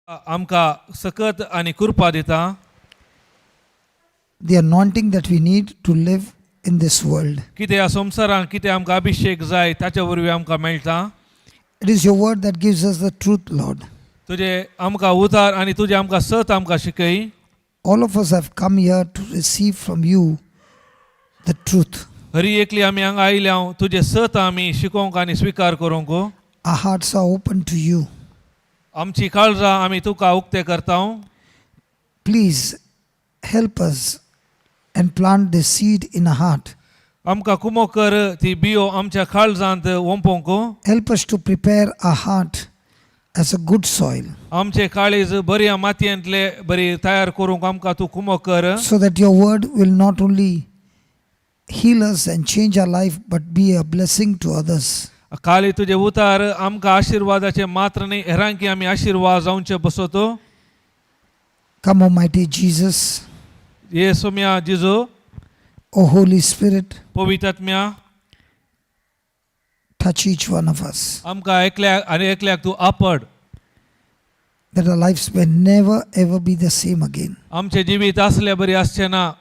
आमकां सकत आनी कृपा दिता, the anointing that we need to live in this world. कितें ह्या संवसारांत कितें आमकां अभिशेक जाय ताचे वरवीं आमकां मेळटा. It is your word that gives us the truth, Lord. तुजें आमकां उतार आनी तुजें आमकां सत आमकां शिकय. All of us have come here to receive from you the truth. Hari एकली आमी हांगा आयल्या तुजें सत आमी शिकोवंक आनी स्विकार करूंक. Our hearts are open to you. आमची काळजां आमी तुका उक्ते करता. Please help us and plant this seed in our heart. आमकां कुमो कर ती बियो आमच्या काळजांत ओंपोवंक. Help us to prepare our heart as a good soil आमचे काळीज बऱ्या मातयेंतले बरी तयार करूंक आमकां तूं कुमो कर, so that your word will not only heal us and change our life but be a blessing to others. काली तुजे उतार आमकां आशिर्वादाचे मात्र न्ही हेरांकी आमी आशिर्वाद जावचे बसतो. Come, Almighty Jesus, ये Saumya जिजो, O Holy Spirit, पवित्रात्म्या, touch each one of us आमकां एकल्याक आनी एकल्याक तूं आपड, that our lives may never ever be the same again. आमचें जिवीत आसले बरी आसचें ना.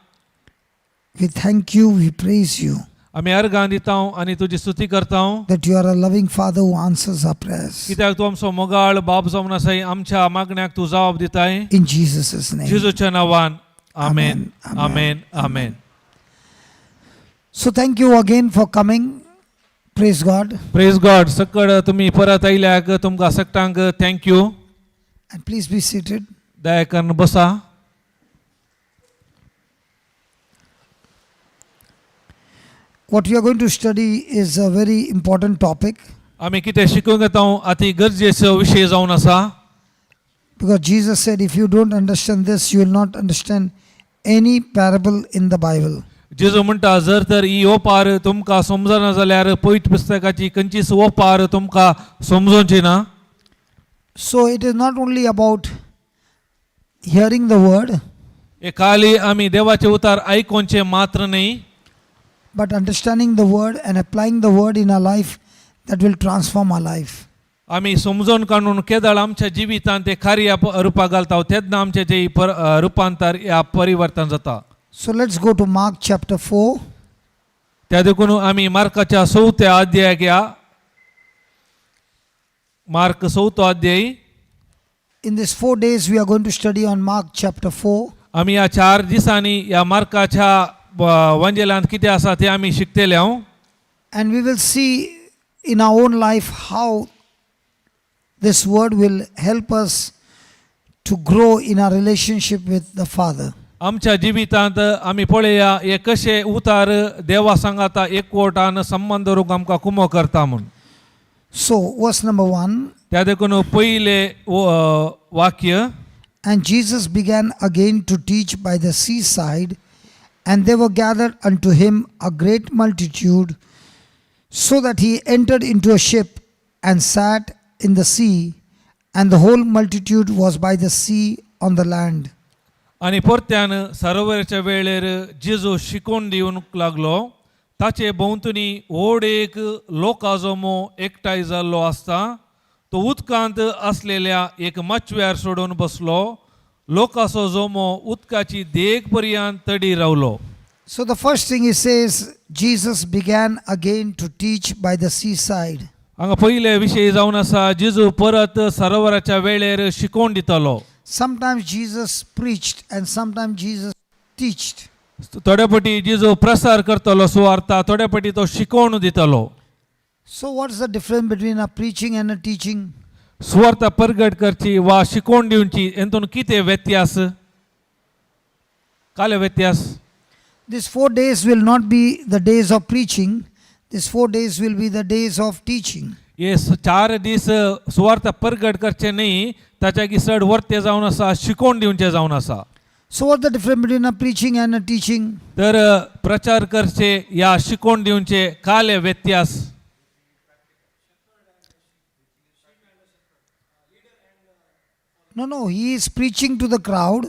We thank you, we praise you आमी अर्गां दिता आनी तुजी स्तुती करता, that you are a loving Father who answers our prayers. कित्याक तूं आमचो मोगाळ बाप जावन आसाय, आमच्या मागण्याक तूं जबाब दिताय. In Jesus' name. जेजूच्या नांवान आमेन. Amen. Amen, amen. So thank you again for coming. Praise God. Praise God. सकड तुमी परत आयल्याक तुमकां सगटांक thank you. And please be seated. दया करून बसा. What we are going to study is a very important topic आमी कितें शिकूंक येता अती गरजेचो विशय जावन आसा, because Jesus said, if you don't understand this, you will not understand any parable in the Bible. जेजू म्हणटा जर तर ही ओपार तुमकां समजना जाल्यार पवित्र पुस्तकाची खंयचीच ओपार तुमकां समजोवची ना. So it is not only about hearing the word, हे खाली आमी देवाचे उतार आयकोनचे मात्र न्ही, but understanding the word and applying the word in our life that will transform our life. आमी समजून काडून केदळ आमच्या जिवितांत ते कार्य रुपाक घालता तेन्ना आमचें जें रुपांतर ह्या परिवर्तन जाता. So let's go to Mark chapter 4. त्या देखून आमी मार्काच्या चवथ्या अध्यायाक या, मार्क चवथो अध्याय. In these 4 days, we are going to study on Mark chapter 4. आमी ह्या 4 दिसांनी ह्या मार्काच्या वंजेलांत कितें आसा तें आमी शिकतले हांव. And we will see in our own life how this word will help us to grow in our relationship with the Father. आमच्या जिवितांत आमी पळया हे कशे उतार देवा सांगाता एकवटान संबंद दवरूंक आमकां कुमो करता म्हूण. So, verse number 1. त्या देखून पयलें वाक्य. And Jesus began again to teach by the seaside, and there were gathered unto him a great multitude, so that he entered into a ship and sat in the sea, and the whole multitude was by the sea on the land. आनी परत्यान सरोवराच्या वेळेर जेजू शिकोवन दिवंक लागलो. ताचे भोंवतणी व्हड एक लोकाजमो एकठांय जाल्लो आसता. तो उदकांत आसलेल्या एक माचव्यार सोडून बसलो. लोकांचो जमो उदकाची देग पर्यंत तडी रावलो. So the first thing he says, Jesus began again to teach by the seaside. हांगा पयले विशय जावन आसा जेजू परत सरोवराच्या वेळेर शिकोवन दितालो. Sometimes Jesus preached and sometimes Jesus teached. थोड्या पटी जेजू प्रसार करतलो सुवार्ता, थोड्या पटी तो शिकोवन दितालो. So what's the difference between a preaching and a teaching? सुवार्ता परगट करची वा शिकोवन दिवची हेतून कितें व्यत्यास, काले व्यत्यास? These 4 days will not be the days of preaching. These 4 days will be the days of teaching. हे 4 दीस सुवार्ता परगट करचे न्ही, ताच्या की चड वर्ते जावन आसा शिकोवन दिवचे जावन आसा. So what's the difference between a preaching and a teaching? तर प्रचार करचे या शिकोवन दिवचे काले व्यत्यास? No, he is preaching to the crowd,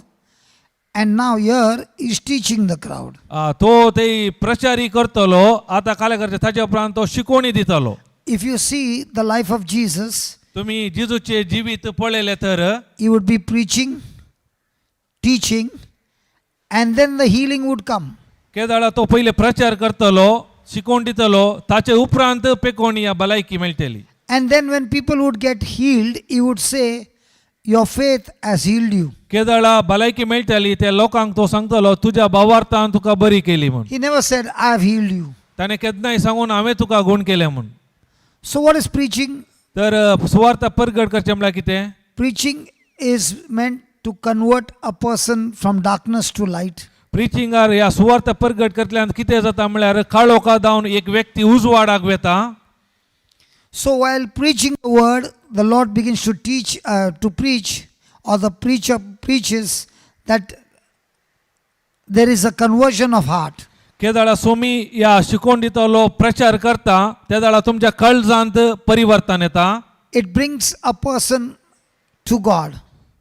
and now here he is teaching the crowd. तो ते प्रचारी करतलो आतां काले करचे, ताच्या उपरांत तो शिकोवणी दितलो. If you see the life of Jesus, तुमी जेजूचे जिवीत पळयलें तर he would be preaching, teaching, and then the healing would come. केदाळा तो पयले प्रचार करतलो, शिकोवन दितलो, ताचे उपरांत पेकोवणी या भलायकी मेळटली. And then when people would get healed, he would say, "Your faith has healed you." केदाळा भलायकी मेळटली त्या लोकांक तो सांगतलो, तुज्या भावार्थान तुका बरी केली म्हूण. He never said, "I have healed you." ताणें केन्नाय सांगून हांवें तुका गूण केलें म्हूण. So, what is preaching? तर सुवार्ता परगट करचें म्हळ्यार कितें? Preaching is meant to convert a person from darkness to light. प्रिचिंगार ह्या सुवार्ता परगट करतल्यान कितें जाता म्हळ्यार काळोखा जावन एक व्यक्ती उजवाडाक वेता. So, while preaching the word, the Lord begins to teach, to preach, or the preacher preaches that there is a conversion of heart. केदाळा Somi ह्या शिकोवन दितलो, प्रचार करता, त्या वेळार तुमच्या कळजांत परिवर्तन येता. It brings a person to God.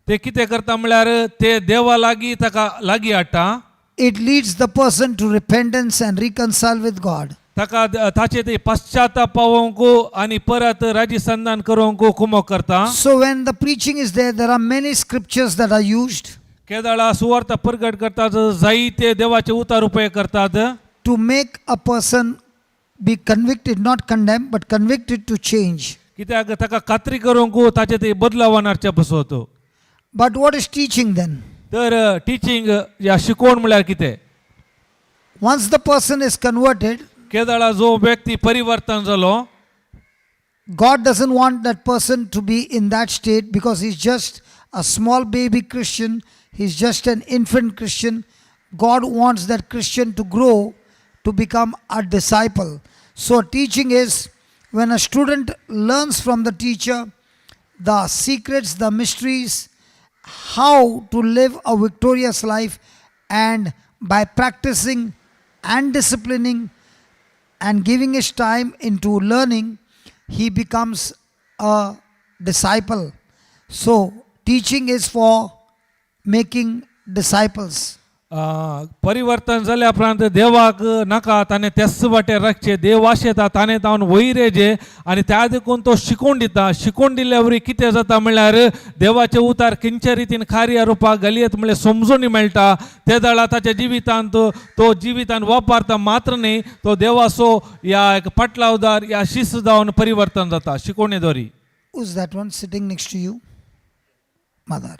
ते कितें करता म्हळ्यार ते देवा लागीं ताका लागीं हाडटा. It leads the person to repentance and reconcile with God. ताका ताचे ते पश्चाताप पावोवंक आनी परत राजीसंधान करूंक कुमोक करता. So, when the preaching is there, there are many scriptures that are used केदाळा सुवार्ता परगट करतात, जायते देवाचे उतार उपयोग करतात to make a person be convicted, not condemned, but convicted to change. कित्याक ताका खात्री करूंक ताचे ते बदलावान हाडचे पसत. But what is teaching then? तर टिचींग या शिकवण म्हळ्यार कितें? Once the person is converted, केदाळा जो व्यक्ती परिवर्तन जालो, God doesn't want that person to be in that state because he's just a small baby Christian, he's just an infant Christian. God wants that Christian to grow to become a disciple. So, teaching is when a student learns from the teacher the secrets, the mysteries, how to live a victorious life, and by practicing and disciplining and giving his time into learning, he becomes a disciple. So, teaching is for making disciples. परिवर्तन जाल्या उपरांत देवाक नाका ताणें त्याच वाटेर राखचें. देव आशेता ताणें तावन वयर येजे आनी त्या देखून तो शिकोवन दिता. शिकोवन दिल्ल्या वरी कितें जाता म्हळ्यार देवाचे उतार खंयच्या रितीन कार्य रुपाक घालयत म्हळ्यार समजून मेळटा. ते वेळार ताच्या जिवितांत तो जिवितान वापरता मात्र न्ही, तो देवाचो ह्या एक पाटलावदार ह्या शिस्त जावन परिवर्तन जाता शिकोवणे दोरी. Who's that one sitting next to you? Mother.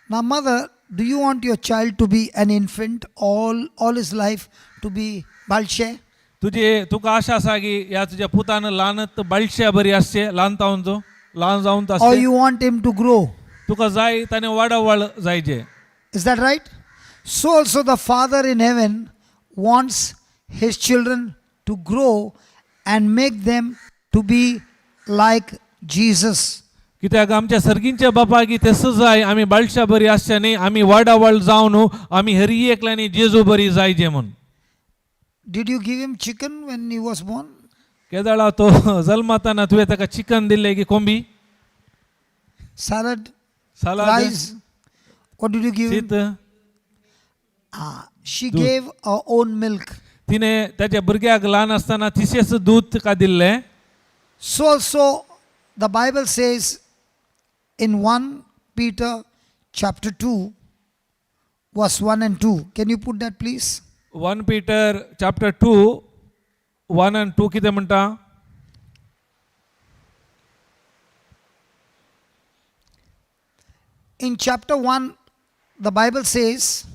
Now, mother, do you want your child to be an infant all his life, to be balshe? तुजे तुका आशा आसा की ह्या तुज्या पुतान ल्हान बाळशा बरी आसचे, ल्हान तावन तो ल्हान जावन Or आसचे? You want him to grow? तुका जाय ताणें वाडावळ जायचे? Is that right? So also the Father in heaven wants his children to grow and make them to be like Jesus. कित्याक आमच्या सर्गींच्या बापाक तसं जाय आमी बाळशा बरी आसचे न्ही, आमी वाडावळ जावन आमी हरी एकल्यांनी जेजू बरी जायचे म्हूण. Did you give him chicken when he was born? केदाळा तो जल्माताना तुवें ताका चिकन दिल्लें की कोंबी? Salad? Salad? Rice? What did you give him? शीत? Ah, she दूध. Gave her own milk. तिने त्याच्या भुरग्याक ल्हान आसतना तिशेच दूद तुका दिल्लें. So also the Bible says in 1 Peter chapter 2, verse 1 and 2. Can you put that, please? 1 Peter chapter 2, 1 and 2 कितें म्हणटा? In chapter 1, the Bible says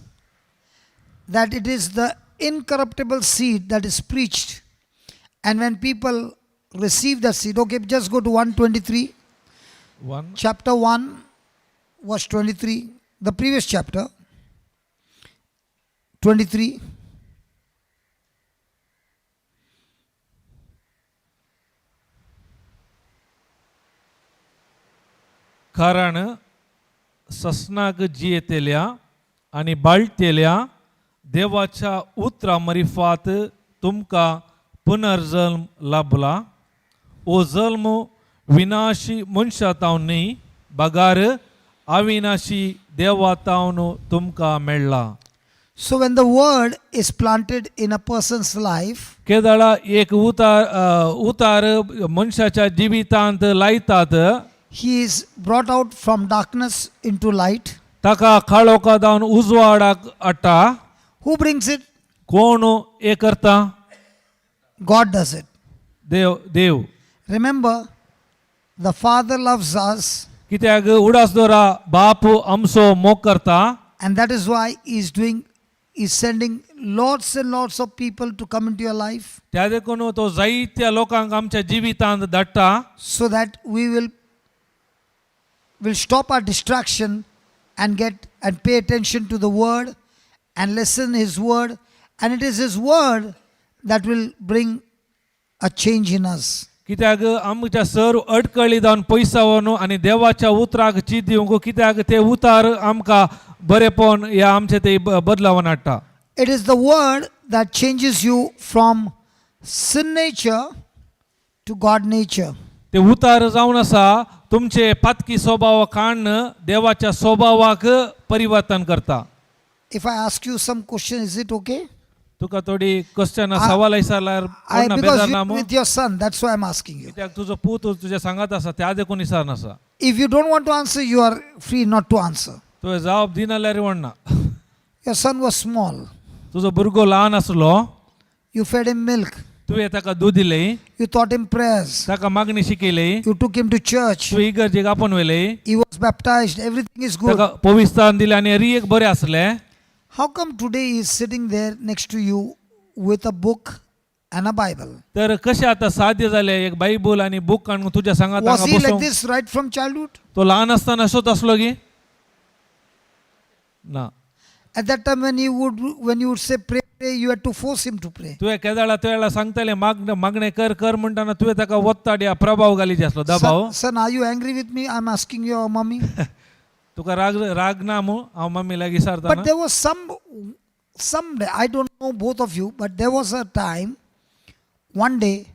that it is the incorruptible seed that is preached. And when people receive that seed, okay, just go to 123, 1 chapter 1, verse 23, the previous chapter, 23. कारण ससनाक जियेतेल्या आनी बाळटेल्या देवाच्या उतरा मरिफात तुमकां पुनर्जल्म लाभला. हो जल्म विनाशी मनशा तावन न्ही, बगार अविनाशी देवा तावन तुमकां मेळ्ळा. So when the word is planted in a person's life, केदळा एक उतार उतार मनशाच्या जिवितांत लायतात he is brought out from darkness into light. ताका काळोखा जावन उजवाडाक हाडटा. Who brings it? कोण हे करता? God does it. Dev Dev. Remember, the Father loves us, कित्याक उडास दोरा बाप आमचो मोग करता. And that is why he's sending lots and lots of people to come into your life त्या देखून तो जायत्या लोकांक आमच्या जिवितांत धाडटा so that we will stop our distraction and get and pay attention to the word and listen his word, and it is his word that will bring a change in us. कित्याक आमच्या सर्व अडकळी जावन पयसावन आनी देवाच्या उतराक चीत दिवंक कित्याक ते उतार आमकां बरेपण ह्या आमचे ते बदलावन हाडटा. It is the word that changes you from sin nature to God nature. ते उतार जावन आसा तुमचे पातकी स्वभाव काडून देवाच्या स्वभावाक परिवर्तन करता. If I ask you some question, is it okay? तुका थोडी क्वेश्चन सवाल विचारल्यार I कोण because बेजार ना you मू? With your son, that's why I'm asking you. कित्याक तुजो पूत तुज्या सांगात आसा त्या देखून विचार आसा. If you don't want to answer, you are free not to answer. तुवें जबाब दिना जाल्यार वणना. Your son was small. तुजो भुरगो ल्हान आसलो. You fed him milk. तुवें ताका दूद दिलें. You taught him prayers. ताका मागणी शिकयली. You took him to church. तुवें इगर्जेक आपोवन व्हेलें. He was baptized. Everything is good. ताका पविस्तान दिलें आनी रियेक बरें आसलें. How come today he is sitting there next to you with a book and a Bible? तर कशें आतां साध्य जालें एक बायबल आनी बूक काडून तुज्या सांगात Was हांगा he like बसूंक? This right from childhood? तो ल्हान आसतना अशोच आसलो की ना? At that time when you would say pray, pray, you had to force him to pray. तुवें केदाळा त्या वेळार सांगतालें मागणें मागणें कर कर म्हणटाना तुवें ताका वत्ताड या प्रभाव घालीचे आसलो दबाव. Son, are you angry with me? I'm asking your mommy. तुका राग राग ना मू हांव मम्मी लागीं विचारतना? But there was some day, I don't know both of you, but there was a time, one day,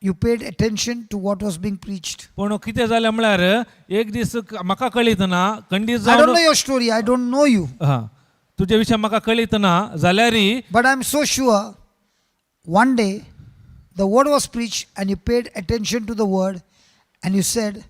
you paid attention to what was being preached. पूण कितें जालें म्हळ्यार एक दीस म्हाका कळीत ना खंडीत I don't जावन know your story, I don't know you. हा तुजे विशय म्हाका कळीत ना जाल्यार But I'm so sure one day the word was preached and you paid attention to the word and you said,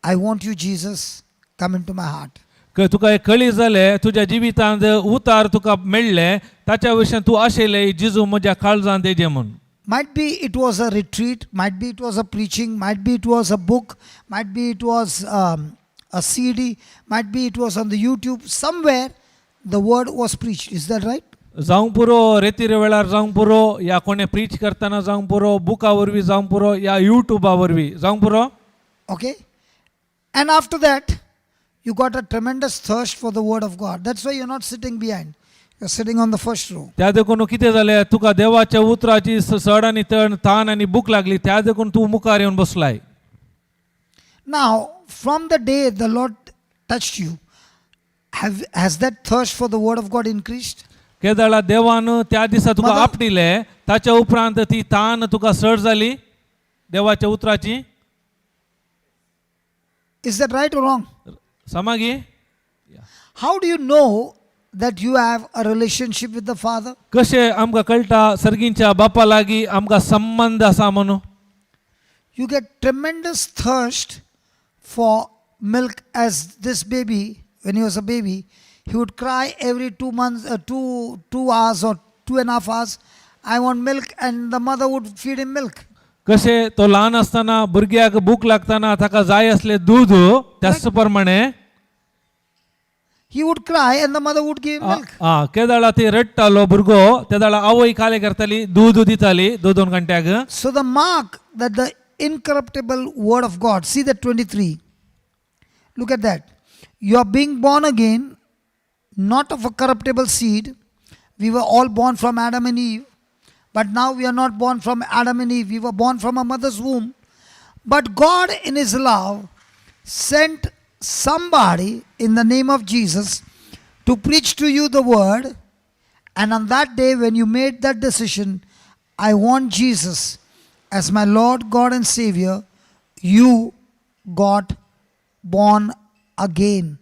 "I want you, Jesus, come into my heart." तुका एक कळी जालें तुज्या जिवितांत उतार तुका मेळ्ळें ताच्या विशयान तूं आशिल्लें जिजू म्हज्या काळजांत येजे म्हूण. Might be it was a retreat, might be it was a preaching, might be it was a book, might be it was a CD, might be it was on the YouTube. Somewhere the word was preached. Is that right? जावंक पुरो रेतीर वेळार जावंक पुरो या कोणें preach करतना जावंक पुरो बुका वरवीं जावंक पुरो या युट्यूबा वरवीं जावंक पुरो. Okay. And after that, you got a tremendous thirst for the word of God. That's why you're not sitting behind. You're sitting on the first row. त्या देखून कितें जालें तुका देवाच्या उतराची सड आनी तण तान आनी भूक लागली त्या देखून तूं मुखार येवन बसलाय. Now, from the day the Lord touched you, has that thirst for the word of God increased? केदळा देवान त्या दिसा तुका Mother- आपटिलें ताच्या उपरांत ती तान तुका सड जाली देवाच्या उतराची. Is that right or wrong? समागी. How do you know that you have a relationship with the Father? कशें आमकां कळटा सर्गींच्या बापा लागीं आमकां संबंद आसा म्हणून? You get tremendous thirst for milk as this baby, when he was a baby, he would cry every 2 months, 2 hours or 2.5 hours, "I want milk," and the mother would feed him milk. कशें तो ल्हान आसतना भुरग्याक भूक लागतना ताका जाय असलें दूद त्याच प्रमाणे. He would cry and the mother would give him milk. आ केदाळा ती रडटालो भुरगो तेदाळा आवय काले करताली दूद दिताली दोन दोन घंट्याक. So the mark that the incorruptible word of God, see that 23. Look at that. You are being born again, not of a corruptible seed. We were all born from Adam and Eve, but now we are not born from Adam and Eve. We were born from a mother's womb. But God, in His love, sent somebody in the name of Jesus to preach to you the word. And on that day, when you made that decision, "I want Jesus as my Lord, God, and Savior," you got born again.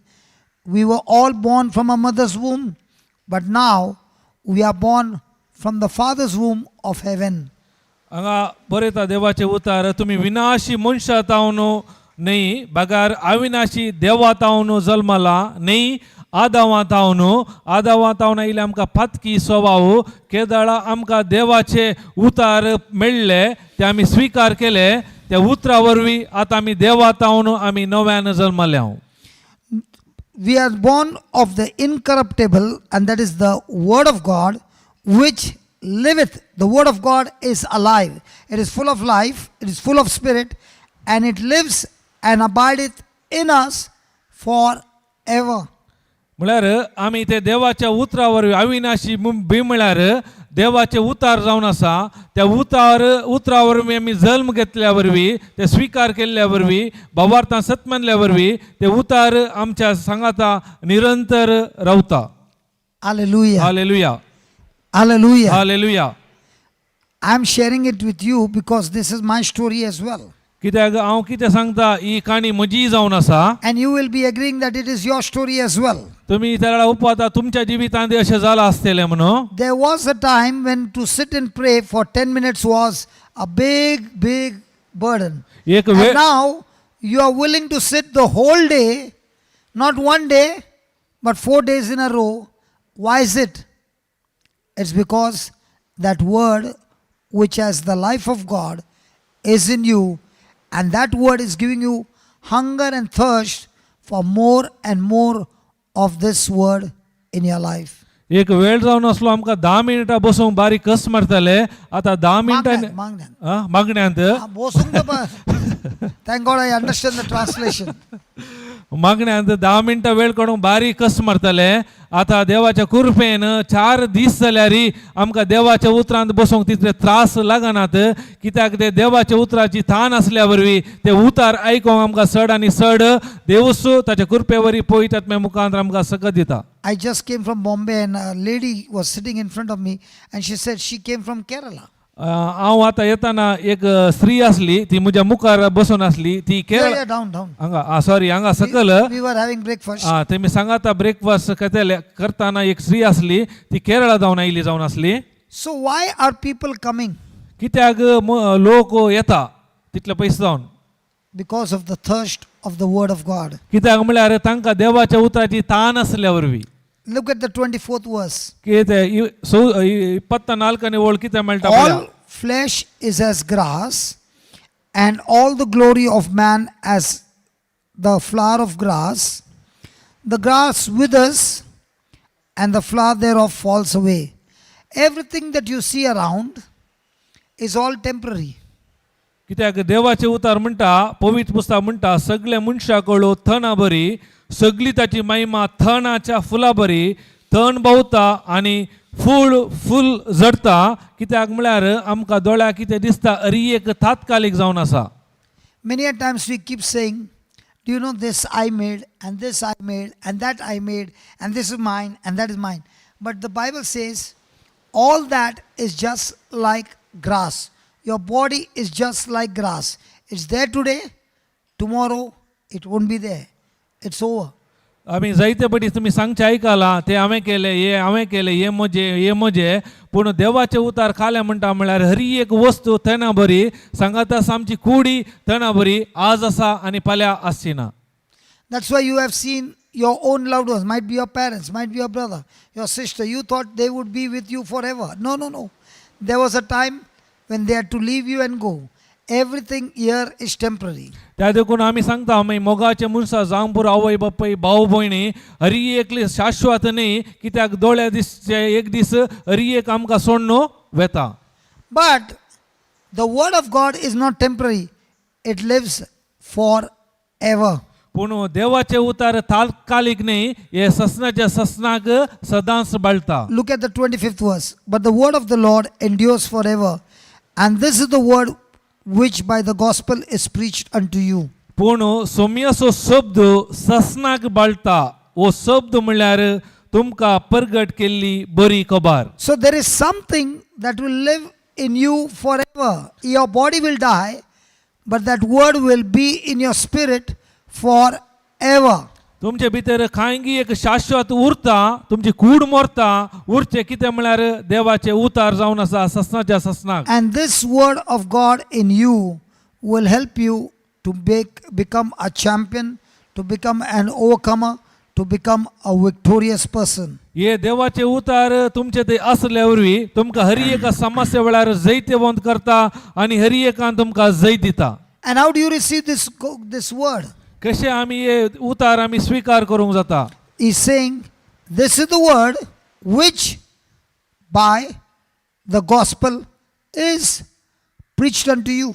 We were all born from a mother's womb. but now we are born from the Father's womb of heaven. हांगा बरयता देवाचे उतार तुमी विनाशी मनशां तावन न्ही बगार अविनाशी देवा तावन जल्मला न्ही आदावा तावन आदावा तावन आयिल्ले आमकां पातकी स्वभाव केदळा आमकां देवाचे उतार मेळ्ळे ते आमी स्विकार केले त्या उतरा वरवीं आतां आमी देवा तावन आमी नव्यान जल्मल्या. We are born of the incorruptible, and that is the Word of God, which liveth. The Word of God is alive, it is full of life, it is full of spirit, and it lives and abideth in us forever. म्हळ्यार आमी ते देवाच्या उतरा वरवीं अविनाशी बी म्हळ्यार देवाचे उतार जावन आसा त्या उतार उतरा वरवीं आमी जल्म घेतल्या वरवीं ते स्विकार केल्ल्या वरवीं भावार्थान सत मानल्या वरवीं ते उतार आमच्या सांगाता निरंतर रावता. Hallelujah. Hallelujah. Hallelujah. Hallelujah. I am sharing it with you because this is my story as well. कित्याक हांव कितें सांगता ही काणी म्हजी जावन आसा. And you will be agreeing that it is your story as well. तुमी त्या वेळार उपवाता तुमच्या जिवितांत अशें जालां आसतलें म्हणून. There was a time when to sit and pray for 10 minutes was a big, big burden. एक And वेळ now you are willing to sit the whole day, not one day, but 4 days in a row. Why is it? It's because that word which has the life of God is in you, and that word is giving you hunger and thirst for more and more of this word in your life. एक वेळ जावन आसलो आमकां धा मिनटां बसूंक बारीक कस मारताले आतां धा मिनटां मागण्यांत. आं, मागण्यांत. Ah, बसूंक तर thank God I understand the translation. मागण्यांत धा मिनटां वेळ काडूंक बारीक कस मारताले आतां देवाच्या कृपेन चार दीस जाल्यार आमकां देवाच्या उतरांत बसूंक तितले त्रास लागनात कित्याक ते देवाच्या उतराची थान आसल्या वरवीं ते उतार आयकोंक आमकां चड आनी चड देवूस ताच्या कृपे वरवीं पवित्र आत्म्या मुखांत आमकां सकत दिता. I just came from Bombay and a lady was sitting in front of me and she said she came from Kerala. हांव आतां येताना एक स्त्री आसली ती म्हज्या मुखार बसून आसली ती Yeah, Kerala yeah, down, down. हांगा सॉरी हांगा सकल. We were having breakfast. आं तेमी सांगाता ब्रेकफास्ट करतले करताना एक स्त्री आसली ती केरळा जावन आयली जावन आसली. So why are people coming? कित्याक लोक येता तितले पयस जावन? Because of the thirst of the word of God. कित्याक म्हळ्यार तांकां देवाच्या उतराची तान आसल्या वरवीं. Look at the 24th verse. कितें इपत्त नाल्कने ओळ कितें मेळटा पळया. All flesh is as grass, and all the glory of man as the flower of grass. The grass withers, and the flower thereof falls away. Everything that you see around is all temporary. कित्याक देवाचे उतार म्हणटा पवित्र पुस्तक म्हणटा सगळे मनशा कडलो थणा बरी सगळी ताची महिमा थणाच्या फुला बरी थण भोंवता आनी फूल फूल जडता कित्याक म्हळ्यार आमकां दोळ्याक कितें दिसता अरी एक तात्कालीक जावन आसा. Many a times we keep saying, do you know this I made, and this I made, and that I made, and this is mine, and that is mine. But the Bible says, all that is just like grass. Your body is just like grass. It's there today, tomorrow it won't be there. It's over. आमी जायते पटी तुमी सांगचें आयकलां तें हांवें केलें हें हांवें केलें हें म्हजें हें म्हजें पूण देवाचें उतार खालें म्हणटा म्हळ्यार हरी एक वस्तू तेणा बरी सांगात आसा आमची कुडी तेणा बरी आज आसा आनी फाल्यां आसची ना. That's why you have seen your own loved ones, might be your parents, might be your brother, your sister. You thought they would be with you forever. No, no, no. There was a time when they had to leave you and go. Everything here is temporary. त्या देखून आमी सांगता आमी मोगाचे मनशां जावं पुरो आवय बापूय भाव भयणी हरी एकली शाश्वत न्ही कित्याक दोळ्या दिसचे एक दीस हरी एक आमकां सोडून वेता. But the word of God is not temporary, it lives forever. पूण देवाचे उतार तात्कालीक न्ही हे ससनाच्या ससनाक सदांच बाळता. Look at the 25th verse. But the word of the Lord endures forever. And this is the word which by the gospel is preached unto you. पूण सोम्याचो शब्द ससनाक बाळता हो शब्द म्हणल्यार तुमकां परगट केल्ली बरी खबर. So there is something that will live in you forever. Your body will die, but that word will be in your spirit forever. तुमचे भितर कांय एक शाश्वत उरता, तुमची कूड मरता, उरचें कितें म्हळ्यार देवाचें उतार जावन आसा ससनाच्या ससनाक. And this word of God in you will help you to become a champion, to become an overcomer, to become a victorious person. हे देवाचे उतार तुमचे ते असल्या वरवीं तुमकां हरी एका समस्या वेळार जैतवंत करता आनी हरी एकान तुमकां जैत दिता. And how do you receive this word? कशें आमी हे उतार आमी स्विकार करूंक जाता? He's saying, this is the word which by the gospel is preached unto you.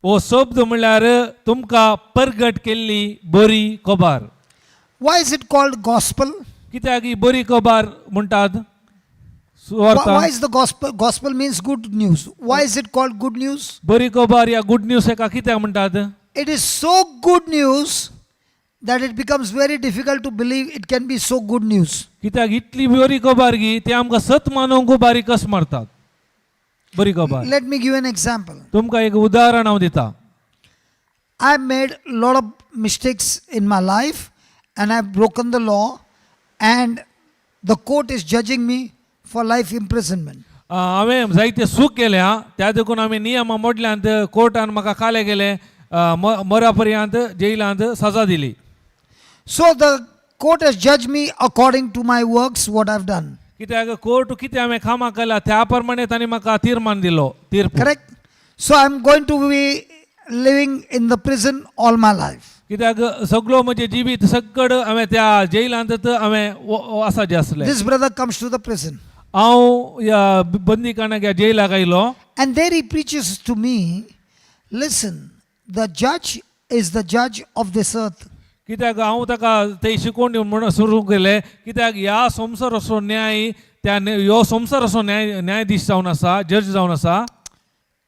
हो शब्द म्हणल्यार तुमकां परगट केल्ली बरी खबर. Why is it called gospel? कित्याक ही बरी खबर म्हणटात? सुवार्ता. Why is the gospel? Gospel means good news. Why is it called good news? बरी खबर या गुड न्यूज हेका कित्याक म्हणटात? It is so good news that it becomes very difficult to believe it can be so good news. कित्याक इतली बरी खबर गी ते आमकां सत मानूंक बारीक कस मारतात बरी खबर. Let me give an example. तुमकां एक उदाहरण हांव दिता. I made a lot of mistakes in my life and I've broken the law, and the court is judging me for life imprisonment. हांवें जायते चूक केल्या, त्या देखून हांवें नियमां मोडल्यांत, कोर्टान म्हाका काले गेले, मरा पर्यंत जेलांत सजा दिली. So the court has judged me according to my works, what I've done. कित्याक कोर्ट कितें हांवें कामां केल्या त्या प्रमाणे तांणी म्हाका तीर्मान दिलो, तीर्प. Correct? So I'm going to be living in the prison all my life. कित्याक सगळो म्हजें जिवीत सगळं हांवें त्या जेलांत हांवें आसा जें आसलें. This brother comes to the prison हांव ह्या बंदीखानाक ह्या जेलाक आयलो. and there he preaches to me, listen, the judge is the judge of this earth. कित्याक हांव ताका ते शिकोवन दिवन म्हणून सुरू केलें, कित्याक ह्या संवसाराचो न्याय त्या ह्यो संवसाराचो न्याय न्यायाधीश जावन आसा, जज जावन आसा.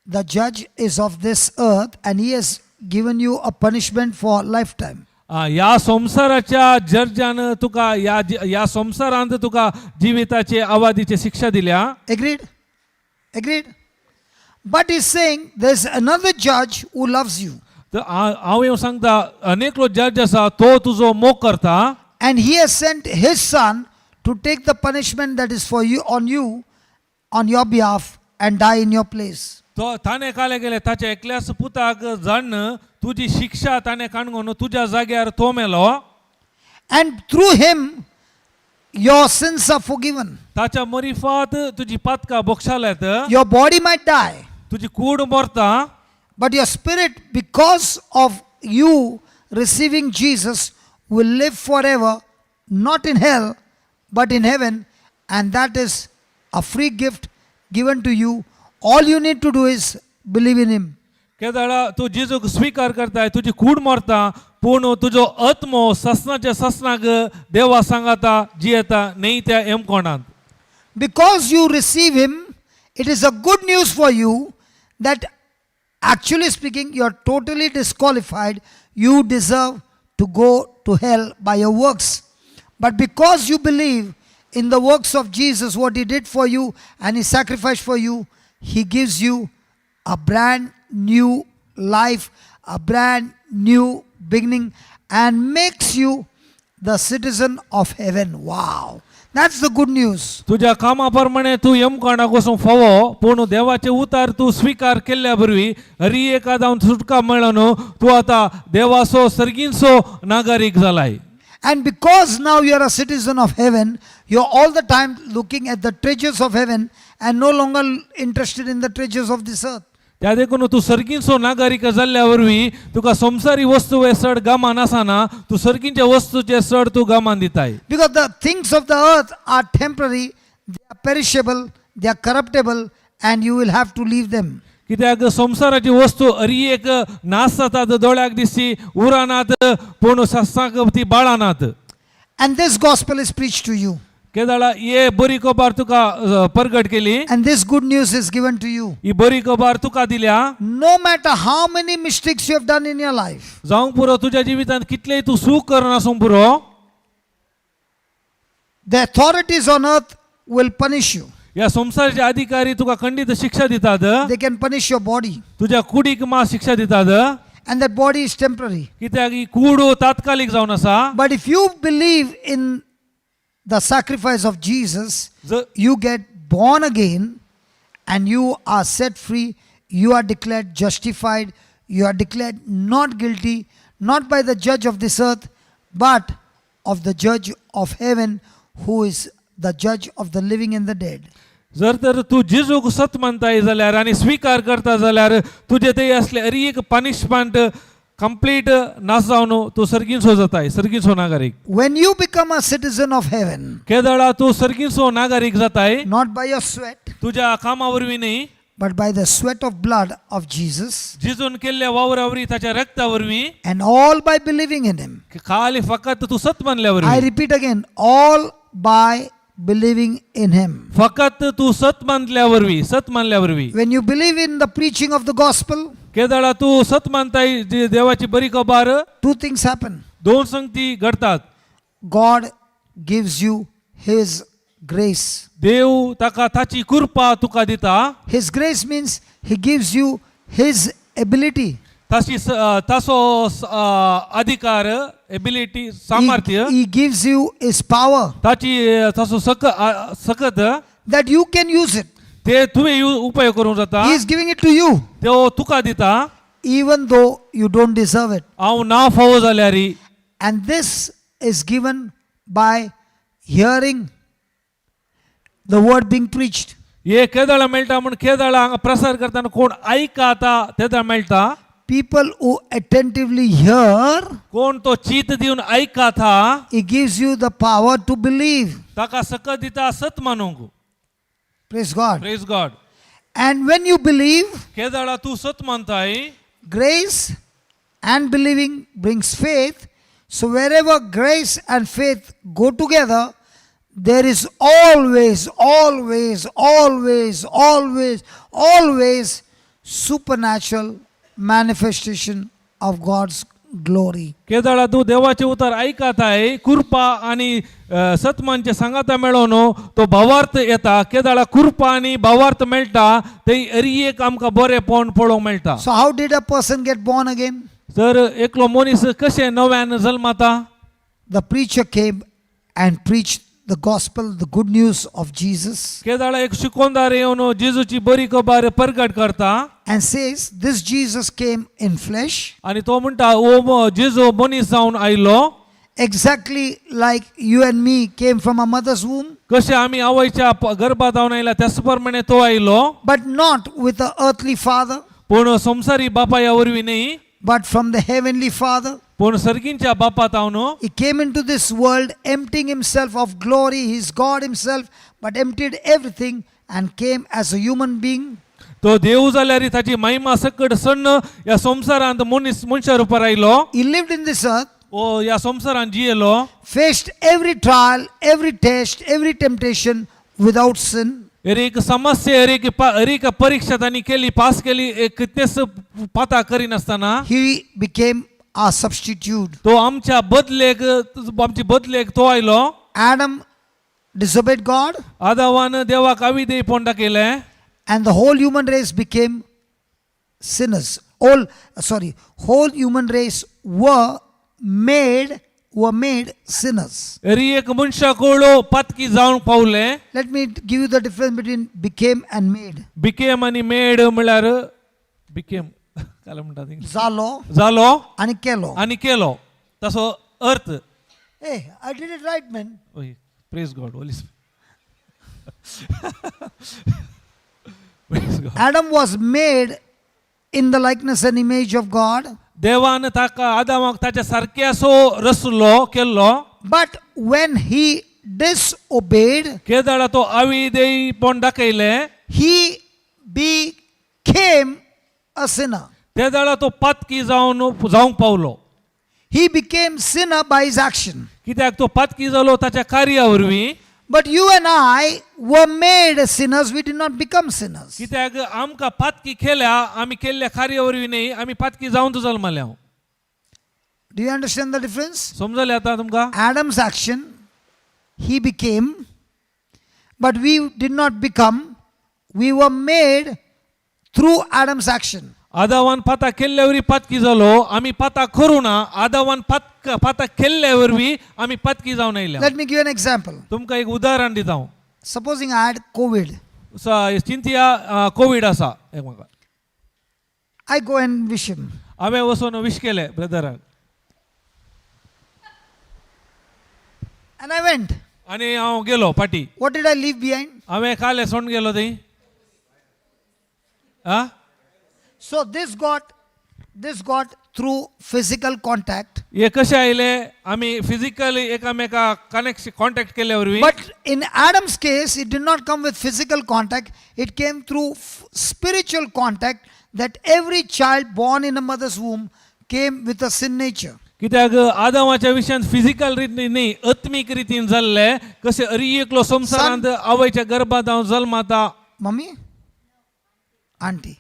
The judge is of this earth and he has given you a punishment for lifetime. ह्या संवसाराच्या जर्जान तुका ह्या ह्या संवसारांत तुका जिविताचे आवादीची शिक्षा दिल्या. Agreed? Agreed? But he's saying there's another judge who loves you. तर हांव येवन सांगता, अनेकलो जज आसा तो तुजो मोग करता. And he has sent his son to take the punishment that is for you on you on your behalf and die in your place. तो ताणें काले गेले ताच्या एकल्याच पुताक जाण तुजी शिक्षा ताणें काणगोन तुज्या जाग्यार तो मेलो. And through him, your sins are forgiven. ताच्या मरिफात तुजी पातकां बोगशाल्यात. Your body might die, तुजी कूड मरता, but your spirit, because of you receiving Jesus, will live forever, not in hell, but in heaven. And that is a free gift given to you. All you need to do is believe in him. केदाळा तूं जेजूक स्विकार करताय, तुजी कूड मरता पूण तुजो आत्मो ससनाच्या ससनाक देवा सांगाता जियेता न्ही त्या एमकोणांत. Because you receive him, it is a good news for you that, actually speaking, you are totally disqualified. You deserve to go to hell by your works. But because you believe in the works of Jesus, what he did for you and he sacrificed for you, he gives you a brand new life, a brand new beginning, and makes you the citizen of heaven. Wow. That's the good news. तुज्या कामा प्रमाणे तूं यमकोणाक वचूंक फावो, पूण देवाचे उतार तूं स्विकार केल्ल्या वरवीं हरी एका जावन सुटका मेळ्ळो, तूं आतां देवाचो सर्गींचो नागरीक जालाय. And because now you are a citizen of heaven, you're all the time looking at the treasures of heaven and no longer interested in the treasures of this earth. त्या देखून तूं सर्गींचो नागरीक जाल्ल्या वरवीं तुका संवसारी वस्तू हे चड गमान आसना, तूं सर्गींच्या वस्तूचे चड तूं गमान दिताय. Because the things of the earth are temporary, they are perishable, they are corruptible, and you will have to leave them. कित्याक संवसाराची वस्तू हरी एक नाश जातात, दोळ्याक दिसती उरानात, पूण सस्साक ती बाळानात. And this gospel is preached to you. केदाळा हे बरी खबर तुका परगट केली. And this good news is given to you. ही बरी खबर तुका दिल्या. No matter how many mistakes you have done in your life, जावंक पुरो तुज्या जिवितांत कितलेय तूं सूख करनासूंक पुरो, the authorities on earth will punish you. ह्या संवसाराचे अधिकारी तुका खंडीत शिक्षा दितात. They can punish your body. तुज्या कुडीक मात शिक्षा दितात. And that body is temporary. कित्याक ही कूड तात्कालीक जावन आसा. But if you believe in the sacrifice of Jesus, जर you get born again and you are set free. You are declared justified. You are declared not guilty, not by the judge of this earth, but of the judge of heaven, who is the judge of the living and the dead. जर तर तूं जेजूक सत मानताय जाल्यार आनी स्विकार करता जाल्यार तुजे थंय असले अरी एक पनिशमेंट कंप्लीट ना जावन तूं सर्गींचो जाताय, सर्गींचो नागरीक. When you become a citizen of heaven, केदळा तूं सर्गींचो नागरीक जाताय, not by your sweat, तुज्या कामा वरवीं न्ही, but by the sweat of blood of Jesus, जेजून केल्ल्या वावरा वरवीं, ताच्या रक्ता वरवीं, and all by believing in him. खाली फकत तूं सत मानल्या I वरवीं. Repeat again, all by believing in him. फकत तूं सत मानल्या वरवीं, सत मानल्या वरवीं. When you believe in the preaching of the gospel, केदळा तूं सत मानताय जी देवाची बरी खबर, two things happen. दोन संगती घडतात. God gives you his grace. देव ताका ताची कृपा तुका दिता. His grace means he gives you his ability. ताची तासो अधिकार, एबिलिटी, सामर्थ्य. He gives you his power ताची तासो सकत that you can use it. ते तुवें उपयोग करूंक जाता. He is giving it to you, त्यो तुका दिता, even though you don't deserve it. हांव ना फावो जाल्यार. And this is given by hearing the word being preached. हे केदळा मेळटा म्हूण केदळा हांगा प्रसार करतना कोण आयकता तेदळा मेळटा. People who attentively hear, कोण तो चीत दिवन आयकता, he gives you the power to believe. ताका सकत दिता सत मानूंक. Praise God. Praise God. And when you believe, केदळा तूं सत मानताय, grace and believing brings faith. So wherever grace and faith go together, there is always, always, always, always, always supernatural manifestation of God's glory. केदळा तूं देवाचें उतर आयकताय, कृपा आनी सतमानचे सांगाता मेळोन तो भावार्थ येता. केदळा कृपा आनी भावार्थ मेळटा ते एक आमकां बरेंपण पळोवंक मेळटा. So, how did a person get born again? तर एकलो मनीस कशें नव्यान जल्माता? The preacher came and preached the gospel, the good news of Jesus, केदळा एक शिकोंदार येवन जेजूची बरी खबर परगट करता and says, "This Jesus came in flesh, आनी तो म्हणटा, ओ जेजू मनीस जावन आयलो, exactly like you and me came from our mother's womb, कशें आमी आवयच्या गर्भात जावन आयला त्याच प्रमाणे तो आयलो, but not with an earthly father, पूण संवसारी बापाया वरवीं न्ही, but from the heavenly Father. पूण सर्गींच्या बापात हांव." He came into this world emptying himself of glory. He's God himself, but emptied everything and came as a human being. तो देव जाल्यार ताची महिमा सकट सण्ण ह्या संवसारांत मनीस मनशा रुपार आयलो. He lived in this earth, ओ ह्या संवसारांत जियेलो, faced every trial, every test, every temptation without sin. एक समस्या, एक परीक्षा तांणी केली, पास केली, एक कितेंच पाता करिनासतना. He became our substitute. तो आमच्या बदलेक, आमची बदलेक तो आयलो. Adam disobeyed God, आदावान देवाक अविधेयपण दाखयलें and the whole human race became sinners. All, sorry, whole human race were made sinners. तरी एक मनशा कोळो पातकी जावंक पावले. Let me give you the difference between became and made. Became आनी मेड म्हळ्यार बिकेम काय म्हणटा ती? Zalo जालो and kelo. आनी केलो तसो अर्थ. Hey, I did it right, man. Praise God, Holy, praise God. Adam was made in the likeness and image of God, देवान ताका आदामाक ताच्या सारके असो रसलो केल्लो. but when he disobeyed, केदळा तो अविधेयपण दाखयलें, he became a sinner. तेदळा तो पातकी जावन जावंक पावलो. He became sinner by his action. कित्याक तो पातकी जालो ताच्या कार्या वरवीं. But you and I were made sinners. We did not become sinners. कित्याक आमकां पातकी केल्या, आमी केल्ल्या कार्या वरवीं न्ही, आमी पातकी जावन जल्मल्या. Do you understand the difference? समजलें आतां तुमकां? Adam's action, he became, but we did not become. We were made through Adam's action. आदावान पाता केल्ल्या वरवीं पातकी जालो आमी पाता करूं ना आदावान पातक पाता केल्ल्या वरवीं आमी पातकी जावन आयल्या. Let me give an example. तुमकां एक उदाहरण दिता हांव. Supposing I had COVID, चिंतया कोवीड आसा एक म्हाका. I go and wish him. हांवें वचून विश केलें ब्रदराक. And I went. आनी हांव गेलो पाटी. What did I leave behind? हांवें काले सोडून गेलो थंय आ. So this got through physical contact. हे कशें आयले आमी फिजिकली एकामेका कनेक्ट कॉन्टेक्ट केल्या वरवीं. But in Adam's case, it did not come with physical contact. It came through spiritual contact, that every child born in a mother's womb came with a sin nature. कित्याक आदामाच्या विशयांत physical रितीन न्ही आत्मीक रितीन जाल्लें कशें अरी एकलो संवसारांत आवयच्या गर्भात हांव जल्माता. Mummy? Auntie.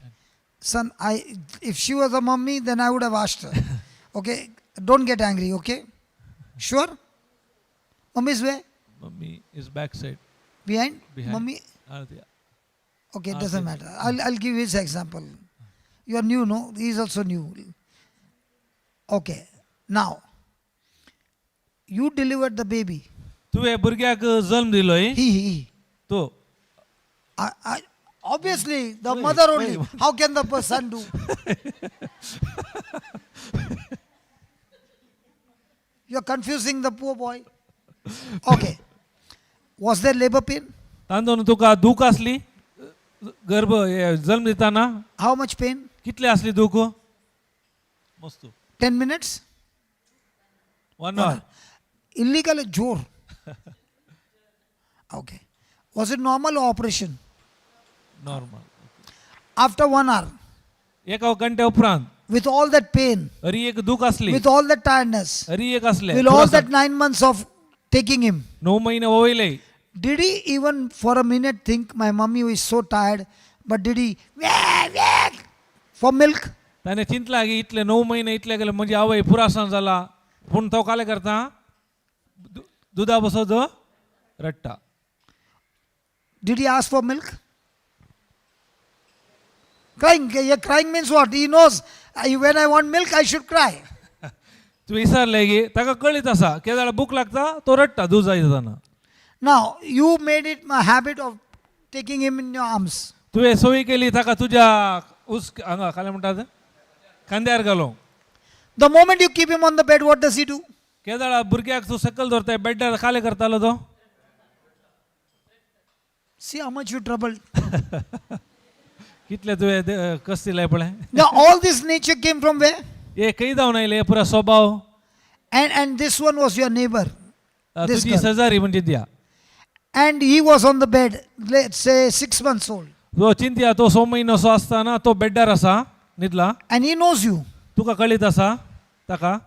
Son, I if she was a mummy, then I would have asked her. Okay? Don't get angry, okay? Sure? Mummy is where? Mummy is back side. Behind? Behind. Mummy? Okay, it doesn't matter. I'll give his example. You are new, no? He is also new. Okay. Now, you delivered the baby. तुवें भुरग्याक जल्म दिलोय. He. तो I, obviously, the mother only. How can the son do? You're confusing the poor boy. Okay. Was there labor pain? तांदून तुका दूख आसली गर्भ हे जल्म दिताना? How much pain? कितली आसली दूख मस्त? 10 minutes? One hour. Illegal jor. Okay. Was it normal or operation? Normal. After one hour, एका घंट्या उपरांत with all that pain, अरी एक दूख आसली with all that tiredness, अरी एक आसले with all that 9 months of taking him, णव महिने वयले. did he even for a minute think, my mummy is so tired, but did he "Wah, wah," for milk? ताणें चिंतला की इतले णव महिने इतले गेले म्हणजे आवय पुरासान जाला पूण तो काले करता दुदा बसत रडटा. Did he ask for milk? Crying. Yeah, crying means what? He knows, when I want milk, I should cry. तुवें विचारलें की ताका कळीत आसा केदाळ भूक लागता तो रडटा दूद जाय जाताना. Now, you made it a habit of taking him in your arms. तुवें संवय केली ताका तुज्या उस हांगा काले म्हणटात खांद्यार घालूंक. The moment you keep him on the bed, what does he do? केदाळा भुरग्याक तूं सकयल दवरताय बेड्डार काले करतालो तो. See how much you troubled. कितले तुवें कस दिलाय पळय. Now, all this nature came from where? हे खंय जावन आयले हे पुरा स्वभाव? And this one was your neighbor. This तुजी girl. शेजारी म्हणजे दिया. And he was on the bed, let's say 6 months old. तो चिंतया तो स म्हयनो असो आसतना तो बेड्डार आसा न्हिदला. And he knows you. तुका कळीत आसा ताका.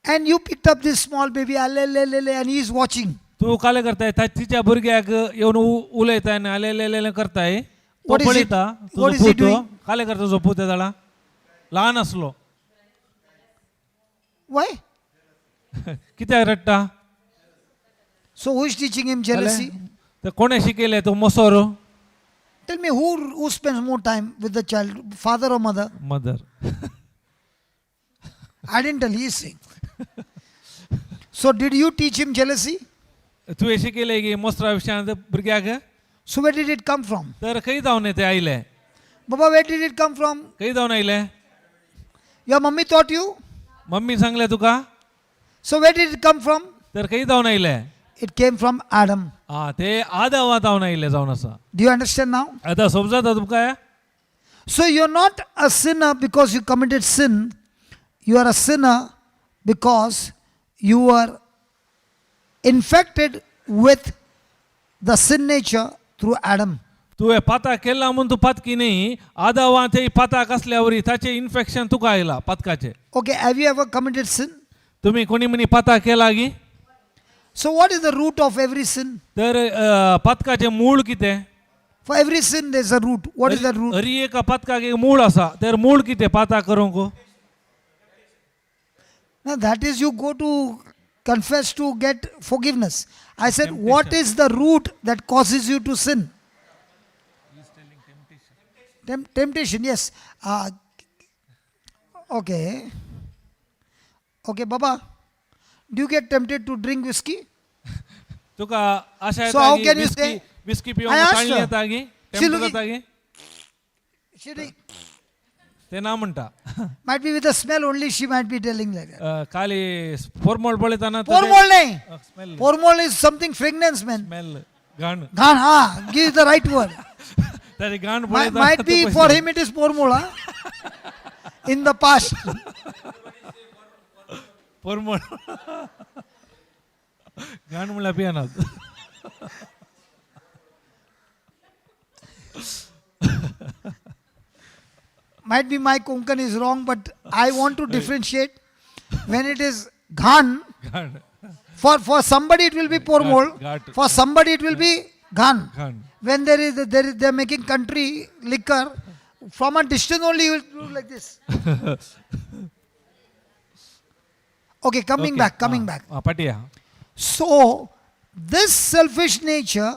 And you picked up this small baby, ale, le, le, le, and he is watching. तूं काले करताय तिच्या भुरग्याक येवन उलयताय आनी आले ले ले ले करताय तो What is he- पळयता what तुजो is he पूत doing? काले करता तुजो पूत जाणा ल्हान आसलो. Why? कित्याक रडटा? So who is teaching him jealousy? तर कोणें शिकयलें तो मोसोर? Tell me, who spends more time with the child, father or mother? Mother. I didn't tell, he is saying. So did you teach him jealousy? तुवें शिकयलें की मोसरा विशयांत भुरग्याक? So where did it come from? तर खंय जावन ते आयलें? Baba, where did it come from? खंय जावन आयलें? Your mummy taught you? Mummy सांगलें तुका? So where did it come from? तर खंय जावन आयलें? It came from Adam. आं ते आदावा जावन आयलें जावन आसा. Do you understand now? आतां समजता तुमकां? So you're not a sinner because you committed sin. You are a sinner because you were infected with the sin nature through Adam. तुवें पाता केला म्हूण तूं पातकी न्ही आदावा ते पाताक आसल्या वरी ताचें इन्फेक्शन तुका आयलां पातकाचें. Okay, have you ever committed sin? तुमी कोणी म्हणी पाता केला गी? So, what is the root of every sin? तर पातकाचें मूळ कितें? For every sin, there's a root. What is that root? Hari एका पातकाक एक मूळ आसा तर मूळ कितें पाता करूंक? Now, that is, you go to confess to get forgiveness. I said, what is the root that causes you to sin? Temptation, yes. Okay. Okay, Baba. Do you get tempted to drink whiskey? तुका आशा So how येता can you whisky say- whisky I पिवंक asked ताळणी her. येता गी She tempt looking- जाता गी She drink. ते ना म्हणटा. Might be with the smell only, she might be telling like that. खाली पोरमोळ पळयतना Pormol nahi. Smell. Pormol is something fragrance, man. Smell घाण. Ghan, ah, give the right word. ताजी घाण Might, पळयतना might be for him it is pormol, huh? In the past. पोरमोळ घाण म्हणल्यार पियेनात. Might be my Konkan is wrong, but I want to differentiate. When it is ghan, घाण. for somebody it will be pormol, Ghat. For somebody it will be ghan. घाण. When there is they are making country liquor, from a distance only you will do like this. Okay, coming back, coming back. Patiya. So, this selfish nature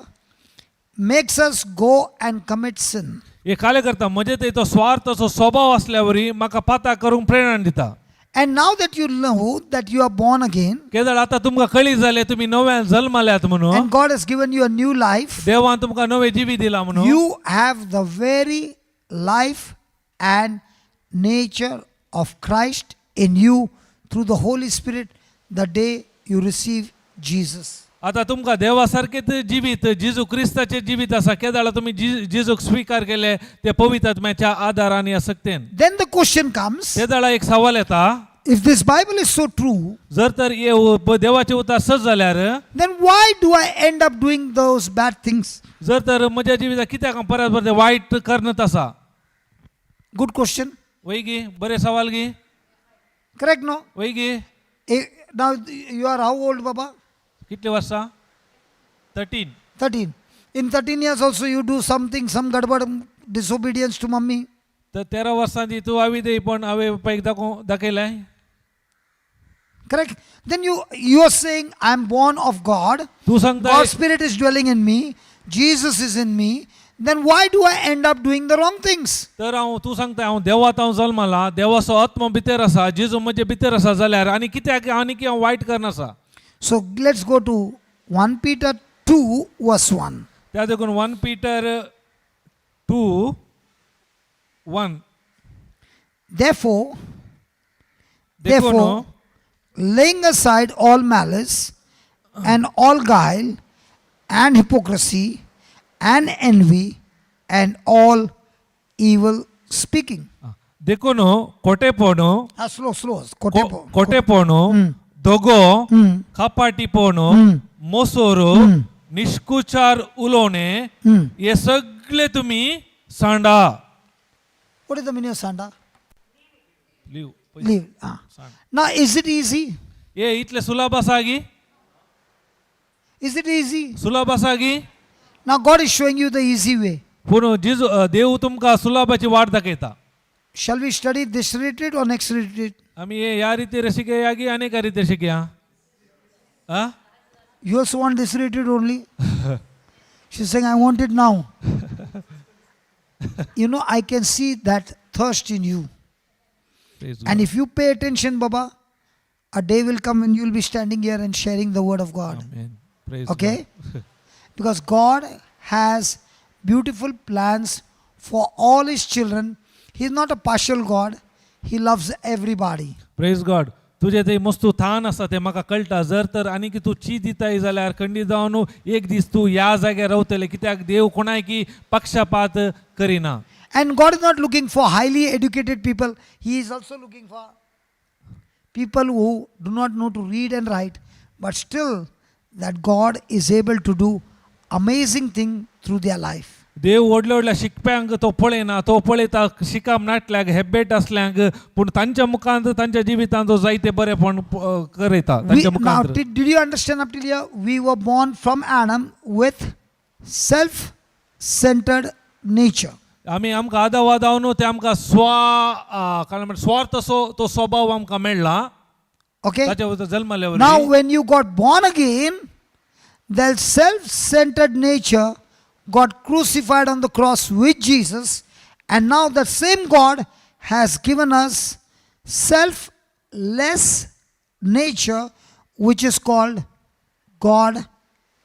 makes us go and commit sin. हे काले करता म्हजे ते तो स्वार्थाचो स्वभाव असल्यावरी म्हाका पाता करूंक प्रेरणा दिता. And now that you know that you are born again, केदळ आता तुमकां कळी जालें तुमी नव्यान जल्मल्यात म्हणून, and God has given you a new life, देवान तुमकां नवें जिवीत दिलां म्हणून, you have the very life and nature of Christ in you through the Holy Spirit the day you receive Jesus. आता तुमकां देवा सारकेच जिवीत जेजू क्रिस्ताचें जिवीत आसा केदळ तुमी जेजूक स्विकार केले ते पवित्र आत्म्याच्या आदारान या सक्तेन. Then the question comes, तेदळा एक सवाल येता, if this Bible is so true, जर तर हे देवाचें उतर सच जाल्यार, then why do I end up doing those bad things? जर तर म्हज्या जिवितांत कित्याक हांव परत परत वायट करनत आसा? Good question. वय गी बरें सवाल गी? Correct, no? वय गी? Now you are how old, Baba? कितले वर्सां? 13. 13. In 13 years also you do something, some gadbad, disobedience to mummy. तर 13 वर्सांची तूं हांवें पण हांवें पप्पाक दाखयलें. Correct? Then you are saying, I am born of God. तूं सांगता God's Spirit is dwelling in me. Jesus is in me. Then why do I end up doing the wrong things? तर हांव तूं सांगता हांव देवात हांव जल्मला देवाचो आत्मो भितर आसा जेजू म्हजे भितर आसा जाल्यार आनी कित्याक आनी हांव वायट करनासा? So let's go to 1 Peter 2 verse 1. त्या देखून 1 Peter 2:1. Therefore, देखून therefore, laying aside all malice and all guile and hypocrisy and envy and all evil speaking. देखून खोटेपण, Ah, slow, slow. Kotepo. खोटेपण, दगो, कपाटीपण, मोसोर, निष्कुचार उलोवणे हे सगळे तुमी सांडा. What is the meaning of Sanda? Leave. Leave. Ah. Now, is it easy? हे इतले सुलभ आसा गी? Is it easy? सुलभ आसा गी? Now, God is showing you the easy way. पूण जेजू देव तुमकां सुलभाची वाट दाखयता. Shall we study this retreat or next retreat? आमी हे ह्या रितीर शिकया गी आनी एका रितीर शिकया आ? You also want this retreat only? She's saying, I want it now. You know, I can see that thirst in you. Praise And if you pay attention, Baba, a day will come when you will be standing here and sharing the word of God. Amen. Praise Okay? Because God has beautiful plans for all his children. He is not a partial God, He loves everybody. Praise God. तुजें ते मस्तू थान आसा तें म्हाका कळटा. जर तर आनी तूं ची दिताय जाल्यार खंडीत जावन एक दीस तूं ह्या जाग्यार रावतलें कित्याक देव कोणायकी पक्षपात करिना. And God is not looking for highly educated people, He is also looking for people who do not know to read and write, but still that God is able to do amazing thing through their life. देव व्हडल्या व्हडल्या शिकप्यांक तो पळयना, तो पळयता शिकाप नाटल्यांक हेबेट असल्यांक, पूण तांच्या मुखांत तांच्या जिवितांत तो जायते बरेपण करयता तांच्या Now, मुखांत. did you understand up till here? We were born from Adam with self-centered nature. आमी आमकां आदावादाव न्हू ते आमकां काय म्हणटा स्वार्थ असो तो स्वभाव आमकां मेळ्ळा Okay? ताच्या वरती जल्मल्या Now, वरवीं. when you got born again, that self-centered nature got crucified on the cross with Jesus, and now that same God has given us selfless nature, which is called God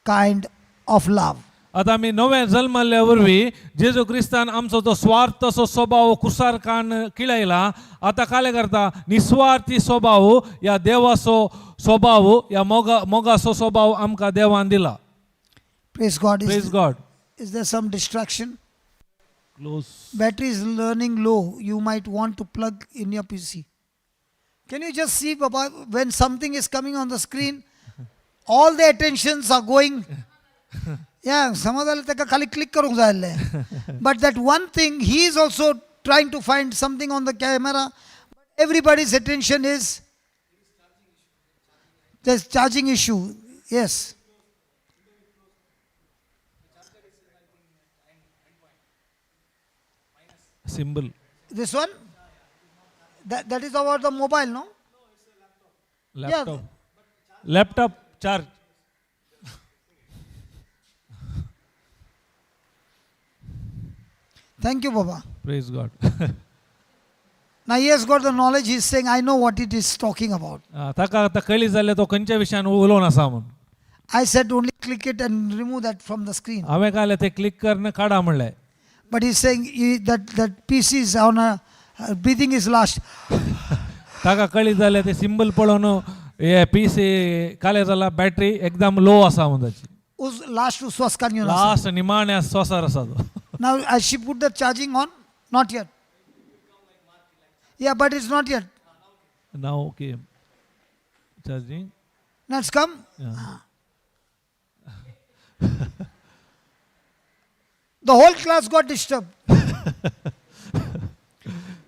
kind of love. आतां आमी नवें जल्मल्ल्या वरवीं जेजू क्रिस्तान आमचो तो स्वार्थ असो स्वभाव कुसार कान किळयला. आतां कालें करता निस्वार्थी स्वभाव ह्या देवाचो स्वभाव ह्या मोगा मोगाचो स्वभाव आमकां देवान दिला. Praise God. Praise God. Is there some distraction? Close. Battery is learning low. You might want to plug in your PC. Can you just see, Baba, when something is coming on the screen, all the attentions are going. Yeah, समज ताका खाली click करूंक जाय आसलें. But that one thing, he is also trying to find something on the camera. Everybody's attention is, there's charging issue. Yes. Symbol. This one? That is about the mobile, no? Laptop, laptop charge. Thank you, Baba. Praise God. Now he has got the knowledge. He is saying, I know what it is talking about. ताका आतां कळी जाल्यार तो खंयच्या विशयान उलोवन आसा म्हूण. I said only click it and remove that from the screen. हांवें काडलें तें क्लिक करून काडा म्हणलें. But he's saying that PC is on a breathing is last. ताका कळी जाल्यार ते सिंबल पळोवन हे पीस काले जाला बॅटरी एकदम लो आसा म्हूण ताची. Us last uswas kan yun asa. Last निमाण्या स्वासार आसा तो. Now has she put the charging on? Not yet. Yeah, but it's not yet. Now okay, charging. Now it's come. The whole class got disturbed.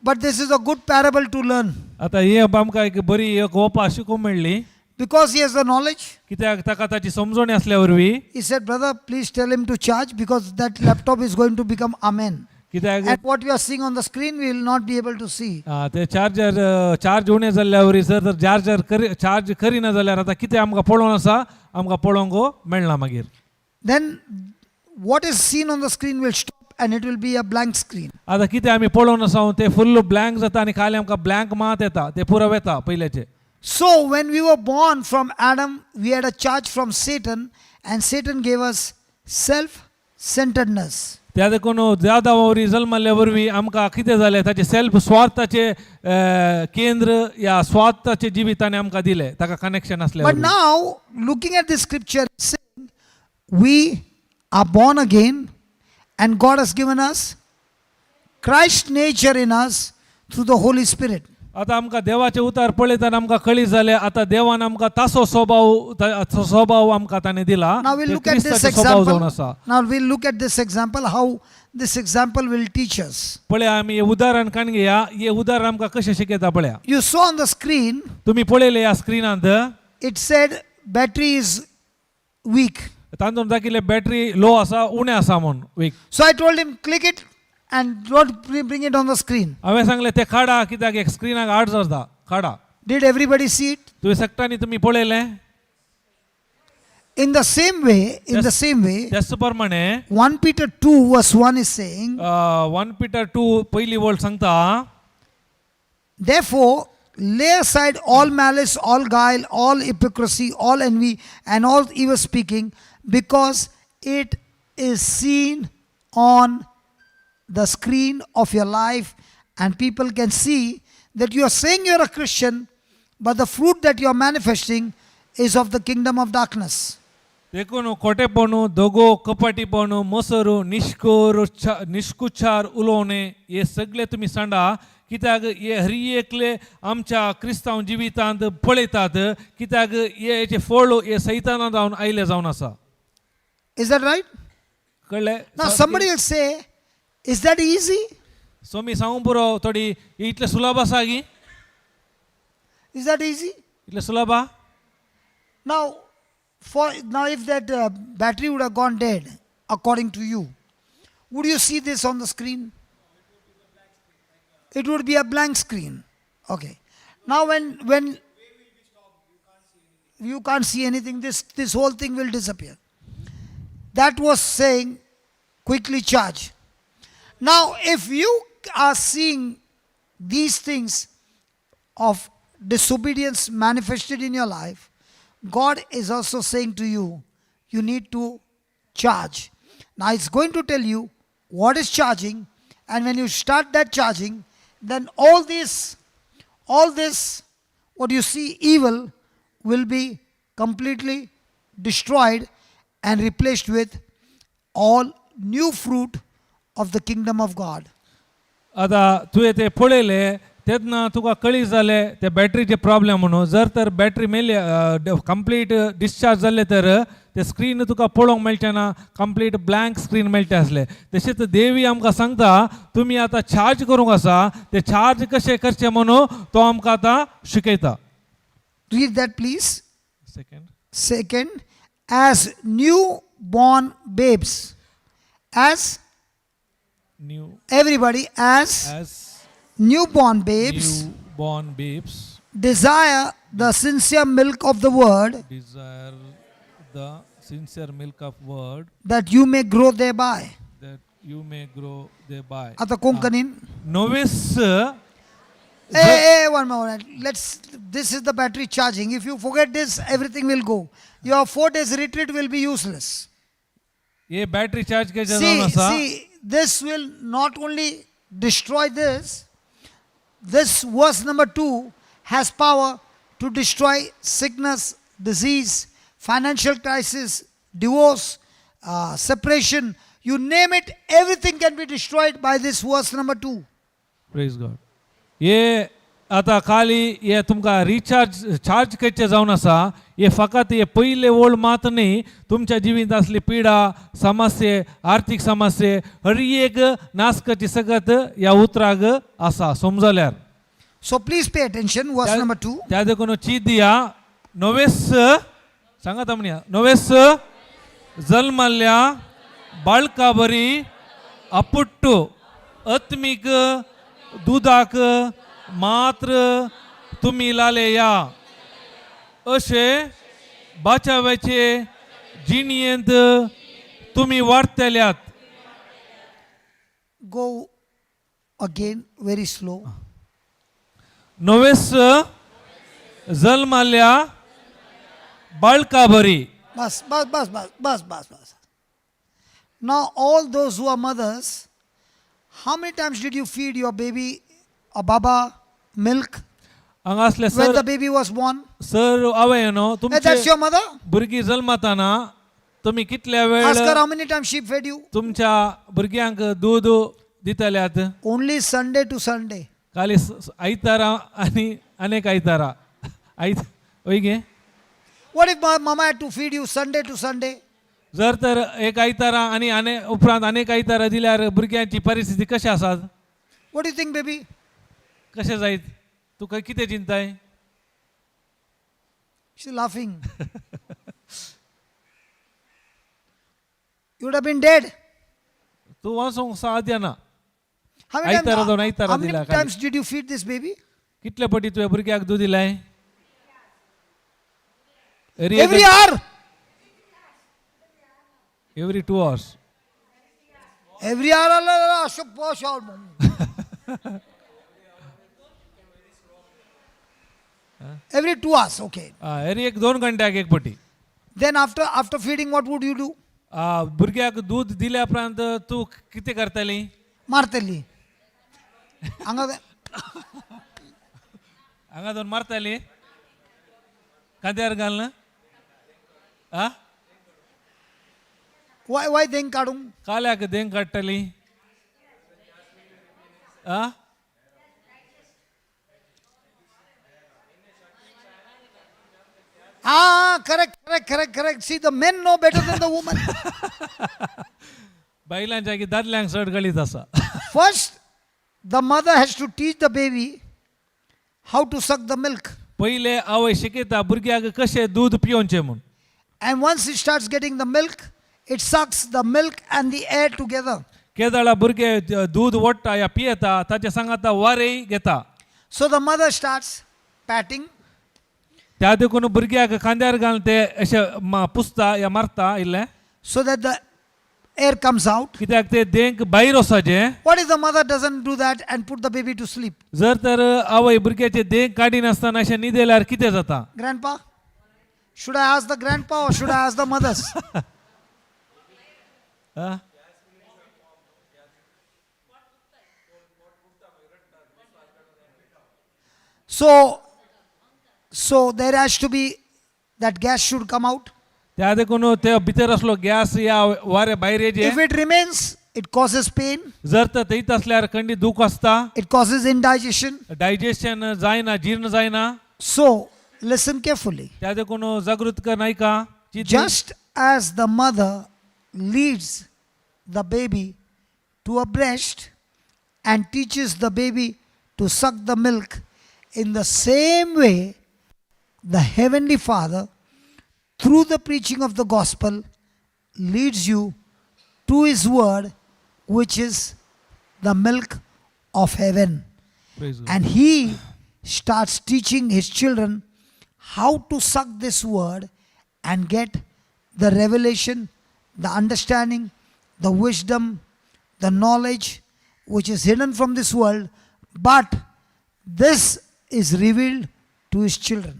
But this is a good parable to learn. आतां ही आमकां एक बरी एक ओपा शिकूंक मेळ्ळी. Because he has the knowledge, कित्याक ताका ताची समजणी आसल्या वरवीं he said, brother, please tell him to charge because that laptop is going to become amen. कित्याक And what we are seeing on the screen, we will not be able to see. ते charger charge उणें जाल्ल्या वरी sir तर charger करी charge करिना जाल्यार आतां कितें आमकां पळोवन आसा आमकां पळोवंक मेळना मागीर. Then what is seen on the screen will stop and it will be a blank screen. आतां कितें आमी पळोवन आसा तें फुल्ल ब्लँक जाता आनी खाली आमकां ब्लँक मात येता ते पुरो वेता पयल्याचे. So when we were born from Adam, we had a charge from Satan, and Satan gave us self-centeredness. त्या देखून जादा वरवीं जल्मल्ल्या वरवीं आमकां कितें जालें ताचें सेल्फ स्वार्थाचें केंद्र या स्वार्थाचें जिवितांनी आमकां दिलें ताका कनेक्शन आसलें. But now, looking at this scripture, it's saying we are born again, and God has given us Christ nature in us through the Holy Spirit. आतां आमकां देवाचें उतार पळयतना आमकां कळी जालें आतां देवान आमकां तासो स्वभाव स्वभाव आमकां ताणें दिला. Now we'll ते look at this क्रिस्ताचो स्वभाव जावन example. आसा. Now we'll look at this example, how this example will teach us. पळया आमी हें उदाहरण काडून घेया हें उदाहरण आमकां कशें शिकयता पळया. You saw on the screen, तुमी पळयलें ह्या स्क्रिनांत it said battery is weak. तातूंत दाखयलें बॅटरी लो आसा उणें आसा म्हूण weak. So I told him, click it and don't bring it on the screen. हांवें सांगलें तें काडा कित्याक एक स्क्रिनाक आड जाता काडा. Did everybody see it? तुवें सगळ्यांनी तुमी पळयलें. In the same way, in the same way, त्याच प्रमाणे 1 Peter 2 verse 1 is saying, 1 Peter 2 पयली वळ सांगता, therefore, lay aside all malice, all guile, all hypocrisy, all envy, and all evil speaking, because it is seen on the screen of your life, and people can see that you are saying you are a Christian, but the fruit that you are manifesting is of the kingdom of darkness. देखून खोटेपणू दगो कपाटीपणू मसरू निश्कोर निश्कुचार उलोवणे हे सगळे तुमी सांडा कित्याक हे हरी एकले आमच्या क्रिस्तांव जिवितांत पळयतात कित्याक हे हेचे फळ हे सैताना जावन आयले जावन आसा. Is that right? कळ्ळें? Now, somebody will say, is that easy? So मी सांगू पुरो थोडी इतलें सुलभ आसा की? Is that easy? इतलें सुलभ आहा? Now, if that battery would have gone dead, according to you, would you see this on the screen? It would be a blank screen. Okay. Now, when you can't see anything, this whole thing will disappear. That was saying, quickly charge. Now, if you are seeing these things of disobedience manifested in your life, God is also saying to you, you need to charge. Now it's going to tell you what is charging, and when you start that charging, then all this, what you see evil, will be completely destroyed and replaced with all new fruit of the kingdom of God. आतां तुवें तें पळयलें तेन्ना तुका कळी जालें ते बॅटरीचे problem म्हणून. जर तर बॅटरी मेली, कंप्लीट डिस्चार्ज जाल्ले तर ते स्क्रीन तुका पळोवंक मेळचें ना, कंप्लीट ब्लँक स्क्रीन मेळटा आसलें. तशेंच देवी आमकां सांगता, तुमी आतां चार्ज करूंक आसा. ते चार्ज कशें करचें म्हणून तो आमकां आतां शिकयता. Read that, please. Second. Second, as newborn babes, as new everybody, as as newborn babes, new born babes, desire the sincere milk of the word, desire the sincere milk of word, that you may grow thereby. That you may grow thereby. आता कोंकणीन. Novice Hey, hey, one moment. Let's. This is the battery charging. If you forget this, everything will go. Your 4 days retreat will be useless. हे battery charge केचे जावन See, आसा. see, this will not only destroy this. This verse number 2 has power to destroy sickness, disease, financial crisis, divorce, separation. You name it, everything can be destroyed by this verse number 2. Praise God. हे आतां खाली हे तुमकां recharge charge करचें जावन आसा. हे फकत हे पयले ओळ मात न्ही, तुमच्या जिवीत आसली पिडा, समस्ये, आर्थीक समस्ये, हर एक नाश करची सगत ह्या उतराक आसा समजल्यार. So please pay attention. Verse number 2. त्या देखून चीत दिया. नोवेस सांगात म्हणया, नोवेस जल्मल्ल्या बाळका बरी अपुट्टू आत्मीक दुदाक मात्र तुमी लाले या, अशे बाचाव्याचे जिणयेंत तुमी वाडटल्यात. Go again very slow. नोवेस जल्मल्ल्या बाळका बरी. बस, बस, बस, बस, बस, बस, बस. Now, all those who are mothers, how many times did you feed your baby a baba milk हांगा असले when sir the baby was born? Sir आवय न्हू Hey, तुमचे that's your mother? भुरगीं जल्मताना तुमी कितल्या वेळ Ask her how many times she fed you. तुमच्या भुरग्यांक दूद दितल्यात? Only Sunday to Sunday. खाली आयतारा आनी अनेक आयतारा आयत वय गे. What if my mama had to feed you Sunday to Sunday? जर तर एक आयतारा आनी आने उपरांत अनेक आयतारा दिल्यार भुरग्यांची परिस्थिती कशी आसात? What do you think, baby? कशें जायत? तुका कितें चिंताय? She's laughing. You would have been dead. तूं वचूंक साध्य ना. How many आयतारा times, दोन आयतारा how many दिला खाली. Times did you feed this baby? कितले पटी तुवें भुरग्याक दूद दिलाय? Every hour. Every 2 hours. Every hour, Allah, Allah, Ashok, posh out. Every 2 hours, okay. एरी एक दोन घंट्याक एक पटी. Then after feeding, what would you do? भुरग्याक दूद दिल्या उपरांत तूं कितें करतली? मारतली. हांगा हांगा दोन मारताली, खांद्यार घालना आ. Why देंग काडूंक? काल्याक देंग काडटली आ. Ah, correct, correct, correct, correct. See, the men know better than the woman. बायलांच्या की दादल्यांक चड गळीत आसा. First, the mother has to teach the baby how to suck the milk. पयले आवय शिकयता भुरग्याक कशें दूद पियोवचें म्हूण. And once it starts getting the milk, it sucks the milk and the air together. केदळा भुरगे दूद ओडटा या पियेता, ताचे सांगाता वारेय घेता. So the mother starts patting, त्या देखून भुरग्याक खांद्यार घालून ते अशें पुसता या मारता इल्लें, so that the air comes out. कित्याक ते देंक भायर वचपाचें. What if the mother doesn't do that and put the baby to sleep? जर तर आवय भुरग्याचे देंक काडिनासतना अशें न्हिदयल्यार कितें जाता? Grandpa? Should I ask the grandpa or should I ask the mothers? Ah? So there has to be that gas should come out. त्या देखून ते भितर आसलो गॅस या वारें भायर If येचे. It remains, it causes pain, जर तर थंयच आसल्यार खंडी दूख आसता. It causes indigestion. Digestion जायना, जीर्ण जायना. So, listen carefully. त्या देखून जागृत कर नाही का. Just as the mother leads the baby to a breast and teaches the baby to suck the milk, in the same way, the Heavenly Father, through the preaching of the gospel, leads you to His Word, which is the milk of heaven. And He starts teaching His children how to suck this word and get the revelation, the understanding, the wisdom, the knowledge which is hidden from this world, but this is revealed to His children.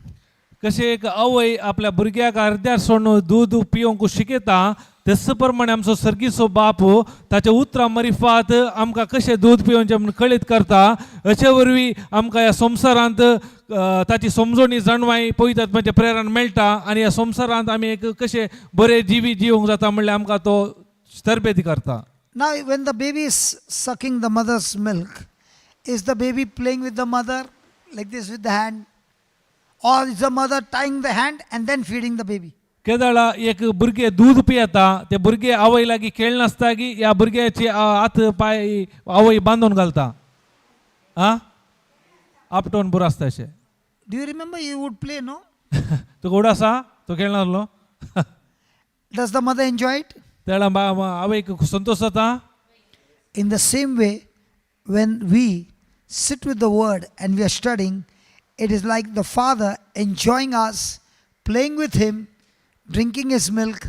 कशें एक आवय आपल्या भुरग्याक अर्द्यार सोडून दूद पिवंक शिकयता, तेच प्रमाणे आमचो सर्गीचो बाप ताच्या उतरां मरिफात आमकां कशें दूद पिवचें म्हूण कळीत करता. अशे वरवीं आमकां ह्या संवसारांत ताची समजोणी, जाणवाय, पवित्र आत्म्याचें प्रेरण मेळटा आनी ह्या संवसारांत आमी एक कशें बरें जिवी जिवंक जाता म्हणल्यार आमकां तो तरबेती करता. Now, when the baby is sucking the mother's milk, is the baby playing with the mother like this with the hand? Or is the mother tying the hand and then feeding the baby? केदळा एक भुरगें दूद पियेता, ते भुरगे आवय लागीं खेळनासता की ह्या भुरग्याचे हात पांय आवय बांदून घालता, आ आपटोवन पुरो आसता अशें. Do you remember you would play, no? तुका उड आसा, तूं खेळनासलो? Does the mother enjoy it? तेळा आवयक संतोश जाता? In the same way, when we sit with the word and we are studying, it is like the father enjoying us, playing with him, drinking his milk,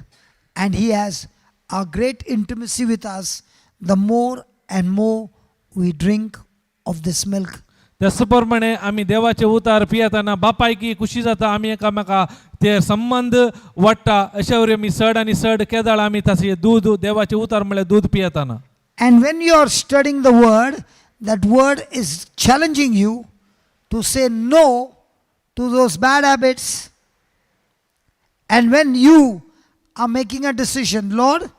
and he has a great intimacy with us the more and more we drink of this milk. त्याच प्रमाणे आमी देवाचे उतार पियेतना बापायकी खुशी जाता, आमी एकामेका ते संबंद वाडटा. अशे वरवीं आमी चड आनी चड केदळ आमी ताचे दूद, देवाचे उतार म्हणल्यार दूद पियेतना. And when you are studying the word, that word is challenging you to say no to those bad habits. And when you are making a decision, "Lord,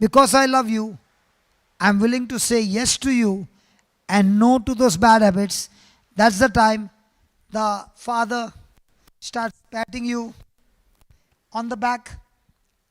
because I love you, I'm willing to say yes to you and no to those bad habits," that's the time the Father starts patting you on the back,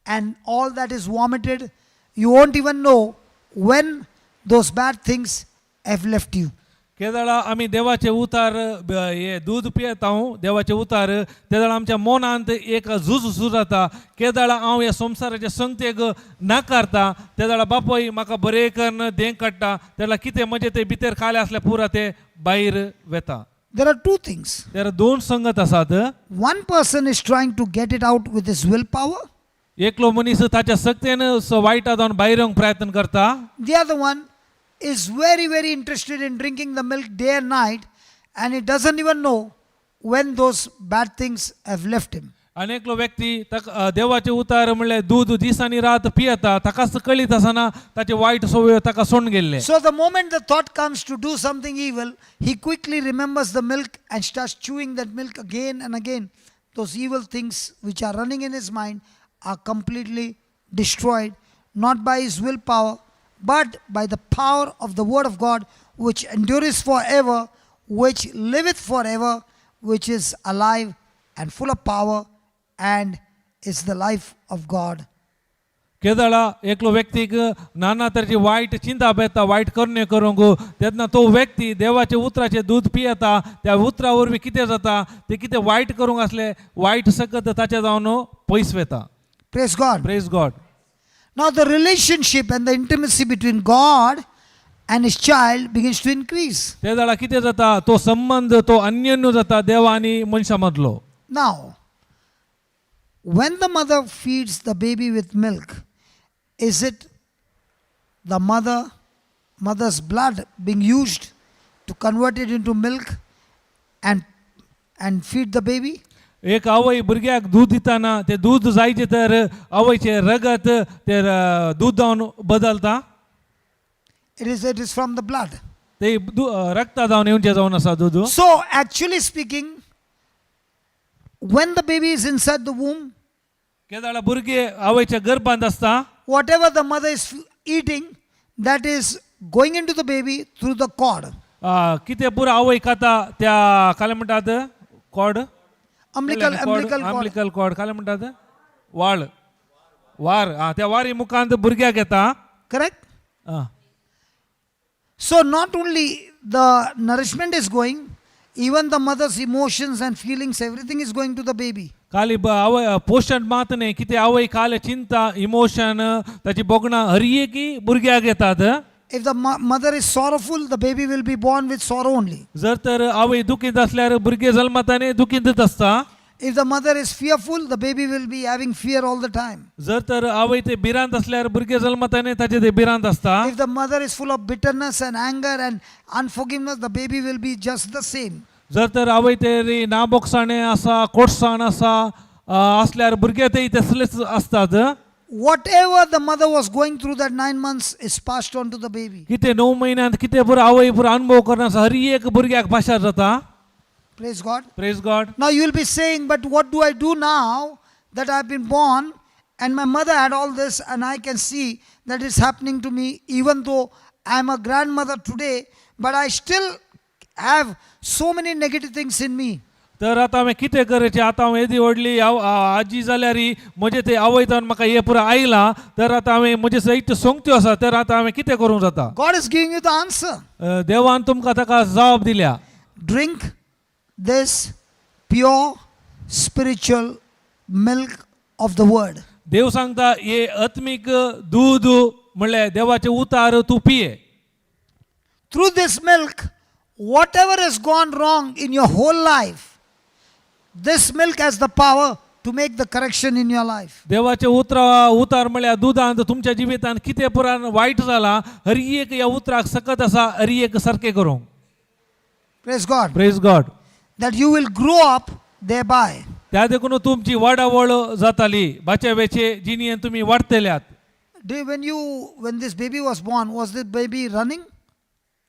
and all that is vomited. You won't even know when those bad things have left you. केदळा आमी देवाचे उतार हे दूद पियेता हांव देवाचे उतार, तेदळा आमच्या मनांत एक झूज सुरू जाता. केदळा हांव ह्या संवसाराचे संगतेक नाकारता, तेदळा बापूय म्हाका बरें करून देंक काडटा. तेदळा कितें म्हजें ते भितर खालें आसलें पुरा तें भायर वेता. There are two things. तर दोन संगत आसात. One person is trying to get it out with his willpower, एकलो मनीस ताच्या सक्तेन वायटा जावन भायर येवंक प्रयत्न करता. the other one is very, very interested in drinking the milk day and night, and he doesn't even know when those bad things have left him. आनी एकलो व्यक्ती ताका देवाचे उतार म्हणल्यार दूद दीस आनी रात पियेता, ताकाच कळीत आसना ताचे वायट संवयो ताका सोडून गेल्ले. So, the moment the thought comes to do something evil, he quickly remembers the milk and starts chewing that milk again and again. Those evil things which are running in his mind are completely destroyed, not by his willpower, but by the power of the Word of God, which endures forever, which liveth forever, which is alive and full of power, and is the life of God. केदळा एकलो व्यक्तीक नाना तरेची वायट चिंता येता, वायट करण्यो करूंक, तेन्ना तो व्यक्ती देवाचे उतराचें दूद पियेता. त्या उतरा वरवीं कितें जाता, ते कितें वायट करूंक आसले वायट सकत ताचे जावन पयस वेता. Praise God. Praise God. Now, the relationship and the intimacy between God and his child begins to increase. ते जाल्यार कितें जाता, तो संबंद तो अन्योन्य जाता देवा आनी मनशा मदलो. Now, when the mother feeds the baby with milk, is it the mother's blood being used to convert it into milk and feed the baby? एक आवय भुरग्याक दूद दिताना ते दूद जायचे तर आवयचे रगत ते दूद जावन बदलता. It is from the blood. ते रक्ता जावन येवचें जावन आसा दूद. So actually speaking, when the baby is inside the womb, केदाळा भुरगे आवयच्या गर्भांत आसता, whatever the mother is eating, that is going into the baby through the cord. कितें पुरो आवय खाता त्या काय म्हणटात cord, Umbilical, umbilical cord. Umbilical cord काय म्हणटात, वाळ, वार, आ त्या वारी मुखांत भुरग्याक येता. Correct? Ah. So not only the nourishment is going, even the mother's emotions and feelings, everything is going to the baby. खाली आवय पोशण मात न्ही, कितें आवय खाले चिंता, इमोशन, ताची भोगणां हर एकी भुरग्याक येतात. If the mother is sorrowful, the baby will be born with sorrow only. जर तर आवय दुखींत आसल्यार भुरगें जल्मता न्ही दुखींतच आसता. If the mother is fearful, the baby will be having fear all the time. जर तर आवय ते भिरांत आसल्यार भुरगें जल्मता न्ही ताचे ते भिरांत आसता. If the mother is full of bitterness and anger and unforgiveness, the baby will be just the same. जर तर आवय ते ना बोगसाणें आसा, कोटसाण आसा आसल्यार भुरगे ते तसलेच आसतात. Whatever the mother was going through that 9 months is passed on to the baby. कितें 9 म्हयन्यांत कितें पुरो आवय पुरो अनुभव करना आसा, हर एक भुरग्याक भाशा जाता. Praise God. Praise God. Now you will be saying, "But what do I do now that I've been born and my mother had all this and I can see that it's happening to me, even though I'm a grandmother today, but I still have so many negative things in me?" तर आतां हांवें कितें करचें? आतां हांव येदी व्हडली आजी जाल्यार म्हजें ते आवय जावन म्हाका हें पुरो आयलां, तर आतां हांवें म्हजे सयत सोंगत्यो आसा, तर आतां हांवें कितें करूंक जाता? God is giving you the answer. देवान तुमकां ताका जबाब दिल्या. Drink this pure spiritual milk of the word. देव सांगता हे आत्मीक दूद म्हणल्यार देवाचें उतार तूं पिये. Through this milk, whatever has gone wrong in your whole life, this milk has the power to make the correction in your life. देवाचे उतरा उतार म्हणल्यार दुदांत तुमच्या जिवितांत कितें पुरान वायट जाला, हर एक ह्या उतराक सकत आसा हर एक सारकें करूंक. Praise God. Praise God. That you will grow up thereby. त्या देखून तुमची वाडावळ जाताली बाचे वेचे जिणेन तुमी वाडटल्यात. When this baby was born, was this baby running?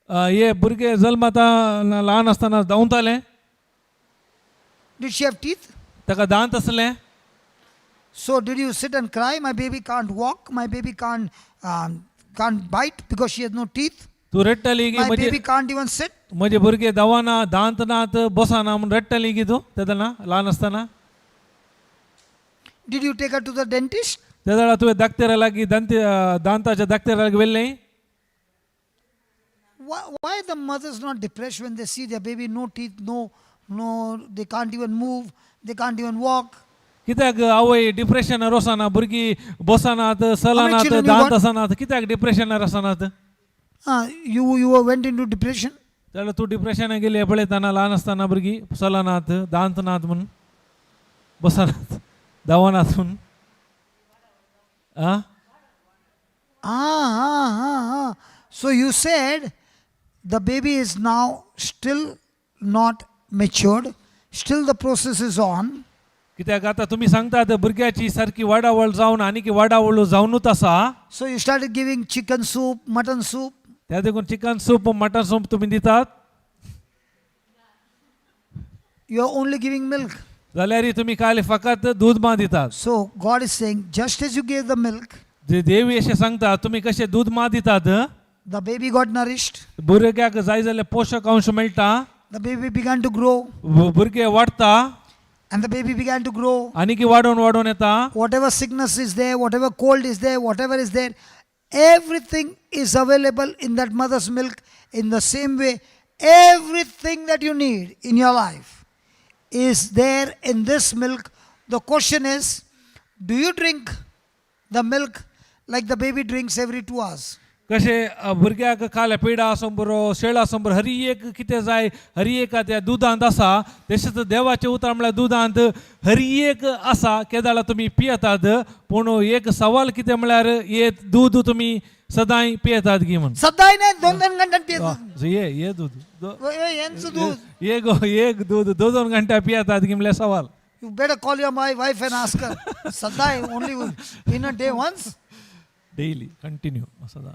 हे भुरगे जल्मता ल्हान आसतना धांवताले? Did she have teeth? ताका दांत आसले? So did you sit and cry? "My baby can't walk. My baby can't bite because she has no teeth. तूं रडटाली की My म्हजे baby can't even sit." म्हजे भुरगे धांवना, दांत नात, बसना म्हूण रडटाली की तूं तेन्ना ल्हान आसतना? Did you take her to the dentist? त्या वेळार तुवें दाक्तेरा लागीं दंत दांताच्या दाक्तेरा लागीं व्हेल्लें? Why the mothers not depressed when they see their baby no teeth, no, they can't even move, they can't even walk? कित्याक आवय डिप्रेशनार वचना, भुरगीं बसनात, चलनात, children you दांत got? आसनात, कित्याक डिप्रेशनार आसनात? You went into depression. जाल्यार तूं डिप्रेशनाक गेली पळयतना ल्हान आसतना भुरगीं चलनात, दांत नात म्हूण, बसनात, धांवनात म्हूण आं? Ah. So you said the baby is now still not matured, still the process is on. कित्याक आतां तुमी सांगतात भुरग्याची सारकी वाडावळ जावन आनीक वाडावळ जावनूच आसा. So you started giving chicken soup, mutton soup. त्या देखून चिकन सूप, मटन सूप तुमी दितात. You are only giving milk. जाल्यार तुमी काल फकत दूद मा दितात. So God is saying, just as you gave the milk, देवी अशें सांगता, तुमी कशें दूद मा दितात, the baby got nourished, भुरग्याक जाय जाल्यार पोशक अंश मेळटा, the baby began to grow, भुरगें वाडटा, and the baby began to grow. आनीक वाडोवन वाडोवन येता. Whatever sickness is there, whatever cold is there, whatever is there, everything is available in that mother's milk. In the same way, everything that you need in your life is there in this milk. The question is, do you drink the milk like the baby drinks every 2 hours? कशें भुरग्याक काल्या पेडा आसूं बरो, शेळ आसूं बरो, हरी एक कितें जाय हरी एक त्या दुदांत आसा. तशेंच देवाचें उतर म्हळ्यार दुदांत हरी एक आसा. केदाळा तुमी पियेतात, पूण एक सवाल कितें म्हळ्यार हे दूद तुमी सदांय पियेतात की म्हूण. सदांय नाही, दोन दोन घंटे पियेतात. ये ये दूध यांचं दूध. एक एक दूध दोन दोन घंटा पियेतात की म्हळ्यार सवाल. You better call your my wife and ask her. सदांय only in a day once. Daily continue सदां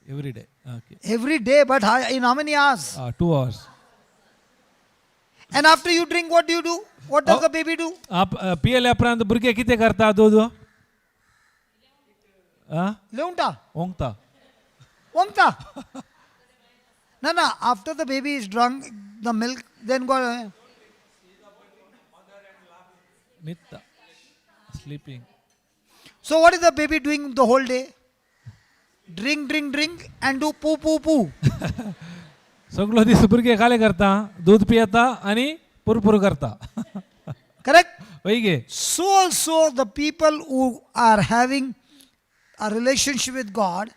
every day, okay. Every day, but in how many hours? 2 hours. And after you drink, what do you do? What does the baby do? आप पियेल्या उपरांत भुरगे कितें करता दूद आ लेवंटा. ओंकता. ओंकता. No. After the baby is drunk, the milk, then go. न्हिदता, sleeping. So what is the baby doing the whole day? Drink, drink, drink, and do poo, poo, poo. सगळो दीस भुरगे काले करता, दूद पियेता आनी पुरपुर करता. Correct? वय गे? So also the people who are having a relationship with God,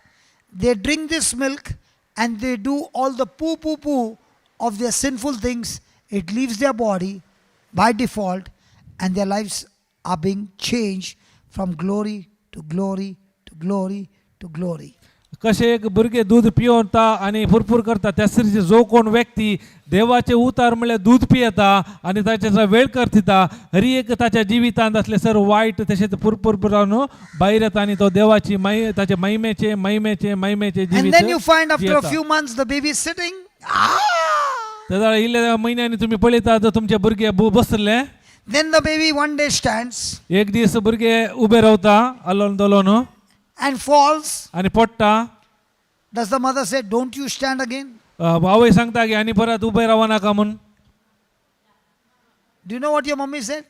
they drink this milk and they do all the poo poo poo of their sinful things. It leaves their body by default and their lives are being changed from glory to glory to glory to glory. कशें एक भुरगे दूद पिवता आनी पुरपूर करता, त्या तरेचे जो कोण व्यक्ती देवाचे उतार म्हणल्यार दूद पियेता आनी ताचे वेळ करता, हरी एक ताच्या जिवितांत असले सर वायट तशेंच पुरपूर जावन भायर येता आनी तो देवाची माय ताचे महिमेचे महिमेचे महिमेचे And then you जिवीत find after a जियेता. Few months the baby is sitting. Ah! तेन्ना इल्ल्या म्हयन्यांनी तुमी पळयतात तुमचे भुरगे बसले. Then the baby one day stands एक दीस भुरगे उबे रावता अलोन दलोन and falls. आनी पडटा. Does the mother say, "Don't you stand again"? आवय सांगता की आनी परत उबे रावनाका नाका म्हूण. Do you know what your mummy said?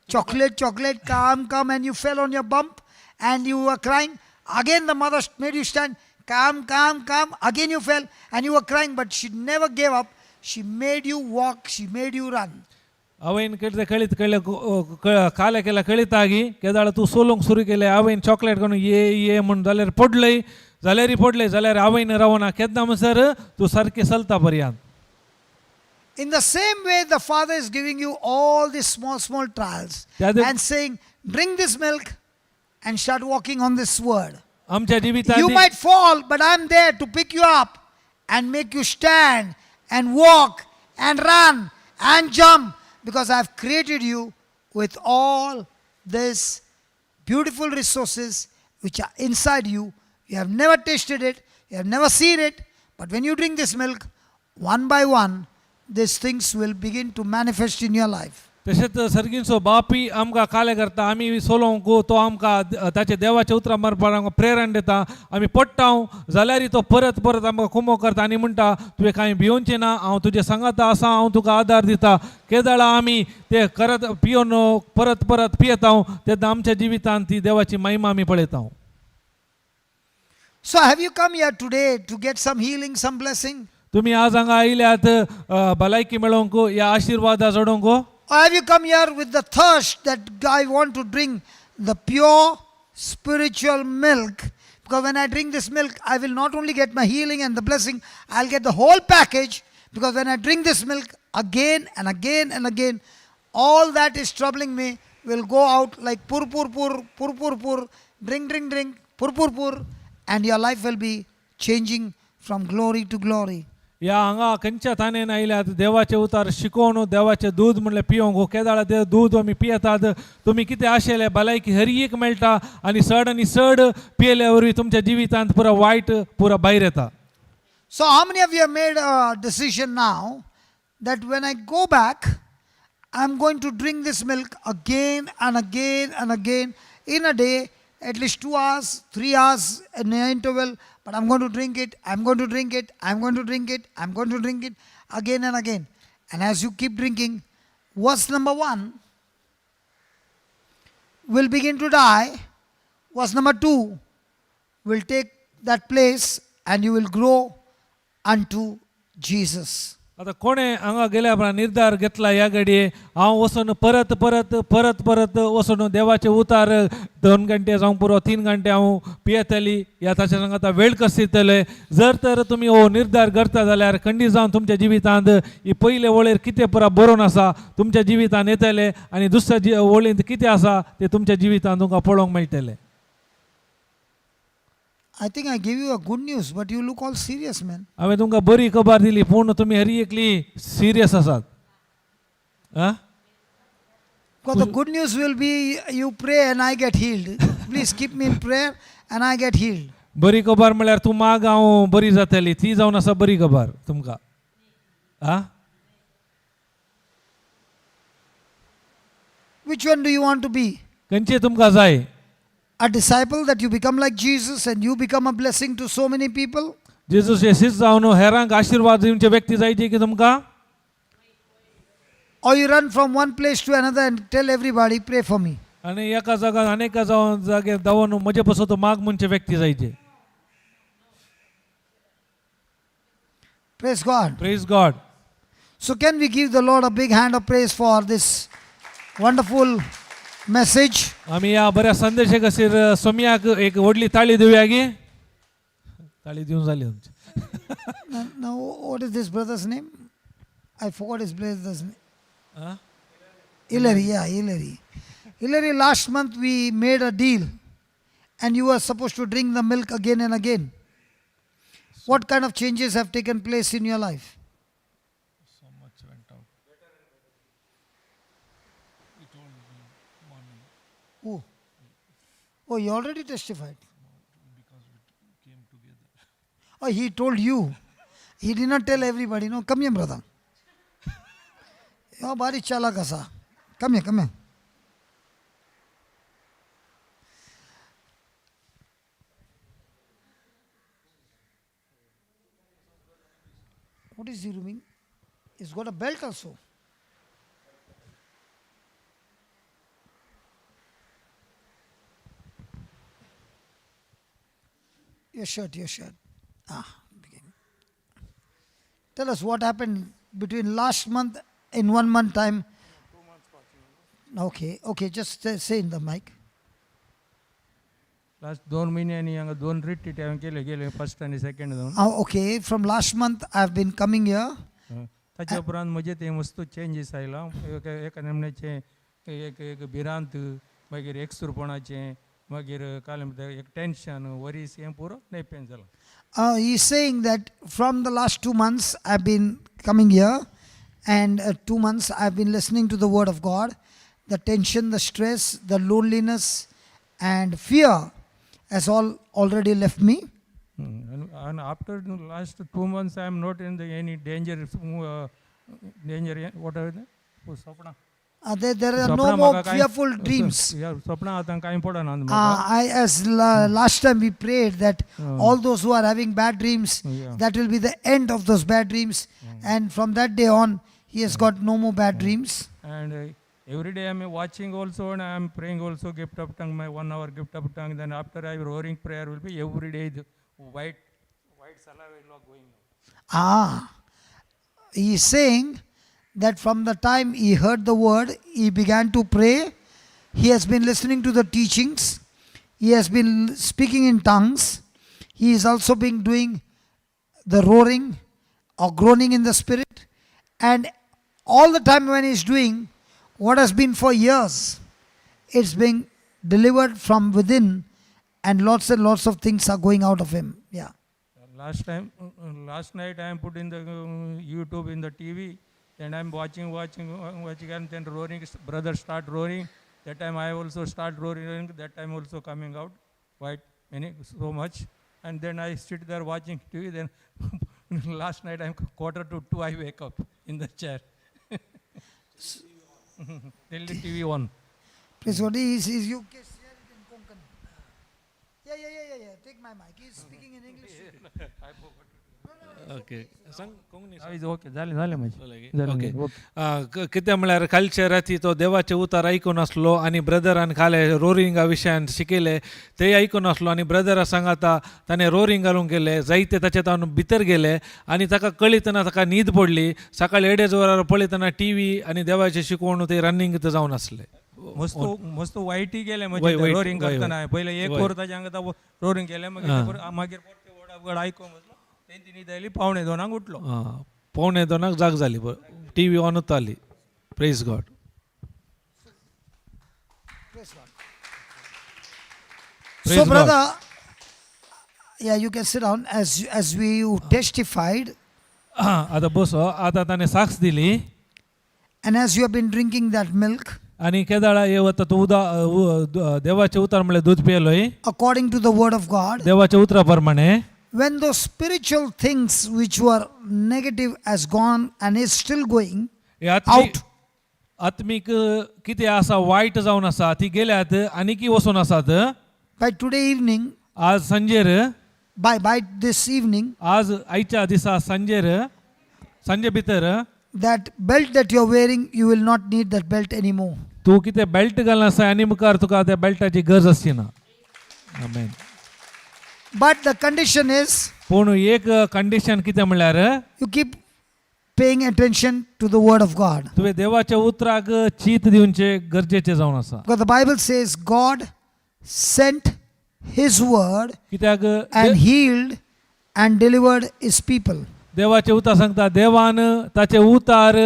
"Chocolate, chocolate, come, come," and you fell on your bump and you were crying. Again, the mother made you stand. "Come, come, come." Again, you fell and you were crying, but she never gave up. She made you walk, she made you run. आवयन केळीत कळीत कळ्ळे काल्या केल्या कळीत आगी केदाळ तूं सोलूंक सुरू केलें. आवयन चॉकलेट करून ये ये म्हूण जाल्यार पडलय, जाल्यारय पडलय, जाल्यार आवयन रावना केन्ना म्हणसर तूं सारकें चलता पर्यंत. In the same way, the Father is giving you all these small, small trials and saying, "Drink this milk and start walking on this word." आमच्या You जिवितांत might fall, but I'm there to pick you up and make you stand and walk and run and jump because I've created you with all these beautiful resources which are inside you. You have never tasted it, you have never seen it, but when you drink this milk, one by one, these things will begin to manifest in your life. तशेंच सर्गींचो बापूय आमकां काले करता आमी सोलोवंक, तो आमकां ताच्या देवाच्या उतरां मारपाक आमकां प्रेरण दिता. आमी पडटा जाल्यारय तो परत परत आमकां कुमो करता आनी म्हणटा, तुवें कांय भियोवचें ना, हांव तुजें सांगाता आसा, हांव तुका आदार दिता. केदाळा आमी ते करत पियोन परत परत पियेता तेन्ना आमच्या जिवितांत ती देवाची महिमा आमी पळयता. So, have you come here today to get some healing, some blessing? तुमी आज हांगा आयल्यात भलायकी मेळोवंक या आशिर्वादा जोडोवंक? Or have you come here with the thirst that I want to drink the pure spiritual milk? Because when I drink this milk, I will not only get my healing and the blessing, I'll get the whole package. Because when I drink this milk again and again and again, all that is troubling me will go out like pur pur pur, pur pur pur, drink, drink, drink, pur pur pur, and your life will be changing from glory to glory. या हांगा खंयच्या थानेन आयल्यात देवाचें उतार शिकोवन देवाचें दूद म्हणल्यार पिवंक? केदाळा ते दूद आमी पियेतात, तुमी कितें आशेले भलायकी हर एक मेळटा आनी चड आनी चड पियेल्या वरवीं तुमच्या जिवितांत पुरा वायट पुरा भायर येता. So, how many of you have made a decision now that when I go back, I'm going to drink this milk again and again and again in a day, at least 2 hours, 3 hours in an interval, but I'm going to drink it, I'm going to drink it, I'm going to drink it, I'm going to drink it again and again. And as you keep drinking, verse number 1 will begin to die, verse number 2 will take that place, and you will grow unto Jesus. आतां कोणें हांगा गेल्या उपरांत निर्धार घेतला ह्या घडये हांव वचून परत परत परत परत वचून देवाचे उतार 2 घंटे जावंक पुरो, 3 घंटे हांव पियेतली या ताच्या सांगाता वेळ कसितले. जर तर तुमी हो निर्धार करता जाल्यार खंडीत जावन तुमच्या जिवितांत ही पयले वळेर कितें पुरा बरोवन आसा तुमच्या जिवितांत येतले आनी दुसऱ्या वळींत कितें आसा तें तुमच्या जिवितांत तुमकां पळोवंक मेळटलें. I think I gave you a good news, but you look all serious, man. हांवें तुमकां बरी खबर दिली पूण तुमी हरी एकली सिरियस आसात आं. Because the good news will be you pray and I get healed. Please keep me in prayer and I get healed. बरी खबर म्हळ्यार तूं माग हांव बरी जातली ती जावन आसा बरी खबर तुमकां आ. Which one do you want to be? खंयची तुमकां जाय? A disciple that you become like Jesus and you become a blessing to so many people? Jesus हे शिस्त जावन हेरांक आशिर्वाद दिवचे व्यक्ती जायची की तुमकां? Or you run from one place to another and tell everybody, "Pray for me"? आनी एका जाग्यार आनी एका जावन जाग्यार धांवन म्हजे पसत माग म्हणचे व्यक्ती जायचे. Praise God. Praise God. So, can we give the Lord a big hand of praise for this wonderful message? आमी ह्या बऱ्या संदेशा खातीर सोमयाक एक व्हडली ताळी दिवया गी. ताळी दिवन जाली तुमची. Now, what is this brother's name? I forgot his brother's name. Ah? Hillary, yeah, Hillary. Hillary, last month we made a deal and you were supposed to drink the milk again and again. What kind of changes have taken place in your life? So much went out. He told me morning. Oh, oh, you already testified. Because we came together. Oh, he told you. He did not tell everybody. No, come here, brother. Yo, बारीक चालाक आसा. Come here, come here. What is he doing? He's got a belt also. Your shirt, your shirt. Ah, begin. Tell us what happened between last month in one month time. Okay, just say in the mic. Last 2 म्हयन्यांनी हांगा दोन retreat हांवें केले गेले first आनी second जावन. Ah, okay, from last month I've been coming here. ताच्या उपरांत म्हजें तें वस्तू चेंजीस आयला. एका निमण्याचें एक एक भिरांत, मागीर एकसुरपणाचें, मागीर काल म्हणटा एक टेंशन वरीस हें पुरो नेपेन जालां. He's saying that from the last 2 months I've been coming here, and 2 months I've been listening to the word of God. The tension, the stress, the loneliness, and fear has all already left me. आनी after last 2 months I am not in the any danger, danger what सपनां. There are no सपनां more म्हाका कांय- fearful dreams. सपनां आतां कांय पडना म्हाका. As last time we prayed that all those who are having bad dreams, that will be the end of those bad dreams. And from that day on, he has got no more bad dreams. And every day I'm watching also and I'm praying also, gift of tongue, my 1 hour gift of tongue. Then after I roaring prayer will be every day the white, white saliva will not going out. Ah, he is saying that from the time he heard the word, he began to pray. He has been listening to the teachings. He has been speaking in tongues. He is also been doing the roaring or groaning in the spirit. And all the time when he's doing what has been for years, it's being delivered from within, and lots of things are going out of him. Yeah. Last time, last night I am put in the YouTube in the TV and I'm watching, watching, watching and then roaring, brother start roaring. That time I also start roaring, that time also coming out quite many, so much. And then I sit there watching TV, then last night I'm 1:45 I wake up in the chair. Till the TV on. Please, what is you can share it in Konkani. Yeah. Take my mic. He's speaking in English. I forgot. No, okay, सांग Konkani. Now okay, जालें जालें म्हजें, जालें. Okay. Okay. कितें म्हळ्यार कालचे राती तो देवाचे उतार आयकून आसलो आनी ब्रदरान काले रोरिंगा विशयान शिकयले ते आयकून आसलो आनी ब्रदरा सांगाता ताणें रोरिंग घालूंक गेले जायते ताचे ताणून भितर गेले आनी ताका कळितना ताका न्हीद पडली. सकाळी अडेज वरार पळयतना टीव्ही आनी देवाचे शिकवण ते रनिंग जावन आसले. मस्त मस्त वायटी गेले. वय, म्हणजे वायट, रोरिंग वय, करतना वय. पयले एक वय. वर ताच्या हांगा रोरिंग केलें, मागीर मागीर परते वडाप आयकूंक बसलो. तेंची न्हीद आयली, 1:45 उठलो. आं, 1:45 जाग जाली, टीव्ही ऑनूच जाली. Praise God. Praise So, God. Brother, yeah, you can sit down as we testified, आतां बस. आतां ताणें साक्ष दिली. And as you have been drinking that milk, आनी केदाळा हे वता तूं उदा देवाचें उतर म्हणल्यार दूद पियेलोय, according to the word of God, देवाच्या उतरा प्रमाणे, when those spiritual things which were negative has gone and is still going हे आत्मीक out, आत्मीक कितें आसा वायट जावन आसा ती गेल्यात आनी की वचून आसात. By today evening, आज सांजेर, by this evening, आज आयच्या दिसा सांजेर, सांजे भितर, that belt that you're wearing, you will not need that belt anymore. तूं कितें बेल्ट घालून आसा आनी मुखार तुका त्या बेल्टाची गरज आसची ना. आमेन. But the condition is पूण एक कंडिशन कितें म्हणल्यार, you keep paying attention to the word of God. तुवें देवाच्या उतराक चीत दिवचें गरजेचें जावन आसा. Because the Bible says God sent his word कित्याक and healed and delivered his people. देवाचे उतार सांगता, देवान ताचे उतार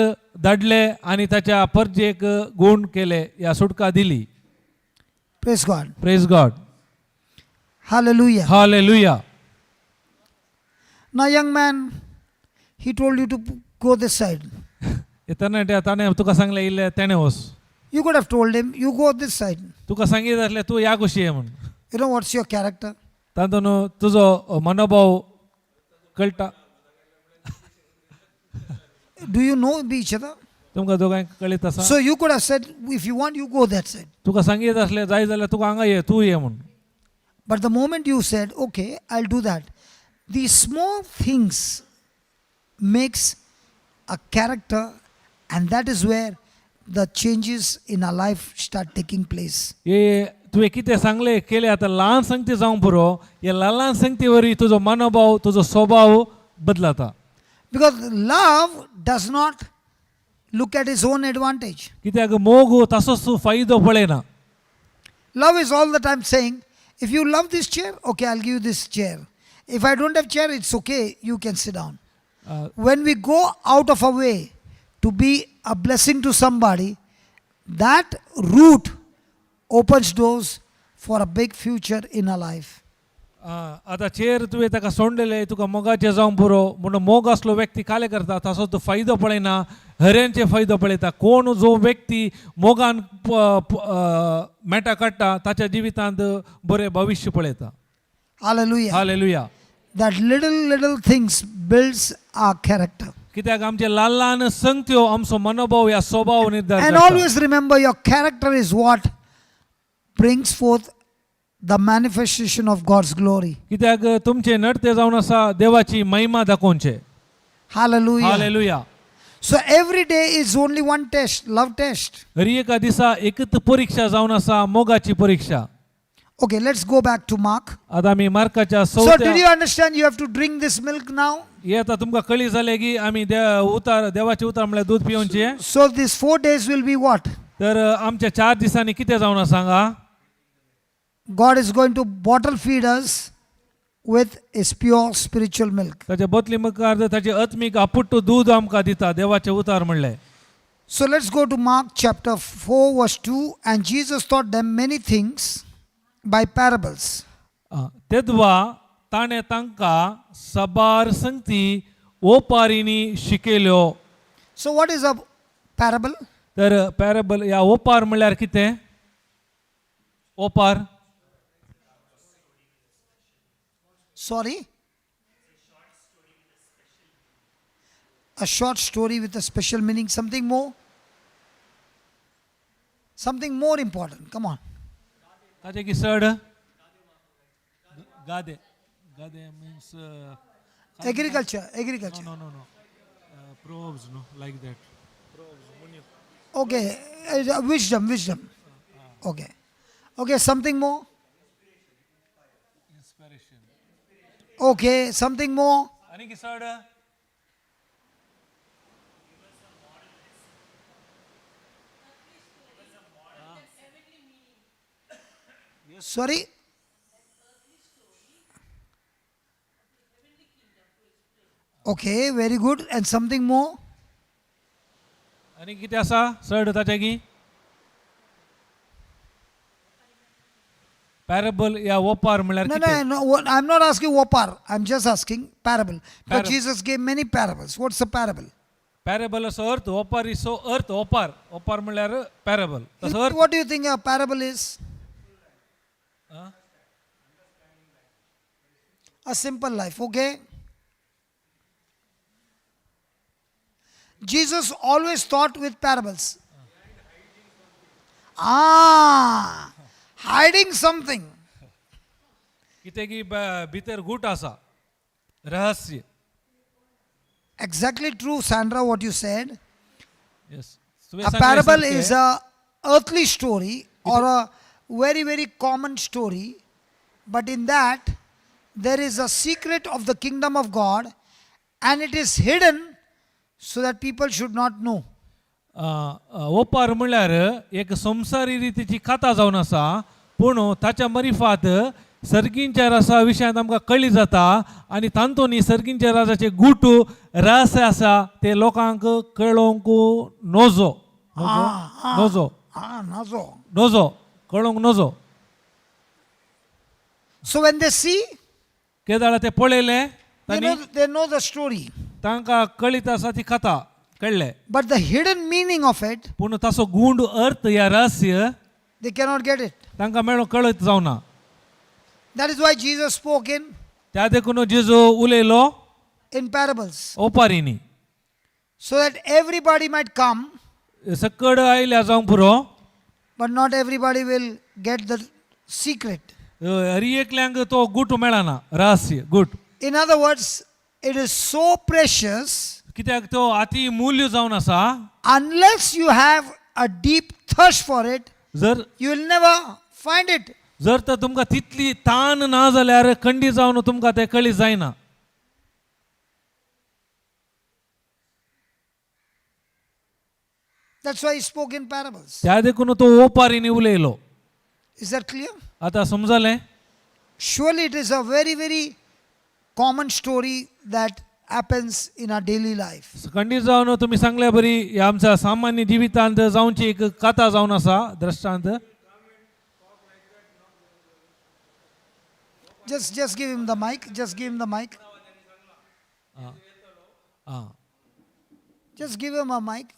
धाडले आनी ताच्या परजेक गूण केले या सुटका दिली. Praise God. Praise God. Hallelujah. Hallelujah. Now, young man, he told you to go this side. तरणाट्या, ताणें तुका सांगलें इल्लें तेणें वच. You could have told him, you go this side. तुका सांगीत आसलें तूं ह्या कुशी ये म्हूण. You know what's your character? तातूंत तुजो मनोभाव कळटा. Do you know each other? तुमकां दोगांक कळीत आसा. So you could have said, if you want, you go that side. तुका सांगीत आसलें जाय जाल्यार तुका हांगा ये, तूं ये म्हूण. But the moment you said, okay, I'll do that, these small things makes a character, and that is where the changes in our life start taking place. हे तुवें कितें सांगलें केलें आतां ल्हान संगती जावंक पुरो, हे ल्हान ल्हान संगती वरवीं तुजो मनोभाव, तुजो स्वभाव बदलता. Because love does not look at its own advantage. कित्याक मोग तसोच फायदो पळयना. Love is all the time saying, if you love this chair, okay, I'll give you this chair. If I don't have chair, it's okay, you can sit down. When we go out of our way to be a blessing to somebody, that route opens doors for a big future in our life. आतां चेर तुवें ताका सोडलेले, तुका मोगाचें जावंक पुरो म्हणून. मोग आसलो व्यक्ती काले करता, तसो तो फायदो पळयना, हऱ्यांचे फायदो पळयता. कोण जो व्यक्ती मोगान मेटा काडटा ताच्या जिवितांत बरें भविश्य पळयता. Hallelujah. Hallelujah. That little, little things builds our character. कित्याक आमचे ल्हान ल्हान संगत्यो आमचो मनोभाव या स्वभाव निर्धार And करता. Always remember, your character is what brings forth the manifestation of God's glory. कित्याक तुमचे नडते जावन आसा देवाची महिमा दाखोवचे. Hallelujah. Hallelujah. So every day is only one test, love test. हर एका दिसा एकच परीक्षा जावन आसा, मोगाची परीक्षा. Okay, let's go back to Mark. आतां आमी मार्काच्या So, did चवथ्या you understand you have to drink this milk now? हे आतां तुमकां कळी जालें की आमी उतार देवाचे उतार म्हणल्यार दूद पिवचे. So, these 4 days will be what? तर आमच्या 4 दिसांनी कितें जावन आसा सांगा? God is going to bottle feed us with His pure spiritual milk. ताच्या बदली मुखार ताचे आत्मीक आपुट्टू दूद आमकां दिता देवाचे उतार म्हणलें. So, let's go to Mark chapter 4, verse 2. And Jesus taught them many things by parables. तेदवा ताणें तांकां साबार संगती ओपारींनी शिकयल्यो. So, what is a parable? तर पॅरेबल या ओपार म्हणल्यार कितें? ओपार. Sorry? A short story with a special meaning, something more? Something more important. Come on. ताचें की चड गादे, गादे means Agriculture, agriculture. No no no, proverbs no like that. Okay, wisdom, wisdom. Okay. Okay, something more? Inspiration. Okay, something more? आनी कितें चड? Sorry? Okay, very good. And something more? आनी कितें आसा चड ताचें की पॅरेबल या ओपार म्हणल्यार No, कितें? no, no. I'm not asking Wopar. I'm just asking parable. But Parable. Jesus gave many parables. What's a parable? Parable असो अर्थ ओपारीचो अर्थ ओपार, ओपार म्हणल्यार पॅरेबल तसो अर्थ. What do you think a parable is? Ah? A simple life, okay? Jesus always taught with parables. Ah, hiding something. कितें की भितर गूट आसा, रहस्य. Exactly true, Sandra, what you said. Yes. A parable is a earthly story or a very, very common story, but in that there is a secret of the kingdom of God, and it is hidden so that people should not know. ओपार म्हणल्यार एक संवसारी रितीची कथा जावन आसा, पूण ताच्या मरिफात सर्गींच्या रसा विशयांत आमकां कळी जाता आनी तातूंत सर्गींच्या राजाचे गूट रहस्य आसा ते लोकांक कळोवंक नजो, नजो. Ah, nazo. नजो, कळोवंक नजो. So when they see, केदाळा ते पळयलें they तांणी know, they know the story. तांकां कळीत आसा ती कथा कळ्ळें. But the hidden meaning of it, पूण ताचो गूंड अर्थ या रहस्य they cannot get it. तांकां मेळों कळत जावना. That is why Jesus spoke in, त्या देखून जेजू उलयलो in parables. ओपारींनी. So that everybody might come, सकड आयल्या जावंक पुरो, but not everybody will get the secret. Hari एकल्यांक तो गूट मेळना, रहस्य गूट. In other words, it is so precious, कित्याक तो अति मूल्य जावन आसा. unless you have a deep thirst for it, जर you will never find it. जर तर तुमकां तितली तान ना जाल्यार कंडी जावन तुमकां तें कळी जायना. That's why he spoke in parables. त्या देखून तो ओपारींनी उलयलो. Is that clear? आतां समजलें? Surely it is a very, very common story that happens in our daily life. खंडीत जावन तुमी सांगल्या बरी ह्या आमच्या सामान्य जिवितांत जावची एक कथा जावन आसा, दृश्टांत. Just give him the mic. Just give him the mic. आं. Just give him a mic.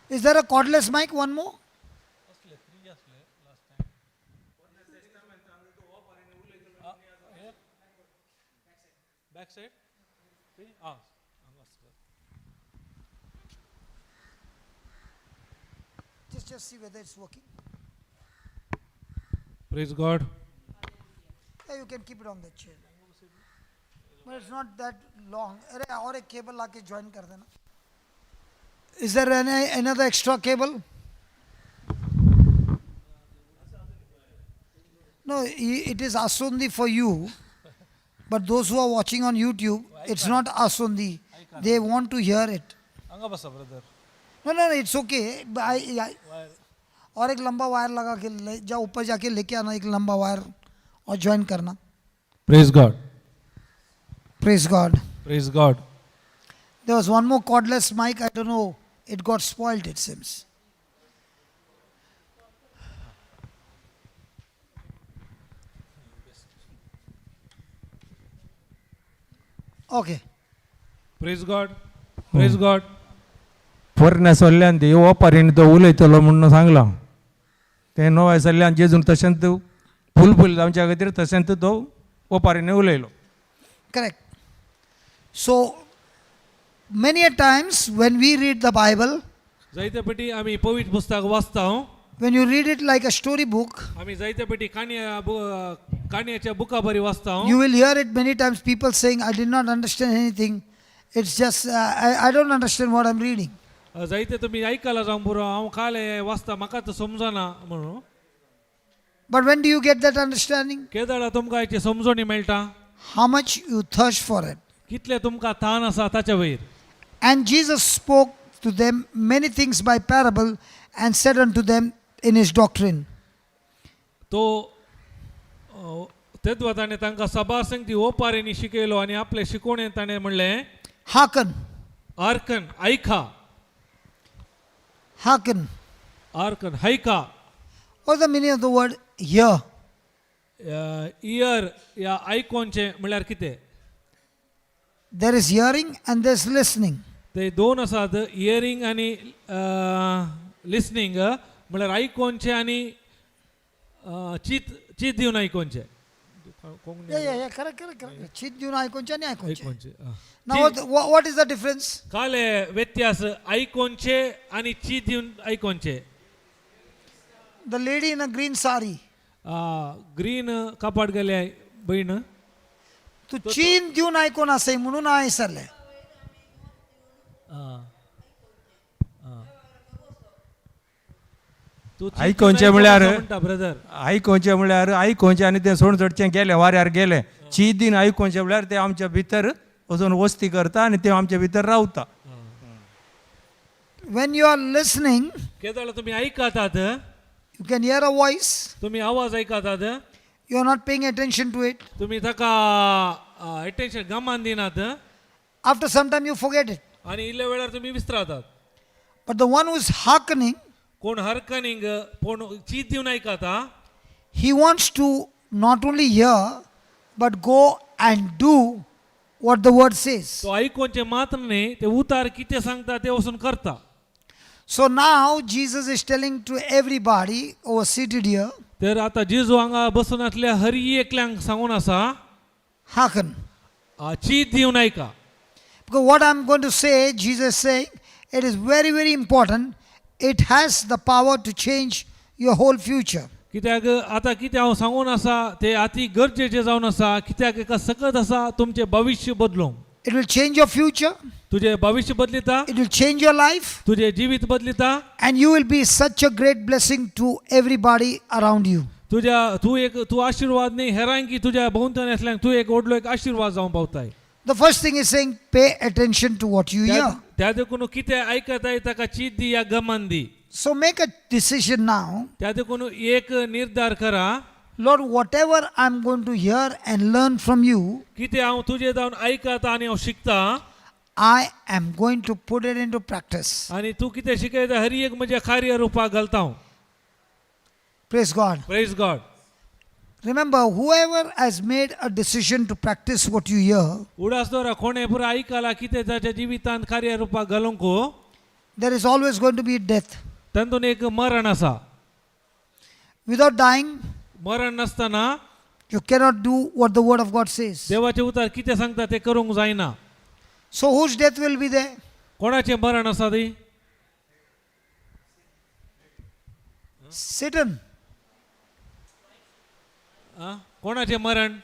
Is there a cordless mic? One more? Back side. Ah. Just see whether it's working. Praise God. Yeah, you can keep it on the chair. But it's not that long. अरे और एक cable लाके join कर देना. Is there any another extra cable? No, it is Asundi for you. But those who are watching on YouTube, it's not Asundi. They want to hear it. हांगा बसा brother. No, no, it's okay. और एक लंबा wire लगा K ले जा, ऊपर जाके लेके आना एक लंबा वायर और ज्वाइन करना. Praise God. Praise God. Praise God. There was one more cordless mic. I don't know. It got spoiled, it seems. Okay. Praise God. Praise God. पोरण्या सल्ल्यान ती ओपारीन तो उलयतलो म्हणून सांगलां तें नव्या सल्ल्यान जेजून तशेंच फुलफूल जावच्या खातीर तशेंच तो ओपारीन उलयलो. Correct. So, many a times when we read the Bible, जायते पटी आमी पवित्र पुस्तक वाचता. When you read it like a story book, आमी जायते पेटी काणया काणयेच्या बुका बरी वाचता. you will hear it many times, people saying, "I did not understand anything. It's just, I don't understand what I'm reading." जायते तुमी आयकला जावंक पुरो, हांव काल हें वाचता, म्हाका तर समजना म्हणून. But when do you get that understanding? केदळा तुमकां हेची समजणी मेळटा? How much you thirst for it. कितले तुमकां तान आसा ताच्या वयर. And Jesus spoke to them many things by parable and said unto them in his doctrine. तो तेद्वा ताणें तांकां सभार संगती ओपारींनी शिकयलो आनी आपले शिकवणेंत ताणें म्हणलें. Hearken, hearken आयका. Hearken. Hearken Haika. What's the meaning of the word hear? Year या आयकोनचें म्हणल्यार कितें? There is hearing and there's listening. ते दोन आसात, इयरींग आनी लिसनींग, म्हणल्यार आयकोनचें आनी चीत चीत दिवन आयकोनचें. Yeah, correct, correct, correct. चीत दिवन आयकोनचें आनी आयकोनचें. आयकोनचें आं. Now, what is the difference? काले व्यत्यास आयकोनचे आनी चीत दिवन आयकोनचे? The lady in a green sari. Green कापाट गेले भयण. तू चीन दिवन आयकोन आसय म्हणून हांवें विचारलें. आं. आं. तूं चीत आयकोनचें दिवन म्हळ्यार आयकोन म्हणटा ब्रदर. आयकोवचें म्हळ्यार आयकोवचें आनी तें सोडून चडचें गेलें, वाऱ्यार गेलें. चीत दिन आयकोवचें म्हळ्यार तें आमच्या भितर वचून वस्ती करता आनी तें आमच्या भितर रावता. When you are listening, केदळ तुमी आयकतात, you can hear a voice, तुमी आवाज आयकतात, you are not paying attention to it. तुमी ताका एटेन्शन गमान दिनात. After some time, you forget it. आनी इल्ल्या वेळार तुमी विसरातात. But the one who is hearkening, कोण हरकनींग, कोण चीत दिवन आयकता, he wants to not only hear, but go and do what the word says. तो आयकोनचें मात्र न्ही, ते उतार कितें सांगता ते वचून करता. So now Jesus is telling to everybody who are seated here, तर आतां जेजू हांगा बसून आसल्या हर एकल्यांक सांगून आसा, hearken. चीत दिवन आयका. Because what I'm going to say, Jesus is saying, it is very, very important. It has the power to change your whole future. कित्याक आतां कितें हांव सांगून आसा ते अती गरजेचें जावन आसा, कित्याक एका सकत आसा तुमचें भविश्य बदलूंक. It will change your future, तुजें भविश्य बदलिता. It will change your life, तुजें जिवीत बदलिता. And you will be such a great blessing to everybody around you. तुज्या तूं एक तूं आशिर्वाद न्ही, हेरांकी तुज्या भोंवतणी आसल्यांक तूं एक व्हडलो एक आशिर्वाद जावंक पावताय. The first thing is saying, pay attention to what you hear. त्या देखून कितें आयकताय ताका चीत दी या गमन दी. So make a decision now. त्या देखून एक निर्धार करा. Lord, whatever I'm going to hear and learn from you, कितें हांव तुजें जावन आयकता आनी हांव शिकता, I am going to put it into practice. आनी तूं कितें शिकयता हर एक म्हज्या कार्य रुपाक घालता हांव. Praise God. Praise God. Remember, whoever has made a decision to practice what you hear, उडास दवरा, कोणें पुरो आयकला कितें ताच्या जिवितांत कार्य रुपाक घालूंक, there is always going to be death. तातूंत एक मरण आसा. Without dying, मरण नासतना you cannot do what the Word of God says. देवाचें उतर कितें सांगता तें करूंक जायना. So, whose death will be there? कोणाचें मरण आसा ती? Satan. आं? कोणाचें मरण?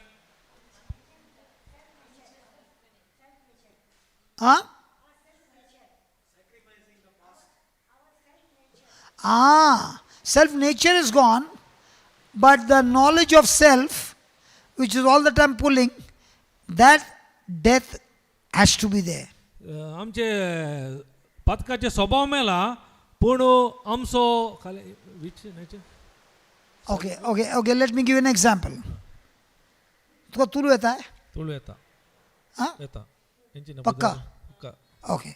Huh? Ah, self nature is gone, but the knowledge of self, which is all the time pulling, that death has to be there. आमचे पातकाचे स्वभाव मेला, पूण आमचो खाली which nature? Okay, let me give you an example. तुका तुलू येता? तुळू येता. Huh? येता हेंची ना. पक्का? पक्का. Okay.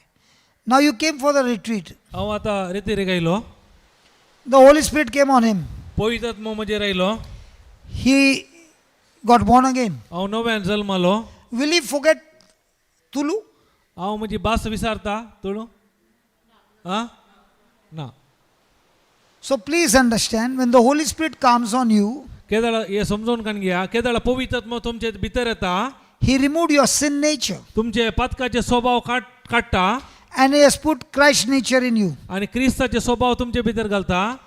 Now you came for the retreat. हांव आतां रेतीर आयलो. The Holy Spirit came on him. पवित्र आत्मो म्हजेर आयलो. He got born again. हांव नव्यान जल्मालो. Will he forget Tulu? हांव म्हजी भास विसारता तुळू आं ना. So please understand, when the Holy Spirit comes on you, केदळ हे समजून काण घेया, केदळ पवित्र आत्मो तुमचे भितर येता, He removed your sin nature तुमचे पातकाचे स्वभाव काड काडटा and He has put Christ nature in you. आनी क्रिस्ताचे स्वभाव तुमचे भितर घालता.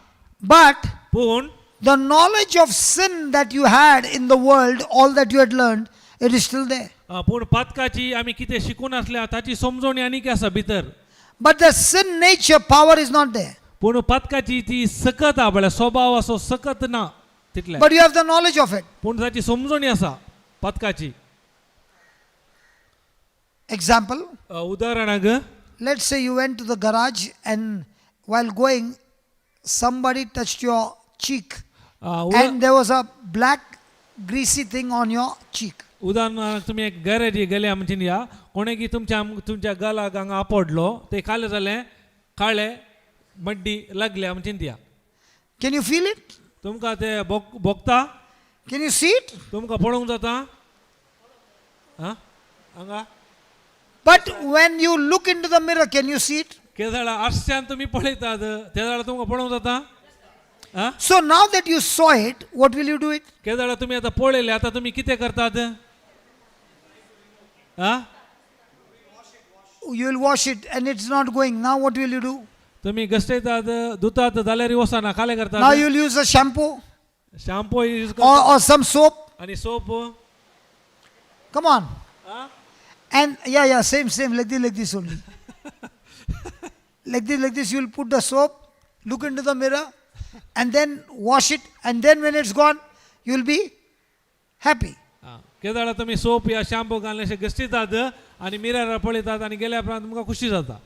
But पूण the knowledge of sin that you had in the world, all that you had learned, it is still there. पूण पातकाची आमी कितें शिकून आसल्या ताची समजवणी आनीक आसा भितर. But the sin nature power is not there. पूण पातकाची ती सकत आहा म्हळ्यार स्वभाव असो सकत ना तितले. But you have the knowledge of it. पूण ताची समजणी आसा पातकाची. Example, उदाहरणाक, let's say you went to the garage and while going, somebody touched your cheek and there was a black greasy thing on your cheek. उदाहरणार्थ तुमी एक गॅरेजी गेले म्हणजे या कोणे की तुमच्या तुमच्या गलाक हांगा आपडलो ते कालें जालें काळे मड्डी लागल्या म्हणजे या. Can you feel it? तुमकां ते भोगता? Can you see it? तुमकां पळोवंक जाता आं हांगा? But when you look into the mirror, can you see it? केदळा आरश्यान तुमी पळयतात तेदळा तुमकां पळोवंक जाता आं? So now that you saw it, what will you do it? केदळा तुमी आतां पळयलें आतां तुमी कितें करतात आं? You will wash it and it's not going. Now what will you do? तुमी घसयतात धुतात जाल्यार वचना कालें Now करतात. you will use a shampoo shampoo use or some soap. आनी soap. Come on. आं? And yeah, same, same, like this, like this only. Like this, like this, you will put the soap, look into the mirror, and then wash it. And then when it's gone, you will be happy. आं, केदळा तुमी सोप या shampoo घालून अशें घसटीतात आनी मिररार पळयतात आनी गेल्या उपरांत तुमकां खुशी जाता.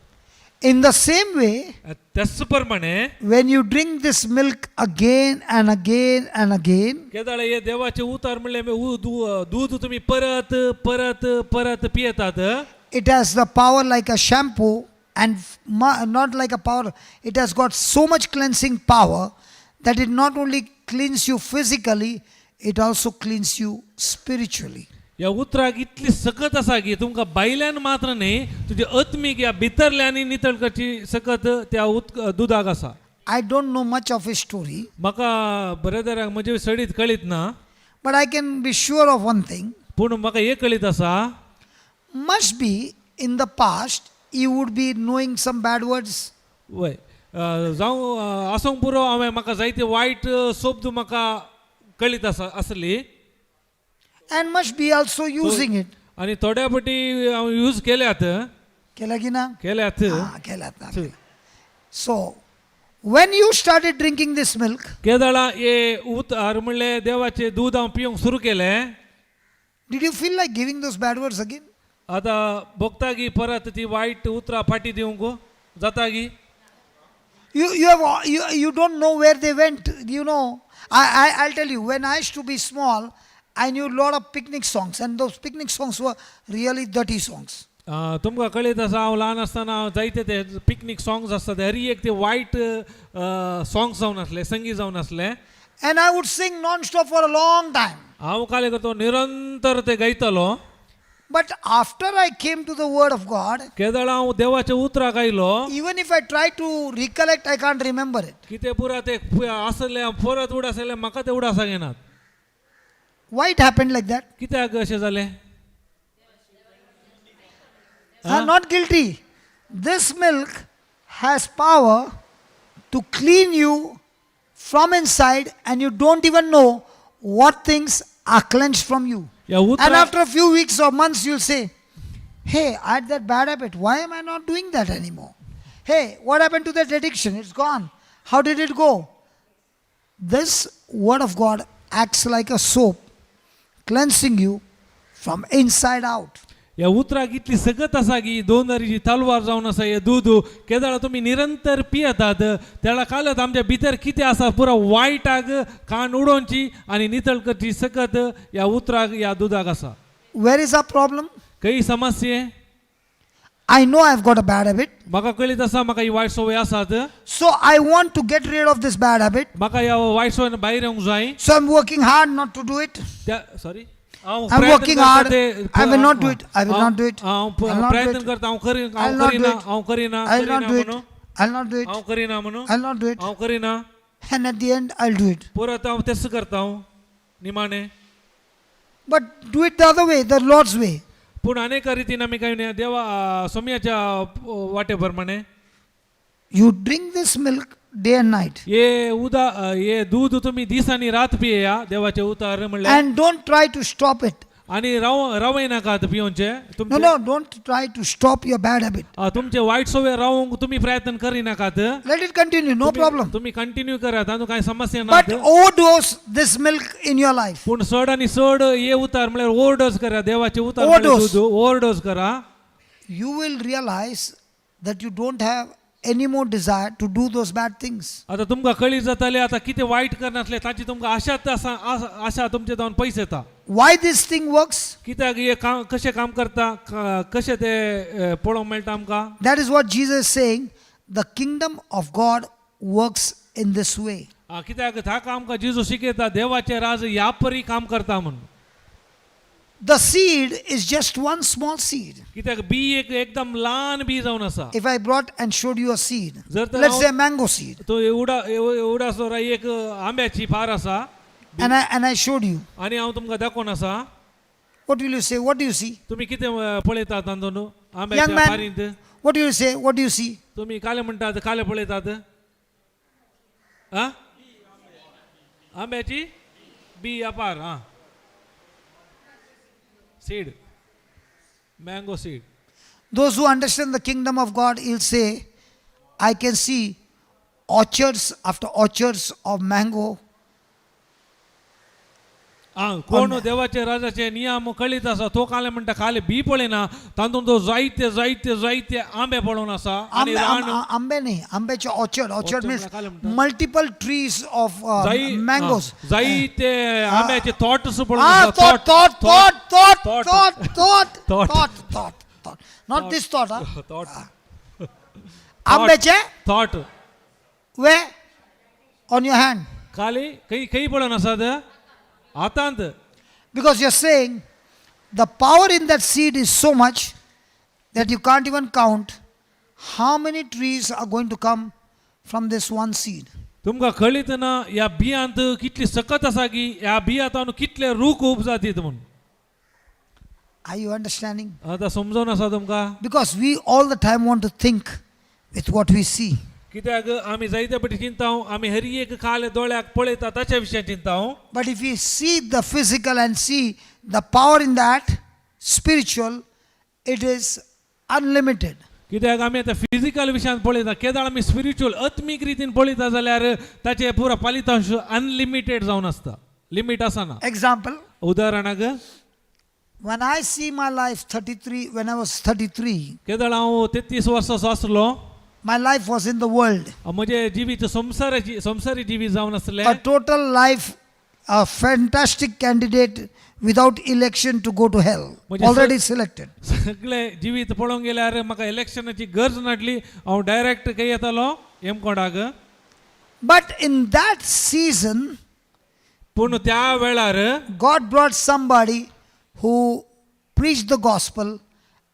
In the same way, त्याच प्रमाणे when you drink this milk again and again and again, केदळा हे देवाचें उतर म्हणल्यार दूद तुमी परत परत परत पियेतात, it has the power like a shampoo and not like a power. It has got so much cleansing power that it not only cleans you physically, it also cleans you spiritually. ह्या उतराक इतली सकत आसा की तुमकां भायल्यान मात्र न्ही तुजे आत्मीक ह्या भितरल्यानी नितळ करची सकत त्या दुदाक आसा. I don't know much of his story, म्हाका ब्रदराक म्हजे सडीत कळीत ना, but I can be sure of one thing. पूण म्हाका एक कळीत आसा, Must be in the past, he would be knowing some bad words. वय जावं आसूंक पुरो हांवें म्हाका जायते वायट शब्द म्हाका कळीत आसा आसली And must be also using it. आनी थोड्या पटी हांव यूज केल्यात. केला की ना? केल्यात. Ah, केलात ना. So, when you started drinking this milk, केदळा हे उतर म्हणलें देवाचें दूद हांव पिवंक सुरू केलें, did you feel like giving those bad words again? आतां भोगता की परत ती वायट उतरां फाटी दिवंक जाता की? You don't know where they went. I'll tell you, when I used to be small, I knew a lot of picnic songs, and those picnic songs were really dirty songs. तुमकां कळीत आसा हांव ल्हान आसतना हांव जायते ते पिकनीक सॉंग्स आसता ते हरी एक ते वायट सॉंग्स जावन आसले संगीत जावन आसले. And I would sing non-stop for a long time. हांव काले करतो निरंतर ते गायतलो. But after I came to the Word of God, केदळा हांव देवाच्या उतराक आयलो, even if I try to recollect, I can't remember it. कितें पुरा ते आसले परत उडास आसले म्हाका ते उडास येनात. Why it happened like that? कित्याक अशें जालें? I'm not guilty. This milk has power to clean you from inside, and you don't even know what things are cleansed from you. ह्या And उतरा after a few weeks or months, you'll say, "Hey, I had that bad habit. Why am I not doing that anymore? Hey, what happened to that addiction? It's gone. How did it go?" This Word of God acts like a soap, cleansing you from inside out. ह्या उतराक इतली सकत आसा की दोन दारीची तलवार जावन आसा हे दूद केदळा तुमी निरंतर पियेतात तेळा कालत आमच्या भितर कितें आसा पुरा वायटाक कान उडोवची आनी नितळ करची सकत ह्या उतराक ह्या दुदाक आसा. Where is our problem? खंय समस्ये? I know I've got a bad habit. म्हाका कळीत आसा म्हाका ही वायट संवय आसात. So I want to get rid of this bad habit. म्हाका ह्या वायट संवयन भायर येवंक जाय. So I'm working hard not to do it. त्या सॉरी हांव I'm प्रयत्न working करता hard. ते I will not do it. I will not do it. हांव I will not do प्रयत्न it. करता हांव करी I हांव will not do करिना it. हांव करिना I will करिना not do it. म्हणून I will not do it. हांव करिना म्हणून I will not do it. हांव करिना. And at the end, I'll do it. परत हांव तेच करता हांव निमाणें. But do it the other way, the Lord's way. पूण अनेक रितीन आमी कांय न्हय देवा सोमयाच्या वाटे प्रमाणे. You drink this milk day and night. हे उदा हे दूद तुमी दीस आनी रात पियेया देवाचे उतार म्हणल्यार And don't try to stop it. आनी राव रावयनाकात पिवचे No, तुमचे no, don't try to stop your bad habit. तुमचे वायट सवय रावूंक तुमी प्रयत्न करिनाकात. Let it continue, no problem. तुमी कंटिन्यू करात तातूंत कांय समस्या ना. But overdose this milk in your life. पूण चड आनी चड हे उतार म्हळ्यार ओवरडोज करा देवाचे उतार म्हळ्यार Overdose. दूद ओवरडोज करा. You will realize that you don't have any more desire to do those bad things. आतां तुमकां कळी जाताले आतां कितें वायट करनासले ताची तुमकां आशाच आसा आशा तुमचे जावन पयस येता. Why this thing works? कित्याक हे काम कशें काम करता कशें तें पळोवंक मेळटा आमकां. That is what Jesus is saying. The kingdom of God works in this way. कित्याक ताका आमकां जेजू शिकयता देवाचें राज ह्या परी काम करता म्हूण. The seed is just one small seed. कित्याक बी एक एकदम ल्हान बी जावन आसा. If I brought and showed you a seed, जर तर let's हांव say a mango seed, तो उडासोरा एक आंब्याची फार आसा and I showed you, आनी हांव तुमकां दाखोवन आसा. What will you say? What do you see? तुमी कितें पळयतात तातूंत Young आंब्याच्या man, फारींत? What do you say? What do you see? तुमी काले म्हणटात काले पळयतात आ आंब्याची बी अपार आं seed mango seed. Those who understand the kingdom of God, he'll say, I can see orchards after orchards of mango. आं कोण देवाचे राजाचे नियम कळीत आसा तो काले म्हणटा काले बी पळयना तातूंत तो जायते जायते जायते आंबे पळोवन आसा आनी आंबे, रान आंबे नाही, आंब्याचे orchard. Orchard Orchard means काले म्हणतात. Multiple trees of mangoes. जायते आंब्याचे थॉट्स पळोवन Ah, आसा. thought, thought, thought, thought, Thought. Thought, thought, Thought. Thought, thought, thought. Not this thought, huh? Thought. आंब्याचे thought. Where? On your hand. काली खंय खंय पळोवन आसात आतांत. Because you're saying the power in that seed is so much that you can't even count how many trees are going to come from this one seed. तुमकां कळीत ना ह्या बियांत कितली सकत आसा की ह्या बियांत कितले रूख उब जातीत म्हूण. Are you understanding? आतां समजून आसा तुमकां? Because we all the time want to think with what we see. कित्याक आमी जायते पटी चिंता आमी हर एक काल दोळ्याक पळयता ताच्या विशयान चिंता. But if we see the physical and see the power in that spiritual, it is unlimited. कित्याक आमी आतां फिजिकल विशयान पळयता केदाळ आमी स्पिरिच्युअल आत्मीक रितीन पळयता जाल्यार ताचे पुरा पालितांश अनलिमिटेड जावन आसता लिमीट आसना. Example, उदाहरणाक when I see my life 33, when I was 33, केदळ हांव 33 वर्सांचो आसलो my life was in the world. म्हजें जिवीत संवसाराची संवसारी जिवीत जावन आसलें. A total life, a fantastic candidate without election to go to hell, म्हणजे already selected. सगळें जिवीत पळोवंक गेल्यार म्हाका इलेक्शनाची गरज नाडली हांव डायरेक्ट खंय येतालो हेमकोंडाक. But in that season, पूण त्या वेळार God brought somebody who preached the gospel,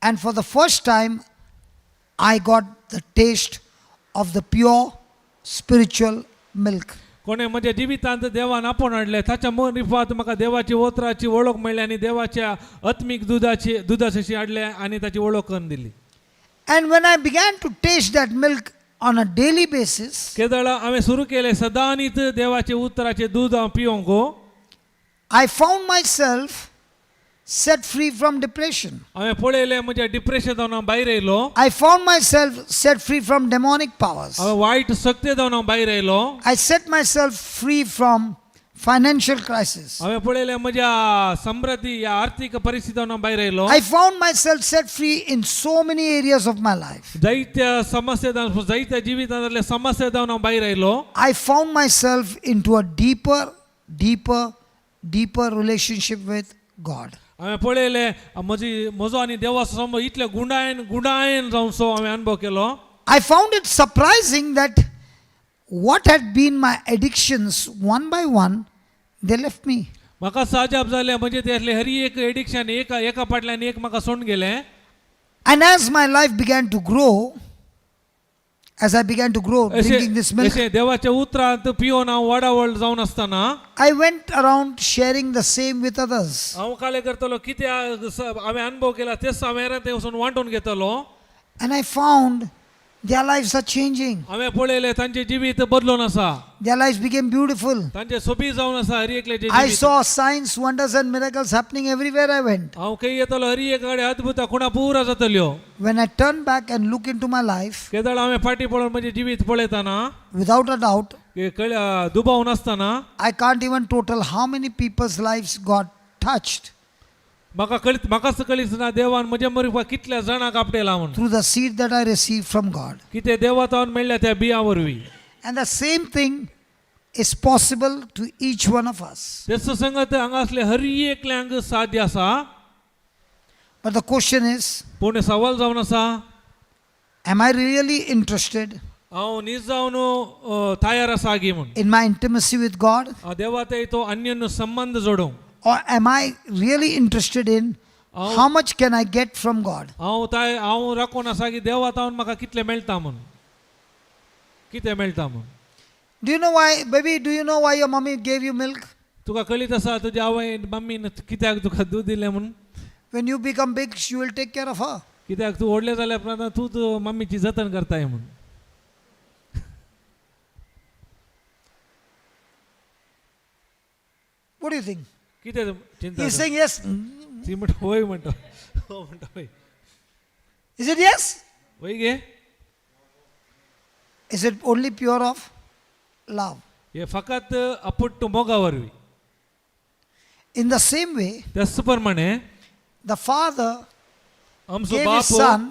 and for the first time, I got the taste of the pure spiritual milk. कोणें म्हज्या जिवितांत देवान आपोवन हाडलें ताच्या मार्फत म्हाका देवाची ओतराची वळख मेळ्ळी आनी देवाच्या आत्मीक दुदाची दुदाची हाडलें आनी ताची वळख करून दिली. And when I began to taste that milk on a daily basis, केदळा हांवें सुरू केलें सदांनीच देवाचे उतराचें दूद हांव पिवंक. I found myself set free from depression. हांवें पळयलें म्हज्या डिप्रेशन जावन हांव भायर येयलो. I found myself set free from demonic powers. हांवें वायट शक्ती जावन हांव भायर येयलो. I set myself free from financial crisis. हांवें पळयलें म्हज्या समृद्धी ह्या आर्थीक परिस्थिती जावन हांव भायर येयलो. I found myself set free in so many areas of my life. जायत्या समस्या जावन जायत्या जिवितांतल्या समस्या जावन हांव भायर येयलो. I found myself into a deeper, deeper, deeper relationship with God. हांवें पळयलें म्हजी म्हजो आनी देवाचो संबंद इतले गुंडायन गुंडायन जावचो हांवें अनुभव केलो. I found it surprising that what had been my addictions, one by one, they left me. म्हाका साजाप जालें म्हणजे त्यातले हरी एक एडिक्शन एका एका फाटल्यान एक म्हाका सोडून गेलें. And as my life began to grow, as I began to grow drinking this अशें milk, अशें देवाच्या उतरांत पिवन हांव वाडावळ जावन आसतना I went around sharing the same with others. हांव काले करतलो कितें हांवें अनुभव केला तेच हांवें हेरां थंय वचून वांटून घेतलो. And I found Their lives are changing. हांवें पळयलें तांचें जिवीत बदलून आसा. Their lives became beautiful. तांचे सोबीत जावन आसा हर एकल्याचें I जिवीत. saw signs, wonders, and miracles happening everywhere I went. हांव खंय येतलो हर एक कडेन अद्भुत खुणा पुरा जातल्यो. When I turn back and look into my life, केदळ हांवें फाटीं पळोवन म्हजें जिवीत पळयतना without a doubt, दुबाव नासतना I can't even total how many people's lives got touched म्हाका कळीत म्हाकाच कळीच ना देवान म्हज्या मरिफा कितल्या जाणांक आपटेला म्हूण through the seed that I received from God. कितें देवातावन मेळ्ळ्या त्या बियां वरवीं. And the same thing is possible to each one of us. तेच संगत हांगा असले हर एकल्यांक साध्य आसा. But the question is, पूण सवाल जावन आसा, am I really interested हांव नीज जावन तयार आसा गी म्हूण in my intimacy with God? हांव देवा ते तो अन्य संबंद जोडूंक Or am I really interested in how much can I get from God? हांव ताय हांव राखून आसा की देवा तावन म्हाका कितलें मेळटा म्हूण कितें मेळटा म्हूण. Do you know why, baby, do you know why your mommy gave you milk? तुका कळीत आसा तुज्या आवयन मम्मीन कित्याक तुका दूद दिलें म्हूण? When you become big, she will take care of her. कित्याक तूं व्हडलें जाल्या उपरांत तूं तूं मम्मीची जतन करताय म्हूण. What do you think? कितें चिंता? He's saying yes. ती म्हणटा वय म्हणटा हो म्हणटा वय. Is it yes? वय गे. Is it only pure of love? हे फकत अपुट्ट मोगा वरवीं. In the same way, त्याच प्रमाणे the father आमचो gave बाप his son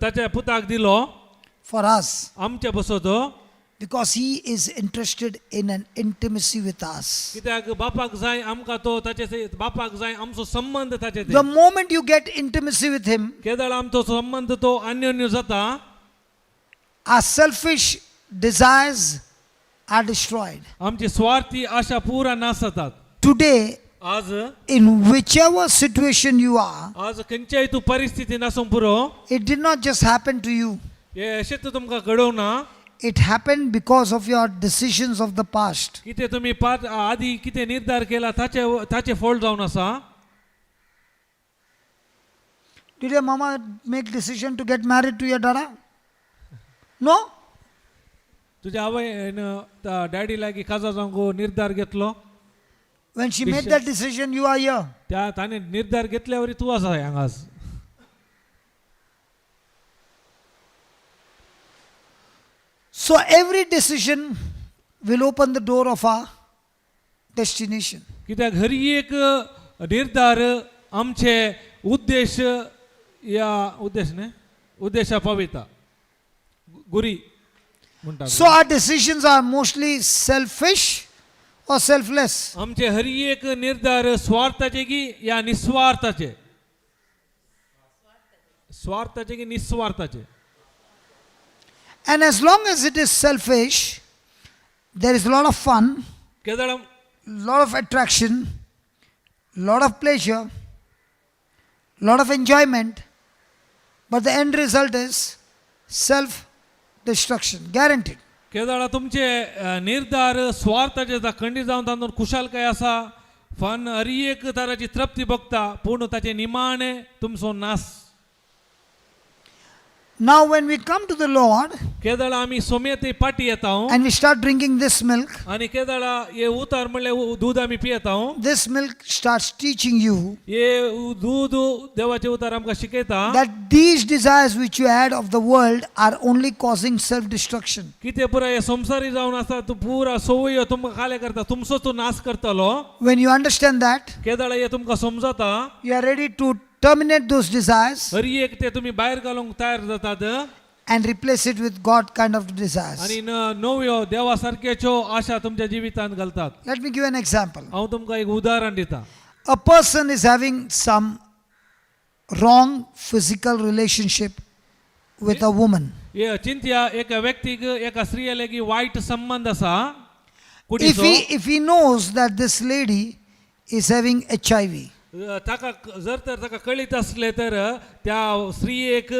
ताच्या पुताक दिलो for us आमच्या बसत because he is interested in an intimacy with us. कित्याक बापाक जाय आमकां तो ताचे बापाक जाय आमचो संबंद ताचे. The moment you get intimacy with him, केदळ आमचो संबंद तो अन्योन्य जाता, our selfish desires are destroyed. आमची स्वार्थी आशा पुरा नाश जातात. Today, आज in whichever situation you are, आज खंयच्याय तूं परिस्थिती नासूंक पुरो, it did not just happen to you. हे अशेंच तुमकां घडोवना. It happened because of your decisions of the past. कितें तुमी पात आदी कितें निर्धार केला ताचे ताचे फॉल्ट जावन आसा. Did your mama make decision to get married to your dada? No? तुज्या आवयन डॅडी लागीं काजार जावंक निर्धार घेतलो? When she made that decision, you are here. त्या ताणें निर्धार घेतल्या वरी तूं आसा हांगाच. So every decision will open the door of our destination. कित्याक हर एक निर्धार आमचे उद्देश या उद्देश न्ही उद्देशा पावयता गुरी म्हणटा. So our decisions are mostly selfish or selfless. आमचे हर एक निर्धार स्वार्थाचे की या निस्वार्थाचे, स्वार्थाचे की निस्वार्थाचे. And as long as it is selfish, there is a lot of fun, केदळ lot of attraction, lot of pleasure, lot of enjoyment, but the end result is self destruction, guaranteed. केदळा तुमचे निर्धार स्वार्थाचे जाता खंडीत जावन तातूंत खुशालकाय आसा फन हर एक तराची तृप्ती भोगता पूण ताचे निमाणें तुमचो नाश. Now, when we come to the Lord केदळा आमी सोम्यते पाटी येता and we start drinking this milk, आनी केदळा हे उतार म्हणल्यार दूद आमी पियेता. this milk starts teaching you हे दूद देवाचे उतार आमकां शिकयता that these desires which you had of the world are only causing self destruction. कितें पुराय हे संवसारी जावन आसा तूं पुरा संवयो तुमकां खाले करता तुमचो तूं नाश करतलो. When you understand that, केदळा हे तुमकां समजता, you are ready to terminate those desires हर एक ते तुमी भायर घालूंक तयार जातात and replace it with God kind of desires. आनी नव्यो देवा सारक्याच्यो आशा तुमच्या जिवितांत घालतात. Let me give an example. हांव तुमकां एक उदाहरण दिता. A person is having some wrong physical relationship with a woman. हे चिंतया एका व्यक्तीक एका स्त्रिये लागीं वायट संबंद आसा If कुडीचो. he, if he knows that this lady is having HIV, ताका जर तर ताका कळीत आसलें तर त्या स्त्रियेक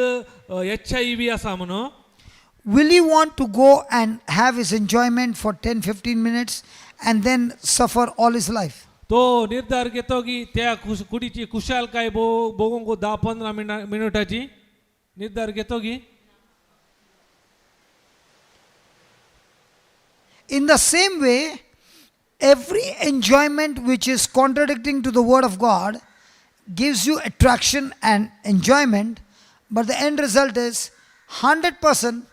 एच I V आसा म्हणून, will he want to go and have his enjoyment for 10 15 minutes and then suffer all his life? तो निर्धार घेतो की त्या कुडीची खुशालकाय भोगूंक 10-15 मिनटाची निर्धार घेतो की? In the same way, every enjoyment which is contradicting to the word of God gives you attraction and enjoyment, but the end result is 100%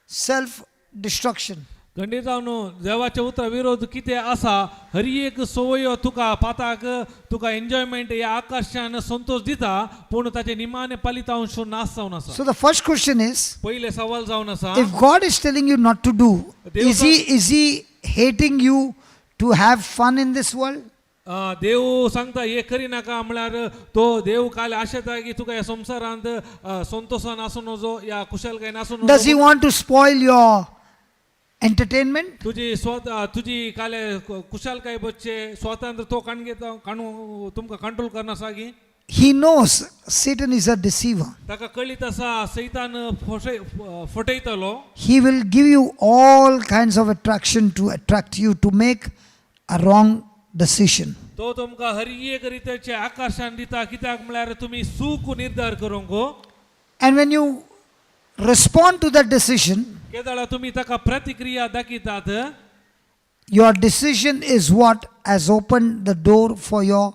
self destruction. खंडीत जावन देवाच्या उतरा विरोध कितें आसा, हर एक संवयो तुका पाताक तुका एन्जॉयमेंट ह्या आकर्शण संतोश दिता, पूण ताचे निमाणे फलितांश नाश जावन आसा. So the first question is, पयले सवाल जावन आसा, if God is telling you not to do, is He hating you to have fun in this world? देव सांगता हे करी नाका म्हळ्यार तो देव काल आशेता की तुका ह्या संवसारांत संतोशान आसूं नजो या कुशलकायेन आसूं Does He नजो. Want to spoil your entertainment? तुजी स्वता तुजी काले कुशलकाय बसचे स्वातंत्र्य तो काण घेता काणू तुमकां कंट्रोल करना सागी. He knows Satan is a deceiver. ताका कळीत आसा सैतान फटयतलो. He will give you all kinds of attraction to attract you to make a wrong decision. तो तुमकां हर एक रितीचे आकर्शण दिता, कित्याक म्हळ्यार तुमी चूक निर्धार करूंक. And when you respond to that decision, केदळा तुमी ताका प्रतिक्रिया दाखयतात, your decision is what has opened the door for your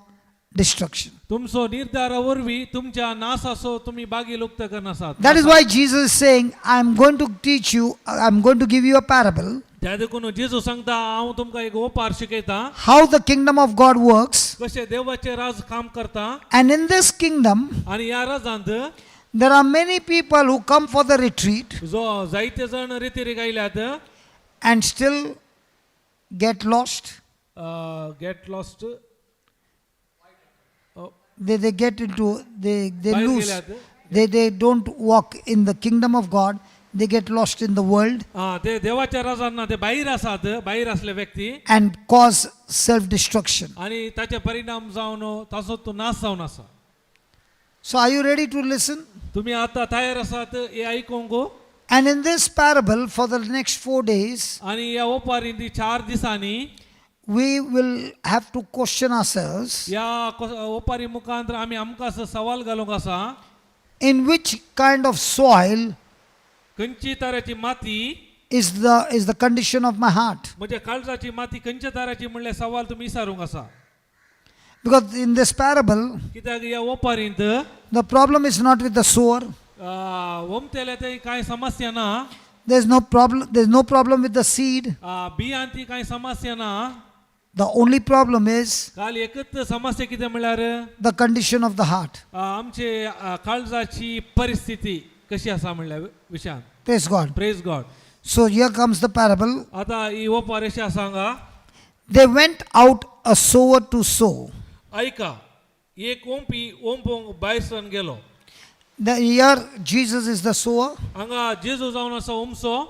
destruction. तुमचो निर्धारा वरवीं तुमच्या नासाचो तुमी बागी लुक्त करनासात. That is why Jesus is saying, I am going to teach you, I am going to give you a parable त्या देखून जेजू सांगता, हांव तुमकां एक ओपार शिकयता how the kingdom of God works. कशें देवाचें राज काम करता. And in this kingdom, आनी ह्या राजांत there are many people who come for the retreat जो जायते जाण रितीरीक आयल्यात and still get lost. Get lost. They get into, they बाहेर lose. गेल्यात. They don't walk in the kingdom of God. They get lost in the world ते देवाच्या राजांना ते बाहेर आसात, बाहेर असले व्यक्ती and cause self destruction. आणि ताचे परिणाम जावन ताचो तो नाश जावन आसा. So, are you ready to listen? तुम्ही आता तयार आसात हे आयकूंक? And in this parable, for the next 4 days, आणि या ओपारीन ती चार दिसांनी we will have to question ourselves या ओपारी मुखांत आमी आमकां सवाल घालूंक आसा, in which kind of soil खंयची तराची माती is the condition of my heart. म्हणजे काळजाची माती खंयच्या तराची म्हणल्यार सवाल तुमी विचारूंक आसा. Because in this parable, कित्याक ह्या ओपारींत the problem is not with the sower. ओमतेल्या ते कांय समस्या ना. There's no problem with the seed. बियांती कांय समस्या ना. The only problem is काल एकच समस्या कितें म्हणल्यार the condition of the heart. आमचे काळजाची परिस्थिती कशी आसा म्हणल्या विशयान. Praise God. Praise God. So here comes the parable. आता ही ओपार अशी आसा हांगा. They went out a sower to sow. ऐका, एक ओंपी ओंपोंक भायर सरून गेलो. Here Jesus is the sower. हांगा जेजू जावन आसा ओमसो.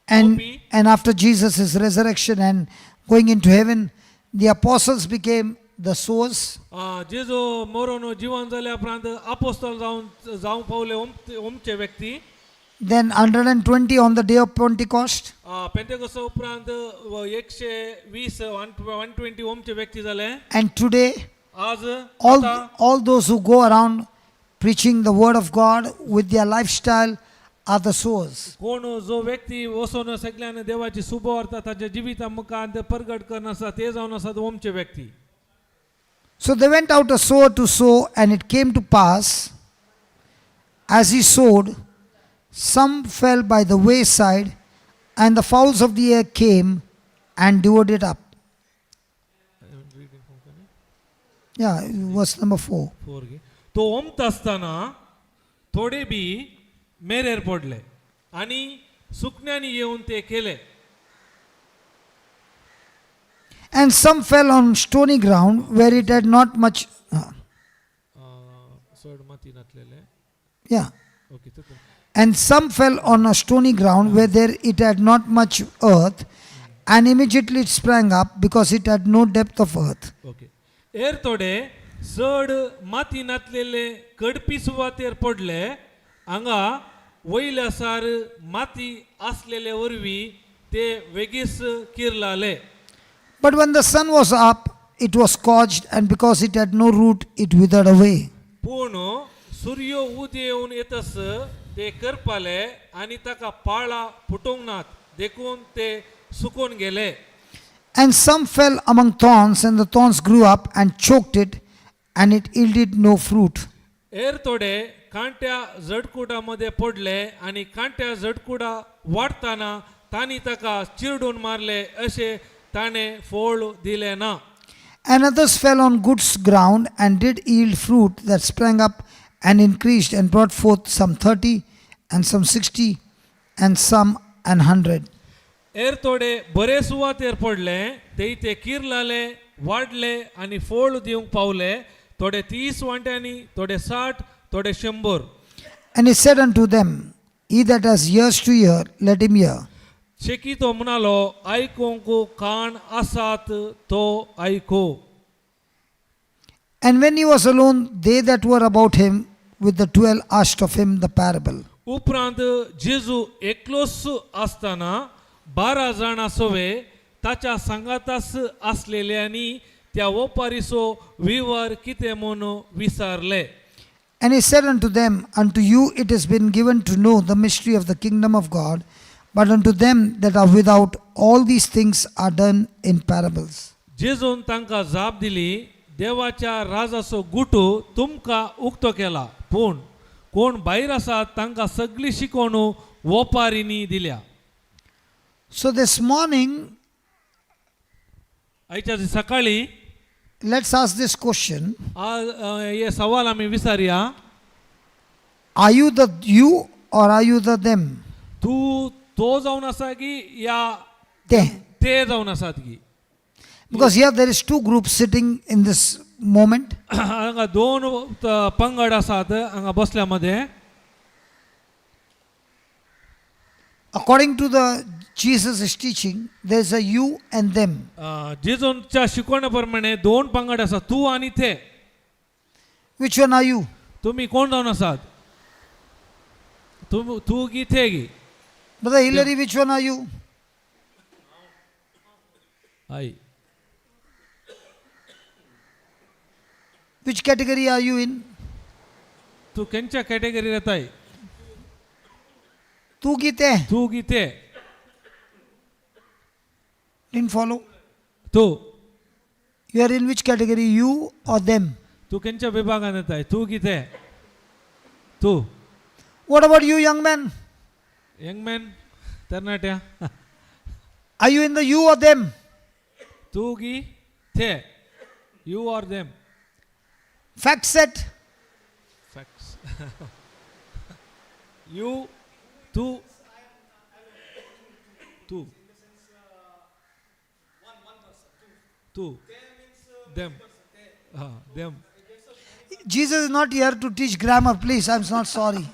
And, Opi. and after Jesus' resurrection and going into heaven, the apostles became the sowers. जेजू मरून जिवन जाल्या उपरांत आपोस्तल जावन जावंक पावले ओमचे व्यक्ती. Then 120 on the day of Pentecost. पेंतेकोसा उपरांत 120, 120 ओमचे व्यक्ती जाले. And today, आज all, आतां all those who go around preaching the word of God with their lifestyle are the sowers. कोण जो व्यक्ती वचून सगळ्यान देवाची शुभवार्ता ताच्या जिविता मुखांत परगट करून आसा ते जावन आसात ओमचे व्यक्ती. So they went out a sower to sow, and it came to pass, as he sowed, some fell by the wayside, and the fowls of the air came and devoured it up. Yeah, verse number 4. Four गे. तो ओमता आसतना थोडे बी मेरेर पडले आनी सुकण्यांनी येवन ते केले. And some fell on stony ground where it had not much. चड माती नासलेले. Yeah. Okay तितून. And some fell on a stony ground where there it had not much earth, and immediately it sprang up because it had no depth of earth. Okay, एर थोडे चड माती नासलेले कडपी सुवातेर पडले, हांगा वयल्या सार माती आसलेले वरवीं ते वेगीच किरलाले. But when the sun was up, it was scorched, and because it had no root, it withered away. पूण सूर्य उदेवन येतस ते करपाले आनी ताका पाळां फुटूंक नात, देखून ते सुकून गेले. And some fell among thorns, and the thorns grew up and choked it, and it yielded no fruit. एर थोडे कांट्या जडकुडामध्ये पडले आणि कांट्या जडकुडा वाडताना तांणी ताका चिरडून मारले अशें ताणें फळ दिलें ना. And others fell on good ground and did yield fruit that sprang up and increased and brought forth some 30 and some 60 and some 100. Air थोडे बरे सुवातेर पडले ते ते किरलाले वाडले आनी फळ दिवंक पावले थोडे 30 वांट्यांनी थोडे 60 थोडे 100. And he said unto them, He that has ears to hear, let him hear. शेकी तो म्हणालो आयकूंक कान आसात तो आयकू. And when he was alone, they that were about him with the 12 asked of him the parable. उपरांत जेजू एकलोच आसतना 12 जाणां सवे ताच्या सांगातास आसलेल्यांनी त्या ओपारीचो विवर कितें म्हूण विचारले. And he said unto them, Unto you it has been given to know the mystery of the kingdom of God, but unto them that are without, all these things are done in parables. जेजून तांकां जाप दिली देवाच्या राजाचो गुटू तुमकां उक्तो केला पूण कोण भायर आसात तांकां सगळी शिकवण ओपारींनी दिल्या. So this morning, आयच्या सकाळी let's ask this question. आज हे सवाल आमी विचारया. Are you the you or are you the them? तूं तो जावन आसा की या They. ते जावन आसात की? Because here there is two groups sitting in this moment. हांगा दोन पंगड आसात हांगा बसल्या मदें. According to the Jesus' teaching, there's a you and them. जेजूच्या शिकवण्या प्रमाणे दोन पंगड आसात तूं आनी ते. Which one are you? तुमी कोण जावन आसात तूं तूं की ते की? Brother Hillary, which one are you? I. Which category are you in? तूं खंयच्या कॅटेगरीर येताय? Tu ki te? तूं की ते? Didn't follow. तूं. You are in which category, you or them? तूं खंयच्या विभागान येताय तूं की ते? तूं. What about you, young man? Young man तरणाट्या. Are you in the you or them? तूं की ते? You are them? Fact set. Facts. You तूं तूं तूं them हां them. Jesus is not here to teach grammar, please. I'm not sorry.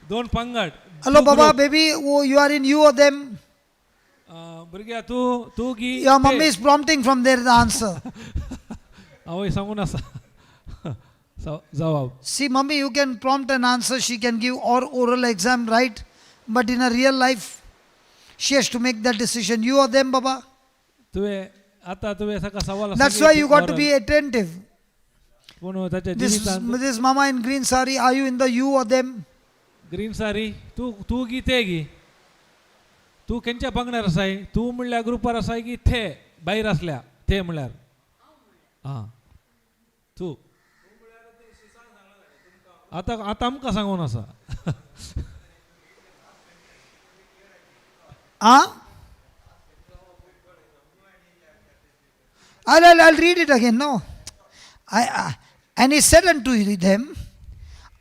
दोन पंगड. Hello, two Baba, group. Baby. Oh, you are in you or them? भुरग्या तूं तूं की Your ते? Mummy is prompting from there the answer. आवय सांगून आसा जवाब. See, mummy, you can prompt an answer, she can give or oral exam, right? But in a real life, she has to make that decision. You or them, Baba? तुवें आतां तुवें ताका सवाल That's why you got to be attentive. पूण ताच्या This, जिवितांत this mama in green sari, are you in the you or them? Green सारी तूं तूं की ते की तूं खंयच्या पंगडार आसाय तूं म्हणल्यार ग्रुपार आसाय की ते भायर आसल्या ते म्हणल्यार आं तूं आतां आतां आमकां सांगून आसा. Huh? I'll read it again. No. And he said unto them,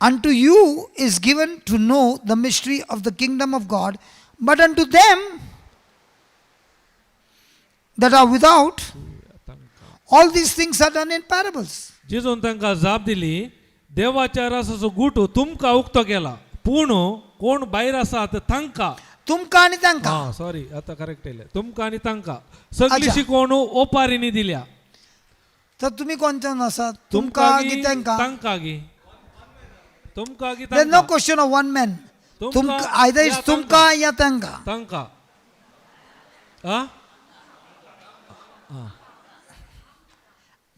Unto you is given to know the mystery of the kingdom of God, but unto them that are without, all these things are done in parables. जेजून तांकां जाप दिली देवाच्या रासाचो गुटू तुमकां उक्तो केला पूण कोण भायर आसात तांकां तुमकां आनी तांकां. आं सॉरी आतां करेक्ट येयलें तुमकां आनी तांकां सगळी अच्छा. शिकवण ओपारींनी दिल्या. तर तुम्ही कोणत्यान आसात तुमकां तुमकां की गी तांकां? तांकां गी तुमकां गी There's no तांकां question of one man. तुमकां तुमकां either या it's तुमकां या तांकां. तांकां आं.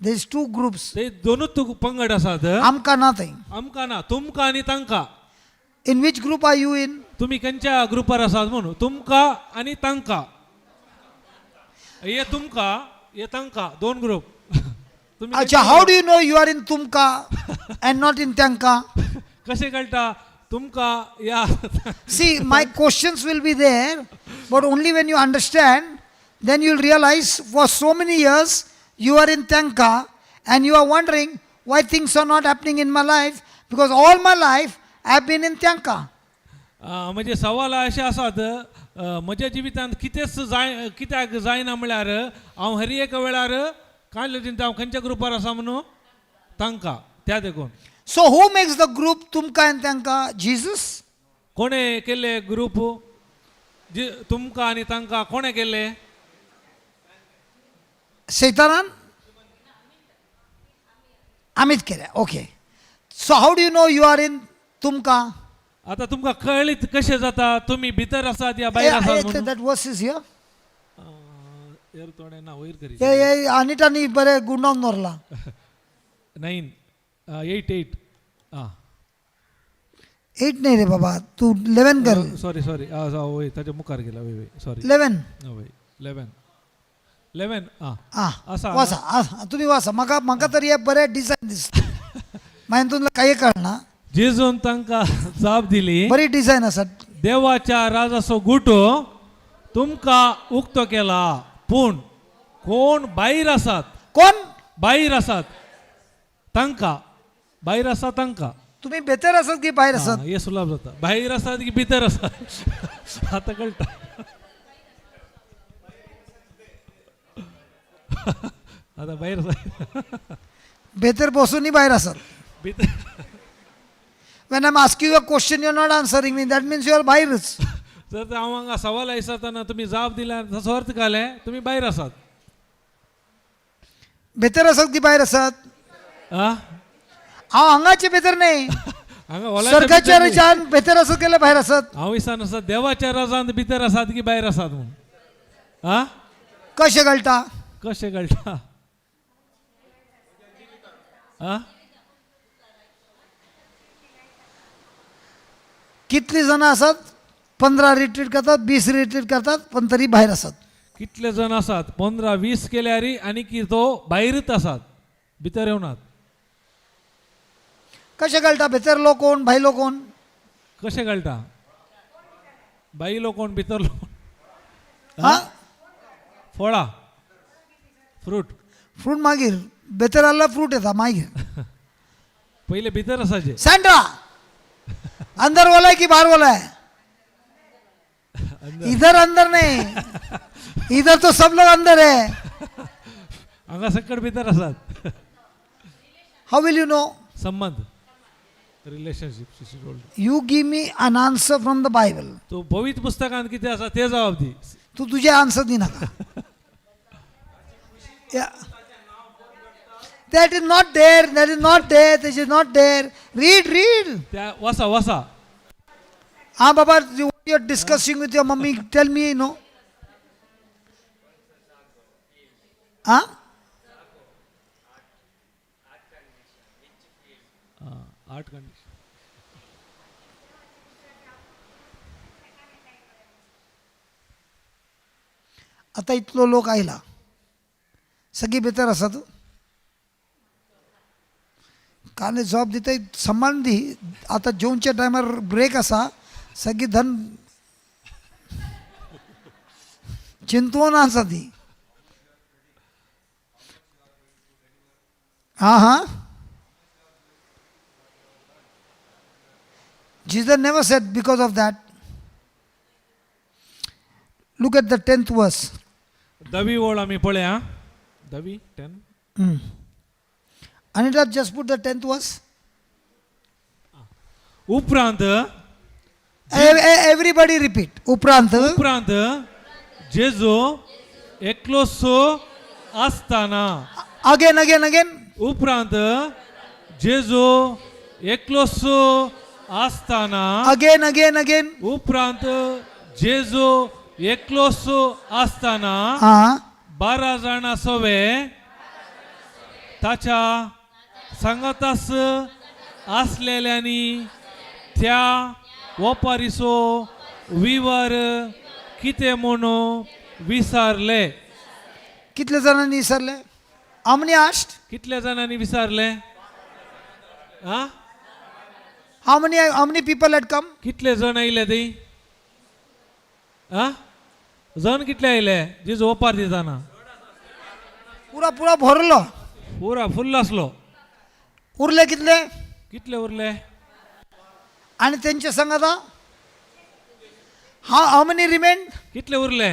There is two groups. ते दोनूच तुका पंगड आसात. आमकां nothing. आमकां ना तुमकां आनी तांकां. In which group are you in? तुमी खंयच्या ग्रुपार आसात म्हणून तुमकां आनी तांकां. हे तुमकां हे तांकां दोन ग्रुप तुमी अच्छा, how do you know you are in Tumka and not in Tyanka? कशें कळटा तुमकां या See, my questions will be there, but only when you understand, then you'll realize for so many years you are in Tyanka and you are wondering why things are not happening in my life, because all my life I've been in Tyanka. म्हणजे सवाल अशें आसात म्हज्या जिवितांत कितेंच जाय कित्याक जायना म्हळ्यार हांव हर एका वेळार कांय चिंता हांव खंयच्या ग्रुपार आसा म्हणून तांकां त्या देखून. So, who makes the group Tumka and Tyanka? Jesus? कोणें केल्ले ग्रुप जे तुमकां आनी तांकां कोणें केल्ले? Setaran? Amit Kere. Okay. So, how do you know you are in Tumka? आतां तुमकां कळीत कशें जाता तुमी भितर आसात या भायर आसात म्हणून? That verse is here. हेर थोडें ना वयर करी. हे हे अनिटानी बरें गुंडावन दवरला. 9 8 8 आं. 8 नाही रे बाबा, तू 11 कर. सॉरी सॉरी, वय ताच्या मुखार गेला, वय वय सॉरी. 11. वय 11 11 आं. आं. आसा. वाचा आं, तुम्ही वाचा. म्हाका म्हाका तरी हे बरें डिझायन दिसता, मागीर तुमकां काही कळना. जेजून तांकां जाप दिली, बरी डिझायन आसा. देवाच्या राजाचो गुटो तुमकां उक्तो केला, पूण कोण भायर आसात कोण भायर आसात तांकां, भायर आसा तांकां. तुम्ही बेतर आसात की भायर आसात? आं, हे सुलाभ जाता, भायर आसात की भितर आसात आतां कळटा. आतां भायर आसा. बेतर बसूनय भायर आसात. भितर. When I am asking you a question, you are not answering me, that means you are भायरच. जर तर हांव हांगा सवाल आयसताना तुमी जाप दिल्यार ताचो अर्थ घाले तुमी भायर आसात. बेतर आसात की भायर आसात? आं. हांव हांगाचे बेतर न्ही, हांगा हॉलाच्या स्वर्गाच्या भितर न्ही. राज्यान बेतर आसात गेल्यार भायर आसात. हांव विचार आसा देवाच्या राजांत भितर आसात की भायर आसात म्हूण. आं. कशें कळटा? कशें कळटा? आं. कितली जाणां आसात 15 रिट्रीट करतात, 20 रिट्रीट करतात, पण तरी भायर आसात. कितले जण आसात 15 20 केल्यार आनी की तो भायरच आसात, भितर येवनात. कशें कळटा भितरलो कोण भायलो कोण? कशें कळटा भायलो कोण भितरलो कोण? हा. फळां, फ्रूट. फ्रूट मागीर भितर आसल्यार फ्रूट येता मागीर. पयले भितर आसाचे. सँड्रा, अंदर वाला है कि बाहर वाला है? इधर अंदर नहीं, इधर तो सब लोग अंदर है. हांगा सकट भितर आसात. How will you know? संबंध, Relationship. You give me an answer from the Bible. तूं पवित्र पुस्तकांत कितें आसा ते जबाब दी. तू तुझे आन्सर दी नाका. That is not there, that is not there, that is not there. Read, read. त्या वासा वासा. हा बाबा, you are discussing with your mummy, tell me, no. हा. 8 कंडिशन. आता इतलो लोक आयला, सगळी भितर आसात. काने जॉब दिता सांबाळून दी. आतां जेवच्या टायमार ब्रेक आसा, सगळी धन चिंतून आसा ती. हां हां. Jesus never said because of that. Look at the 10th verse. धवी ओळ आमी पळया, धवी 10. Anita, just put the 10th verse. उपरांत Everybody repeat. उपरांत. उपरांत जेजू एकलोसो आसतना. Again, again, again. उपरांत जेजू एकलोसो आसतना. Again, again, again. उपरांत जेजू एकलोसो आसतना हा. 12 जाणां सवे ताच्या सांगातास आसलेल्यांनी त्या ओपारीचो विवर कितें म्हणून विचारले. कितले जाणांनी विसरले? How many asked? कितल्या जाणांनी विचारले आ? How many people had come? कितले जण आयले ती आ? जण कितले आयले जेजू ओपार दिताना? पुरा पुरा भरलो. पुरा फुल्ल आसलो. उरले कितले? कितले उरले? आणि त्यांच्या संगाता how many remain? कितले उरले?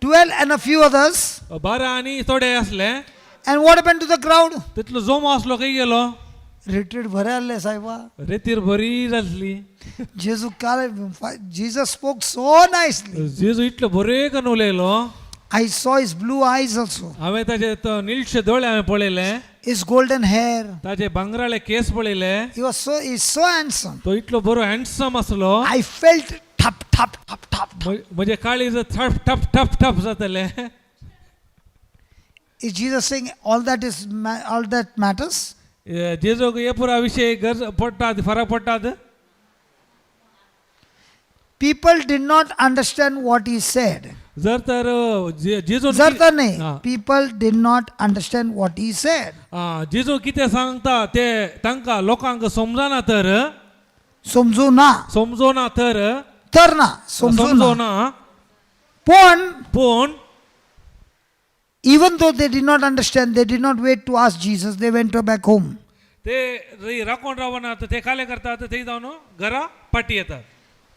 12 and a few others. 12 आणि थोडे असले. And what happen to the crowd? तितलो जोमो आसलो खंय गेलो? रिट्रीट बरे आसले साहेबा. रेतीर बरी जातली. जेजू काल Jesus spoke so nicely. जेजू इतलो बरें करून उलयलो. I saw his blue eyes also, हांवें ताजे तो निळशे दोळे हांवें पळयले. His golden hair. ताजे भांगराळे केस पळयले. He is so handsome. तो इतलो बरो हँडसम आसलो. I felt ठप ठप ठप ठप. म्हजे काळीज ठप ठप ठप ठप जातले. Is Jesus saying all that matters? जेजूक हे पुरा विशय गरज पडटात, फरक पडटात? People did not understand what he said. जर तर जेजू जर तर नाही, हा. People did not understand what he said. जेजू कितें सांगता ते तांकां लोकांक समजना तर. समजू ना. समजोना तर. तर ना, समजू ना. समजोना. पण पूण even though they did not understand, they did not wait to ask Jesus. They went back home. ते राखून रावनात, ते काले करतात, ते जावन घरा पाटी येतात.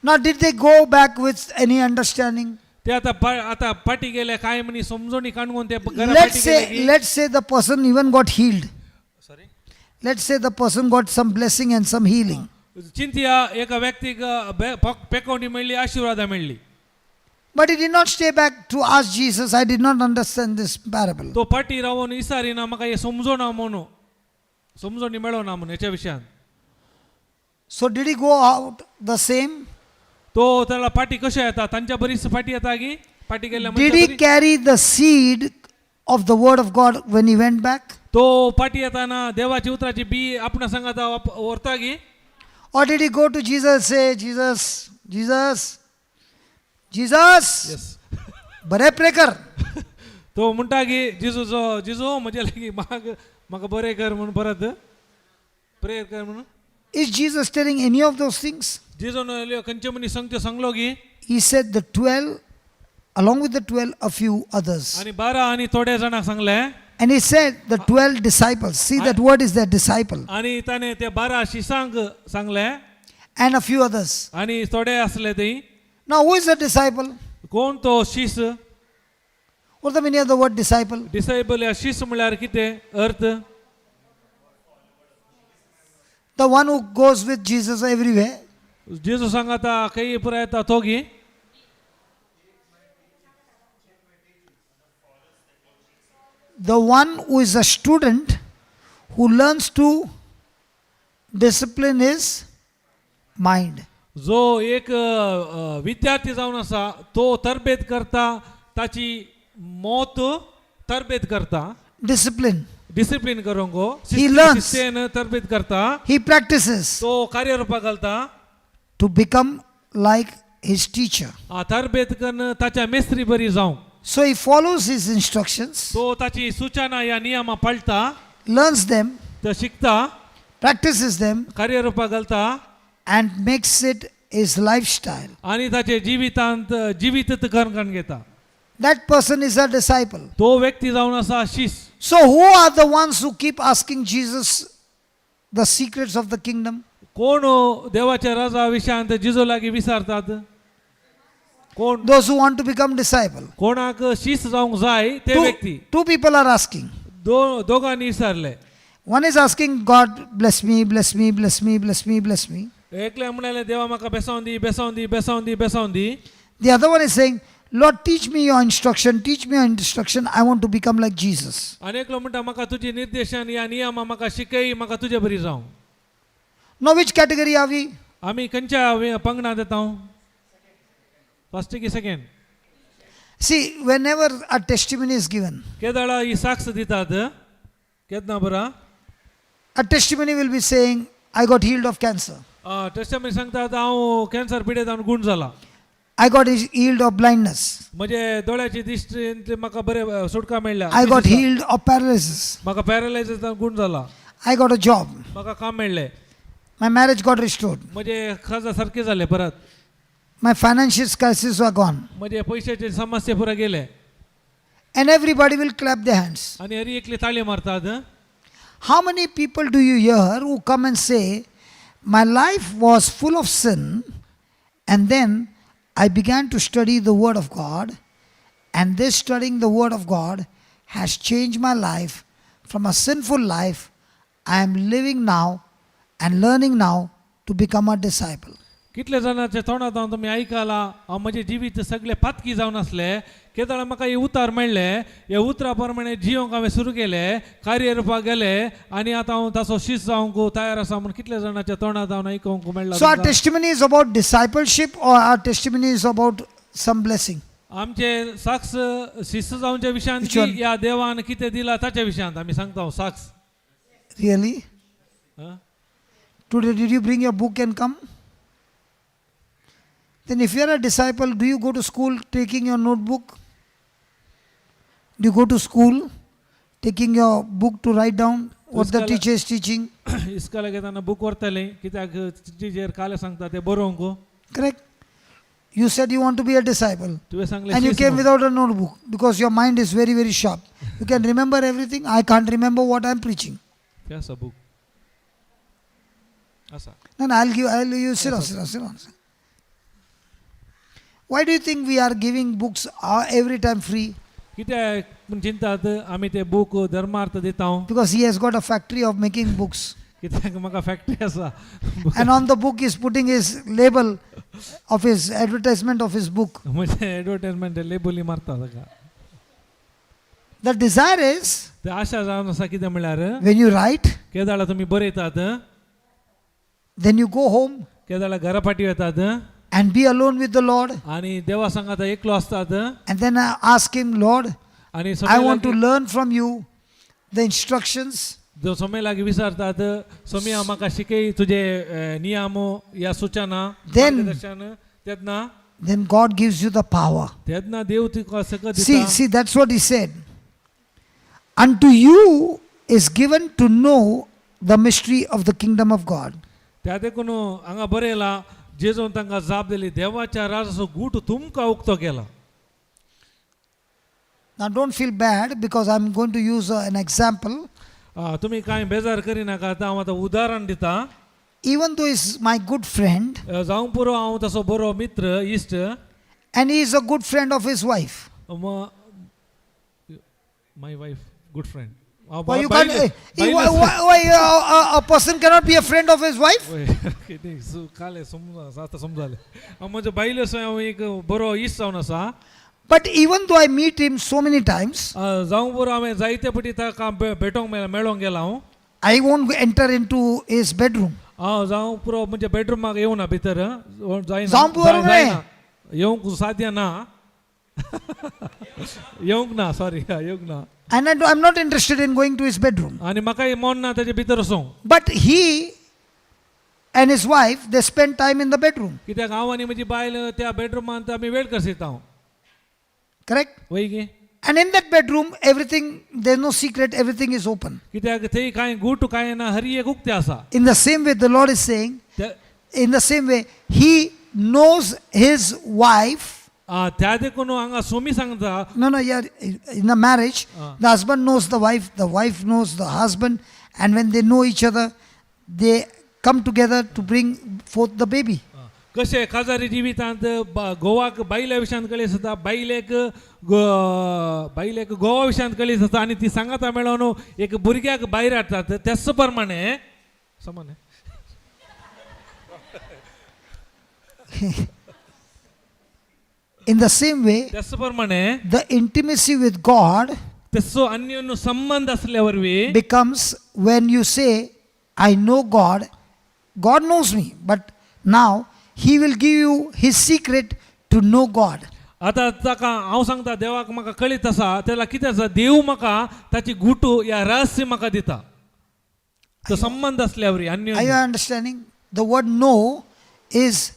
Now, did they go back with any understanding? ते आता आता पाटी गेले काय म्हणी समजोणी काणून ते घरा Let's पाटी say, गेले की let's say the person even got healed. Sorry. Let's say the person got some blessing and some healing. चिंतिया एका व्यक्तीक पेकोवणी मेळ्ळी, आशिर्वादां मेळ्ळी. But he did not stay back to ask Jesus, "I did not understand this parable." तो पाटी रावन इसारिना, म्हाका हें समजोना म्हणून, समजोणी मेळोना म्हणून हेच्या विशयान. So did he go out the same? तो त्याला पाटी कशें येता, तांच्या बरीच फाटी येता की पाटी गेल्ल्या Did he मनशा बरी? Carry the seed of the word of God when he went back? तो पाटी येताना देवाची उतराची बी आपणा सांगाता व्हरता की? Or did he go to Jesus and say, "Jesus, Jesus, Jesus, yes. बरे प्रे कर"? तो म्हणटा की जेजूचो, जेजू म्हजे लागीं म्हाका म्हाका बरें कर म्हणून, परत प्रेयर कर म्हणून. Is Jesus telling any of those things? जेजून खंयचे मनीस सांगत्यो सांगलो की? He said the 12, along with the 12, a few others. आनी 12 आनी थोड्या जाणांक सांगलें. And he said the 12 disciples. See, that word is their disciple. आनी ताणें त्या 12 शिसांक सांगलें. And a few others. आनी थोडे आसले ते. Now, who is a disciple? कोण तो शीस? What's the meaning of the word disciple? Disciple या शीस म्हळ्यार कितें अर्थ? The one who goes with Jesus everywhere. जेजू सांगाता खंय पुराय येता तो गी? The one who is a student who learns to discipline his mind. जो एक विद्यार्थी जावन आसा, तो तरबेत करता, ताची मौत तरबेत करता. Discipline. Discipline करूंक. He learns. शिस्तेन तरबेत करता. He practices तो कार्यरुपाक घालता. To become like his teacher. तरबेत करून ताच्या मेस्त्री बरी जावंक. So he follows his instructions, तो ताची सूचना या नियमां पाळटा. Learns them, तो शिकता. Practices them, कार्यरुपाक घालता. And makes it his lifestyle. आनी ताचे जिवितांत जिवीत करून करून घेता. That person is a disciple. तो व्यक्ती जावन आसा शीस. So, who are the ones who keep asking Jesus the secrets of the kingdom? कोण देवाच्या राजा विशयांत जिजो लागीं विचारतात कोण? Those who want to become disciple. कोणाक शीस जावंक जाय ते Two, व्यक्ती. two people are asking. दोगांनी विचारले. One is asking, "God, bless me, bless me, bless me, bless me, bless me." एकले म्हणाले, देवा म्हाका बेसावन दी, बेसावन दी, बेसावन दी, बेसावन दी. The other one is saying, "Lord, teach me your instruction, teach me your instruction. I want to become like Jesus." आनी एकलो म्हणटा, म्हाका तुजी निर्देशन या नियमां म्हाका शिकय, म्हाका तुजे बरी जावं. Now, which category are we? आमी खंयच्या पंगडांत येता? फर्स्ट की second? See, whenever a testimony is given, केदाळा ही साक्ष दितात केन्ना बरा? A testimony will be saying, "I got healed of cancer." Testimony सांगतात, हांव कॅन्सर पिडेत हांव गूण जाला. I got healed of blindness. म्हजे दोळ्याची दिश्टींतली म्हाका बरे सुटका मेळ्ळ्या. I got healed of paralysis. म्हाका पॅरालायजीस गुण जाला. I got a job. म्हाका काम मेळ्ळें. My marriage got restored. म्हजे खाजा सारखे जाले परत. My financial crisis were gone. म्हजे पयशाचे समस्ये पुरा गेले. And everybody will clap their hands. आनी हरी एकली ताळी मारतात. How many people do you hear who come and say, "My life was full of sin, and then I began to study the Word of God, and this studying the Word of God has changed my life from a sinful life I am living now and learning now to become a disciple"? कितले जाणांच्या तोंडांत हांव तुमी आयकला, हांव म्हजें जिवीत सगळें पातकी जावन आसलें, केदळा म्हाका हें उतार मेळ्ळें, ह्या उतरा प्रमाणे जियोंक हांवें सुरू केलें, कार्य रुपाक गेलें आनी आतां हांव ताचो शीस जावंक तयार आसा म्हूण कितले जाणांच्या तोंडांत हांव आयकूंक मेळ्ळां So, our तुमकां? Testimony is about discipleship, or our testimony is about some blessing? आमचे साक्ष शिस्त जावच्या विशयांत Which की one? ह्या देवान कितें दिला ताच्या विशयांत आमी सांगता साक्ष. Really? आं? Today, did you bring your book and come? Then, if you are a disciple, do you go to school taking your notebook? Do you go to school taking your book to write down what the Uskala- teacher is teaching? इस्कोलाक येताना book व्हरतलें कित्याक teacher काले सांगता तें बरोवंक. Correct? You said you want to be a disciple. तुवें सांगलें And you शीस came म्हूण. Without a notebook because your mind is very, very sharp. You can remember everything. I can't remember what I'm preaching. ते आसा book आसा. No, no, I'll give, I'll, you sit on, sit on, sit on. Why do you think we are giving books every time free? कित्याक पूण चिंतात आमी ते book धर्मार्थ दिता हांव? Because he has got a factory of making books. कित्याक म्हाका factory आसा. And on the book, he's putting his label of his advertisement of his book. म्हणजे एडवर्टायजमेंट लेबली मारता ताका. The desire is ते आशा जावन आसा कितें म्हणल्यार when you write, केदाळा तुमी बरयतात, then you go home केदाळा घरा फाटी वतात and be alone with the Lord. आनी देवा सांगात एकलो आसतात. And then I ask him, "Lord, आनी I want to learn from you the instructions." जो सोमे लागीं विचारतात, सोमी म्हाका शिकय तुजे नियम या सूचना मार्गदर्शन, तेन्ना Then God gives you the power. तेन्ना देव तुका सकत See, दिता. see, that's what he said. Unto you is given to know the mystery of the kingdom of God. त्या देखून हांगा बरयला, जेजून तांकां जाप दिली, देवाच्या राजाचो गूट तुमकां उक्तो केला. Now, don't feel bad because I'm going to use an example. तुमी कांय बेजार करिनाका, आतां हांव आतां उदाहरण दिता. Even though he's my good friend जावंक पुरो हांव तसो बरो मित्र इश्ट and he is a good friend of his wife. My wife good friend. Why you can't? Why a person cannot be a friend of his wife? काले समज आतां समजालें, हांव म्हज्या बायलेचो हांव एक बरो इश्ट जावन आसा. But even though I meet him so many times, जावंक पुरो हांवें जायते पटी ताका भेटोंक मेळ्ळें, मेळोंक गेला हांव. I won't enter into his bedroom. हांव जावंक पुरो म्हणजे बेडरुमाक येवना भितर जायना. जावंक पुरो न्हय. जायना, येवंक साध्य ना, येवंक ना, सॉरी, येवंक ना. And I'm not interested in going to his bedroom. आनी म्हाकाय मन ना ताजे भितर वचूंक. But he and his wife, they spend time in the bedroom. कित्याक हांव आनी म्हजी बायल त्या बेडरुमांत आमी वेळ करसिता हांव. Correct? वय गे? And in that bedroom, everything, there's no secret, everything is open. कित्याक थंय कांय गूट कांय ना, हरी एक उक्तें आसा. In the same way, the Lord is saying, त्या in the same way, he knows his wife. त्या देखून हांगा सोमी सांगता. No, yeah, in a marriage, the husband knows the wife knows the husband, and when they know each other, they come together to bring forth the baby. कशें काजारी जिवितांत गोवाक बायल्या विशयांत कळीत आसता, बायलेक बायलेक गोवा विशयांत कळीत आसता आनी ती सांगाता मेळोन एक भुरग्याक भायर हाडटात, त्याच प्रमाणे समान. In the same way, त्याच प्रमाणे the intimacy with God तसो अन्योन्य संबंध असल्या वरवीं becomes when you say, "I know God, God knows me," but now He will give you His secret to know God. आता ताका हांव सांगता, देवाक म्हाका कळीत आसा, तेला कितें आसा, देव म्हाका ताची गुटू या रहस्य म्हाका दिता, तो संबंध असल्या वरवीं Are you अन्योन्य. Understanding? The word "know" is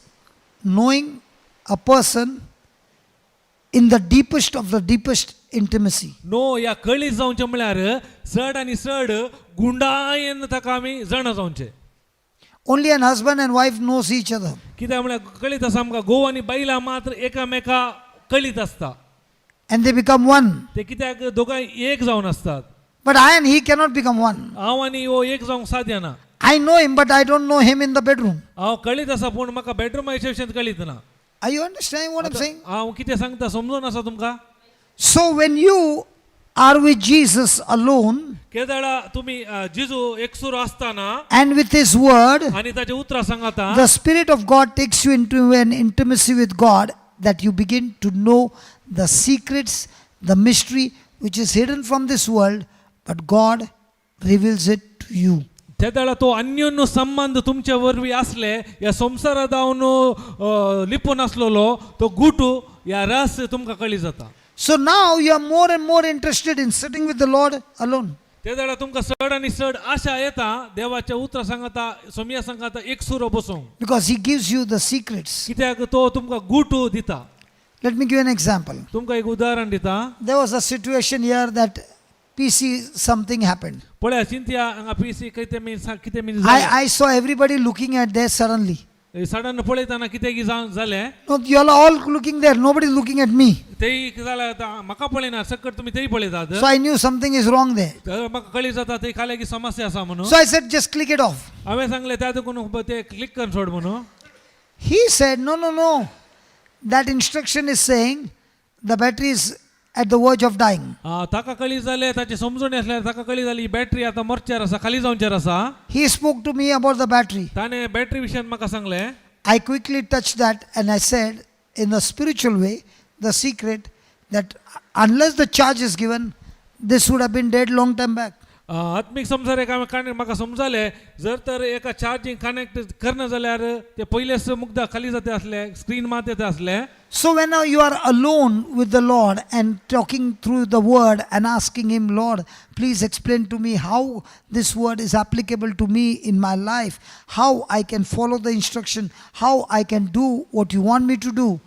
knowing a person in the deepest of the deepest intimacy. No ह्या कळीत जावचें म्हळ्यार चड आनी चड गुंडायेन ताका आमी जाणा जावचें. Only an husband and wife knows each other. कित्याक म्हळ्यार कळीत आसा आमकां घोव आनी बायलां मात्र एकामेका कळीत आसता. And they become one. ते कित्याक दोगांय एक जावन आसतात. But I and he cannot become one. हांव आनी हो एक जावंक साध्य ना. I know him, but I don't know him in the bedroom. हांव कळीत आसा पूण म्हाका बेडरुमाच्या विशयांत कळीत ना. Are you understanding what I'm saying? हांव कितें सांगता समजून आसा तुमकां? So when you are with Jesus alone केदळा तुमी जेजू एकसूर आसतना and with his word, आनी ताचे उतरां सांगता, the Spirit of God takes you into an intimacy with God that you begin to know the secrets, the mystery which is hidden from this world, but God reveals it to you. त्या वेळार तो अन्योन्य संबंद तुमचे वरवीं आसले ह्या संवसारा जावन लिपून आसलेलो तो गुटू ह्या रहस्य तुमकां कळी जाता. So now you are more and more interested in sitting with the Lord alone. त्या वेळार तुमकां चड आनी चड आशा येता देवाच्या उतरां सांगता सोमया सांगता एकसुरो बसूंक, Because he gives you the secrets. कित्याक तो तुमकां गुटू दिता. Let me give you an example. तुमकां एक उदाहरण दिता. There was a situation here that PC something happened. पळया चिंतया हांगा पी सी कितें मीन कितें mean. I saw everybody looking at there suddenly. Sudden पळयतना कितें की जालें. No, you all are all looking there. Nobody is looking at me. तेय जालें आतां म्हाका पळयना सकट तुमी तेय पळयतात. So I knew something is wrong there. तर म्हाका कळी जाता ते खाल्या की समस्या आसा म्हणून. So I said, just click it off. हांवें सांगलें त्या देखून ते क्लिक करून सोड म्हणून. He said, no, no, no. That instruction is saying the battery is at the verge of dying. ताका कळी जालें ताची समजून आसल्यार ताका कळी जाली ही बॅटरी आतां मरचेर आसा खाली जावचेर आसा. He spoke to me about the battery. ताणें बॅटरी विशयान म्हाका सांगलें. I quickly touched that and I said, in a spiritual way, the secret that unless the charge is given, this would have been dead long time back. आत्मीक संवसार एक हांवें काणी म्हाका समजालें जर तर एका चार्जींग कनेक्ट करना जाल्यार ते पयलेच मुग्दा खाली जाता आसले स्क्रीन मात येता आसले. So when now you are alone with the Lord and talking through the word and asking him, Lord, please explain to me how this word is applicable to me in my life, how I can follow the instruction, how I can do what you want me to do.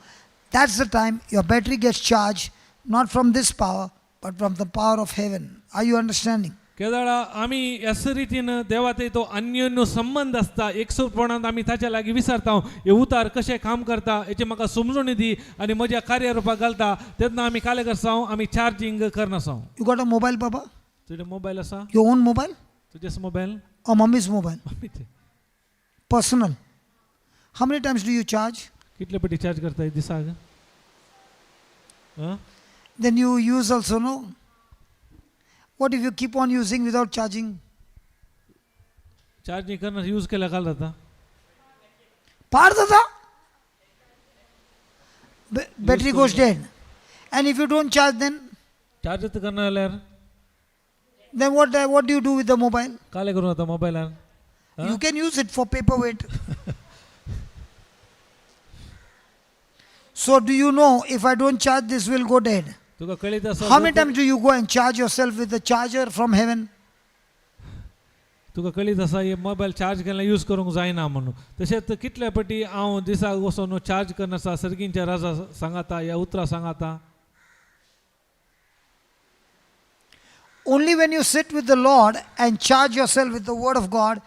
That's the time your battery gets charged, not from this power, but from the power of heaven. Are you understanding? केदळा आमी अस रितीन देवा थंय तो अन्योन्य संबंद आसता एकसूरपणांत आमी ताच्या लागीं विचारता हे उतार कशें काम करता हेचें म्हाका समजून दी आनी म्हज्या कार्य रुपाक घालता तेन्ना आमी काले करसाव आमी चार्जींग करनासाव. You got a mobile, Baba? तुजें मोबायल आसा? Your own mobile तुजेच mobile? Or mommy's mobile? मम्मीचें. Personal. How many times do you charge? कितले पटी चार्ज करता दिसाक? आं? Then you use also, no? What if you keep on using without charging? Charging करना यूज केल्यार काल जाता. Par dada. Battery goes dead. And if you don't charge, then charge करना जाल्यार then what do you do with the mobile? काले करून जाता मोबायलान. Huh? You can use it for paperweight. So do you know if I don't charge, this will go dead? तुका कळीत आसा? How many times do you go and charge yourself with the charger from heaven? तुका कळीत आसा हे mobile charge केन्ना use करूंक जायना म्हणून तशेंच कितले पटी हांव दिसाक वचोन चार्ज करना आसा सर्गींच्या राजा सांगाता ह्या उतरां सांगाता. Only when you sit with the Lord and charge yourself with the Word of God,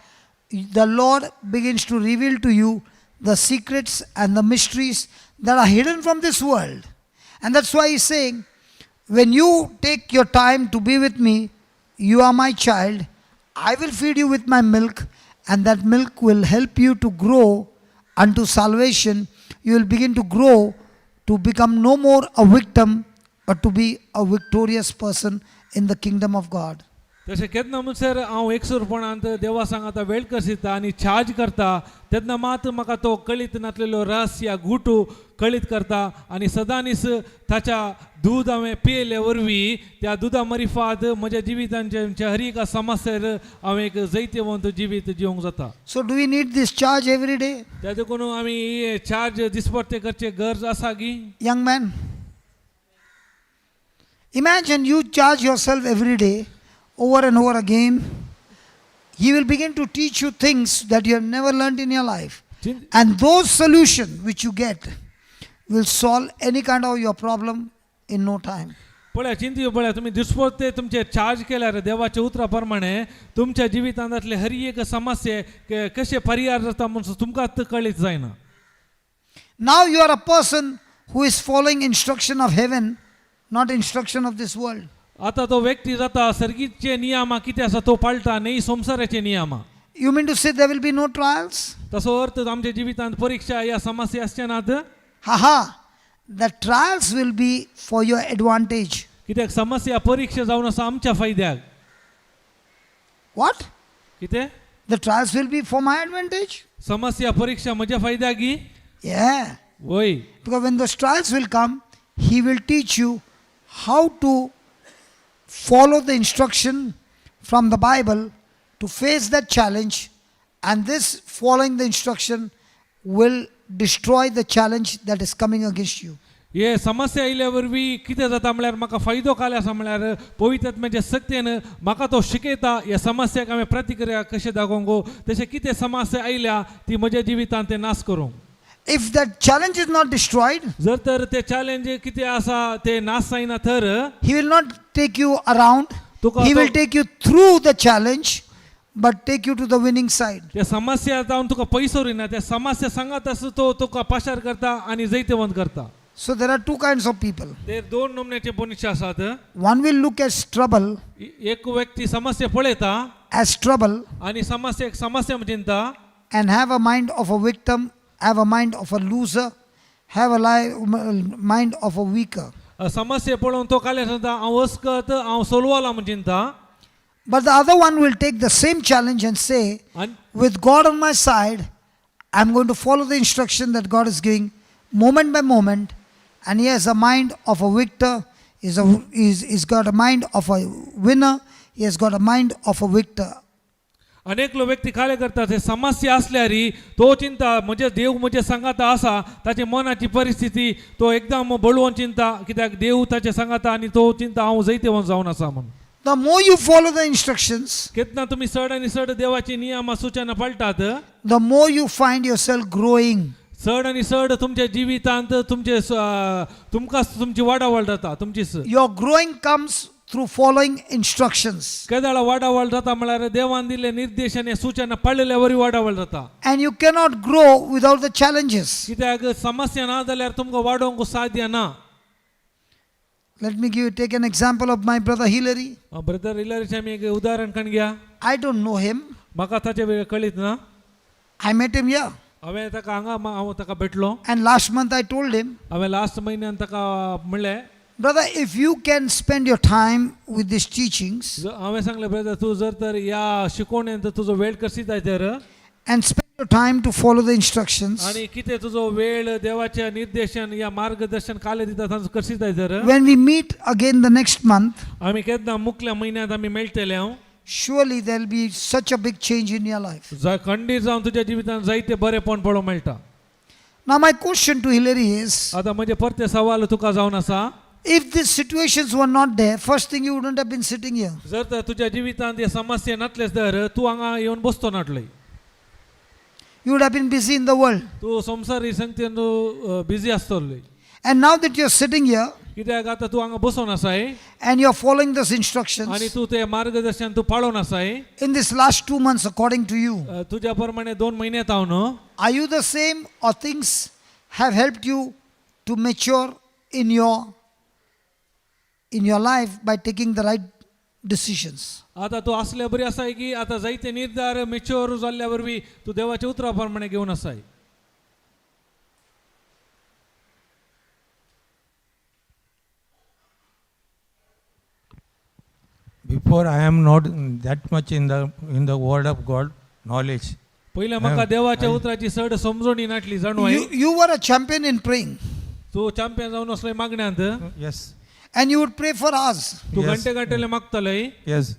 the Lord begins to reveal to you the secrets and the mysteries that are hidden from this world. And that's why He's saying, when you take your time to be with me, you are my child, I will feed you with my milk, and that milk will help you to grow unto salvation. You will begin to grow to become no more a victim, but to be a victorious person in the kingdom of God. तशें केन्ना म्हणसर हांव एकसूरपणांत देवा सांगाता वेळ कसिता आनी charge करता तेन्ना मात म्हाका तो कळीत नासलेलो रस या गुटू कळीत करता आनी सदांनीच ताच्या दूद हांवें पियेले वरवीं त्या दुदा मरिफाद म्हज्या जिवितांचे हर एका समस्येर हांवें एक जैतिवंत जिवीत जिवंक जाता. So, do we need this charge every day? त्या देखून आमी चार्ज दिसपट्टे करचे गरज आसा की? Young man, imagine you charge yourself every day over and over again. He will begin to teach you things that you have never learned in your life. चिंत And those solutions which you get will solve any kind of your problem in no time. पळया चिंती पळया तुमी दिसपडते तुमचे charge केल्यार देवाच्या उतरा प्रमाणे तुमच्या जिवितांतले हर एक समस्ये कशे परिहार जाता म्हणून तुमकां कळीत जायना. Now you are a person who is following instruction of heaven, not instruction of this world. आता तो व्यक्ती जाता सर्गीचे नियमा कितें आसा तो पाळटा न्ही संवसाराचे नियमा. You mean to say there will be no trials? तसो अर्थ आमच्या जिवितांत परीक्षा या समस्या आसच्या नात. Haha, the trials will be for your advantage. कित्याक समस्या परीक्षा जावन आसा आमच्या फायद्याक. What? कितें? The trials will be for my advantage? समस्या परीक्षा म्हज्या फायद्याक गी? Yeah. वय. Because when those trials will come, he will teach you how to follow the instruction from the Bible to face that challenge, and this following the instruction will destroy the challenge that is coming against you. हे समस्या आयल्या वरवीं कितें जाता म्हळ्यार म्हाका फायदो काल आसा म्हळ्यार पवित्र आत्म्याच्या सक्तेन म्हाका तो शिकयता ह्या समस्याक हांवें प्रतिक्रिया कशें दाखोवंक गो तशें कितें समस्या आयल्या ती म्हज्या जिवितांत ते नाश करूंक. If that challenge is not destroyed, जर तर ते चॅलेंज कितें आसा ते नाश जायना तर he will not take you around, तुका he will तो- take you through the challenge, but take you to the winning side. त्या समस्या जावन तुका पयसो रिना त्या समस्या सांगात आसा तो तुका पाशार करता आनी जैतवंत करता. So there are two kinds of people. ते दोन नमुन्याचे मनीस आसात. One will look at trouble एक व्यक्ती समस्या पळयता as trouble आनी समस्या समस्या चिंता and have a mind of a victim, have a mind of a loser, have a mind of a weaker. समस्या पळोवन तो काल्यार सांगता हांव अस्कत हांव सोलवाला म्हूण चिंता. But the other one will take the same challenge and say, आनी with God on my side, I'm going to follow the instruction that God is giving moment by moment. And he has a mind of a victor, he's got a mind of a winner, he has got a mind of a victor. अनेकलो व्यक्ती कार्य करता ते समस्या असल्यार तो चिंता म्हजे देव म्हजे सांगाता आसा ताचे मनाची परिस्थिती तो एकदम बळवून चिंता कित्याक देव ताचे सांगाता आनी तो चिंता हांव जैतवंत जावन आसा म्हणून. The more you follow the instructions, केन्ना तुमी चड आनी चड देवाची नियमां सुचना पाळटात the more you find yourself growing. चड आनी चड तुमच्या जिवितांत तुमचे तुमकां तुमची वाडावळ जाता तुमची Your growing comes through following instructions. केदाळा वाडावळ जाता म्हळ्यार देवान दिल्ले निर्देश आनी सुचना पाळिल्ल्या वरी वाडावळ जाता. And you cannot grow without the challenges. कित्याक समस्या ना जाल्यार तुमकां वाडोवंक साध्य ना. Let me take an example of my brother Hillary. Brother हिलरीचें आमी एक उदाहरण कण घ्या. I don't know him. म्हाका ताचे वेळ कळीत ना. I met him here. हांवें ताका हांगा हांव ताका भेटलो. And last month I told him, हांवें लास्ट म्हयन्यान ताका म्हणलें, brother, if you can spend your time with these teachings हांवें सांगलें ब्रदर तूं जर तर ह्या शिकोवणेन जर तुजो वेळ कशी जाय तर and spend your time to follow the instructions, आनी कितें तुजो वेळ देवाच्या निर्देशन या मार्गदर्शन काले दिता तांचो कशी जाय तर when we meet again the next month, आमी केन्ना मुखल्या म्हयन्यांत आमी मेळटले हांव surely there will be such a big change in your life. खंडीत जावन तुज्या जिवितांत जायते बरेपण पळोवंक मेळटा. Now, my question to Hillary is, आतां म्हजें परतें सवाल तुका जावन आसा, if these situations were not there, first thing you wouldn't have been sitting here. जर तर तुज्या जिवितांत हे समस्या नातलेच तर तूं हांगा येवन बसतो नाटलय. You would have been busy in the world. तूं संवसारी संगतीन तूं बिजी आसतलो. And now that you're sitting here कित्याक आतां तूं हांगा बसोन आसाय and you're following those आनी instructions तूं ते मार्गदर्शन तूं पाळोन आसाय in this last 2 months, according to you, तुज्या प्रमाणे 2 म्हयन्यांत हांव न्हू are you the same or things have helped you to mature in your life by taking the right decisions? आतां तूं आसल्या बरी आसाय की आतां जायते निर्धार मेच्योर जाल्ल्या वरवीं तूं देवाच्या उतरा प्रमाणे घेवन आसाय. Before I am not that much in the word of God knowledge. पयलें म्हाका देवाच्या उतराची चड समजणी नाटली जाणवाय. You were a champion in praying तूं चॅम्पियन जावन आसलोय मागण्यांत. Yes. and you would pray for us, तूं Yes. घंटे घंटेले मागतालोय. Yes.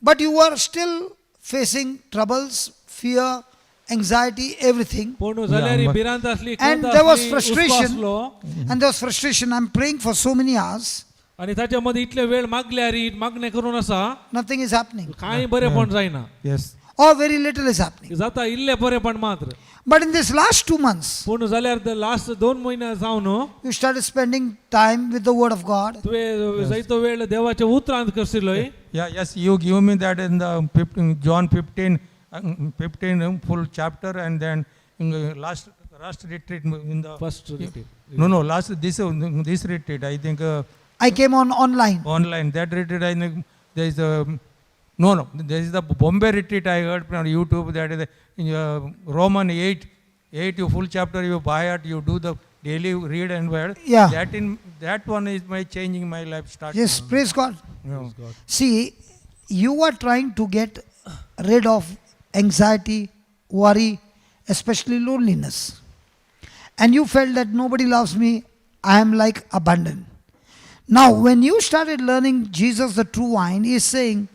but you were still facing troubles, fear, anxiety, everything. पूण जाल्यार Yeah, भिरांत आसली And खंत there was आसली, हुस्को frustration. आसलो. And there was frustration. I'm praying for so many hours, आनी ताच्या मदीं इतले वेळ मागल्यार मागणें करून आसा nothing is happening. कांय बरेंपण जायना. Yes. Or very little is happening. जाता इल्लें बरेपण मात्र. But in this last 2 months, पूण जाल्यार लास्ट 2 म्हयने जावन you started spending time with the Word of God. तुवें जायतो वेळ देवाच्या उतरांत करशिल्लोय. Yeah, yes, you give me that in the 15, John 15, 15 full chapter, and then in the last retreat in the first. No, last this retreat, I think I came on online. Online, that retreat, I think there is a no, there is the Bombay retreat I heard from YouTube, that is in Roman 8, you full chapter you buy it, you do the daily read and read. Yeah. That one is my changing my life start. Yes, praise God. Yeah. See, you are trying to get rid of anxiety, worry, especially loneliness. And you felt that nobody loves me, I am like abandoned. Now, when you started learning Jesus, the true vine, he is saying,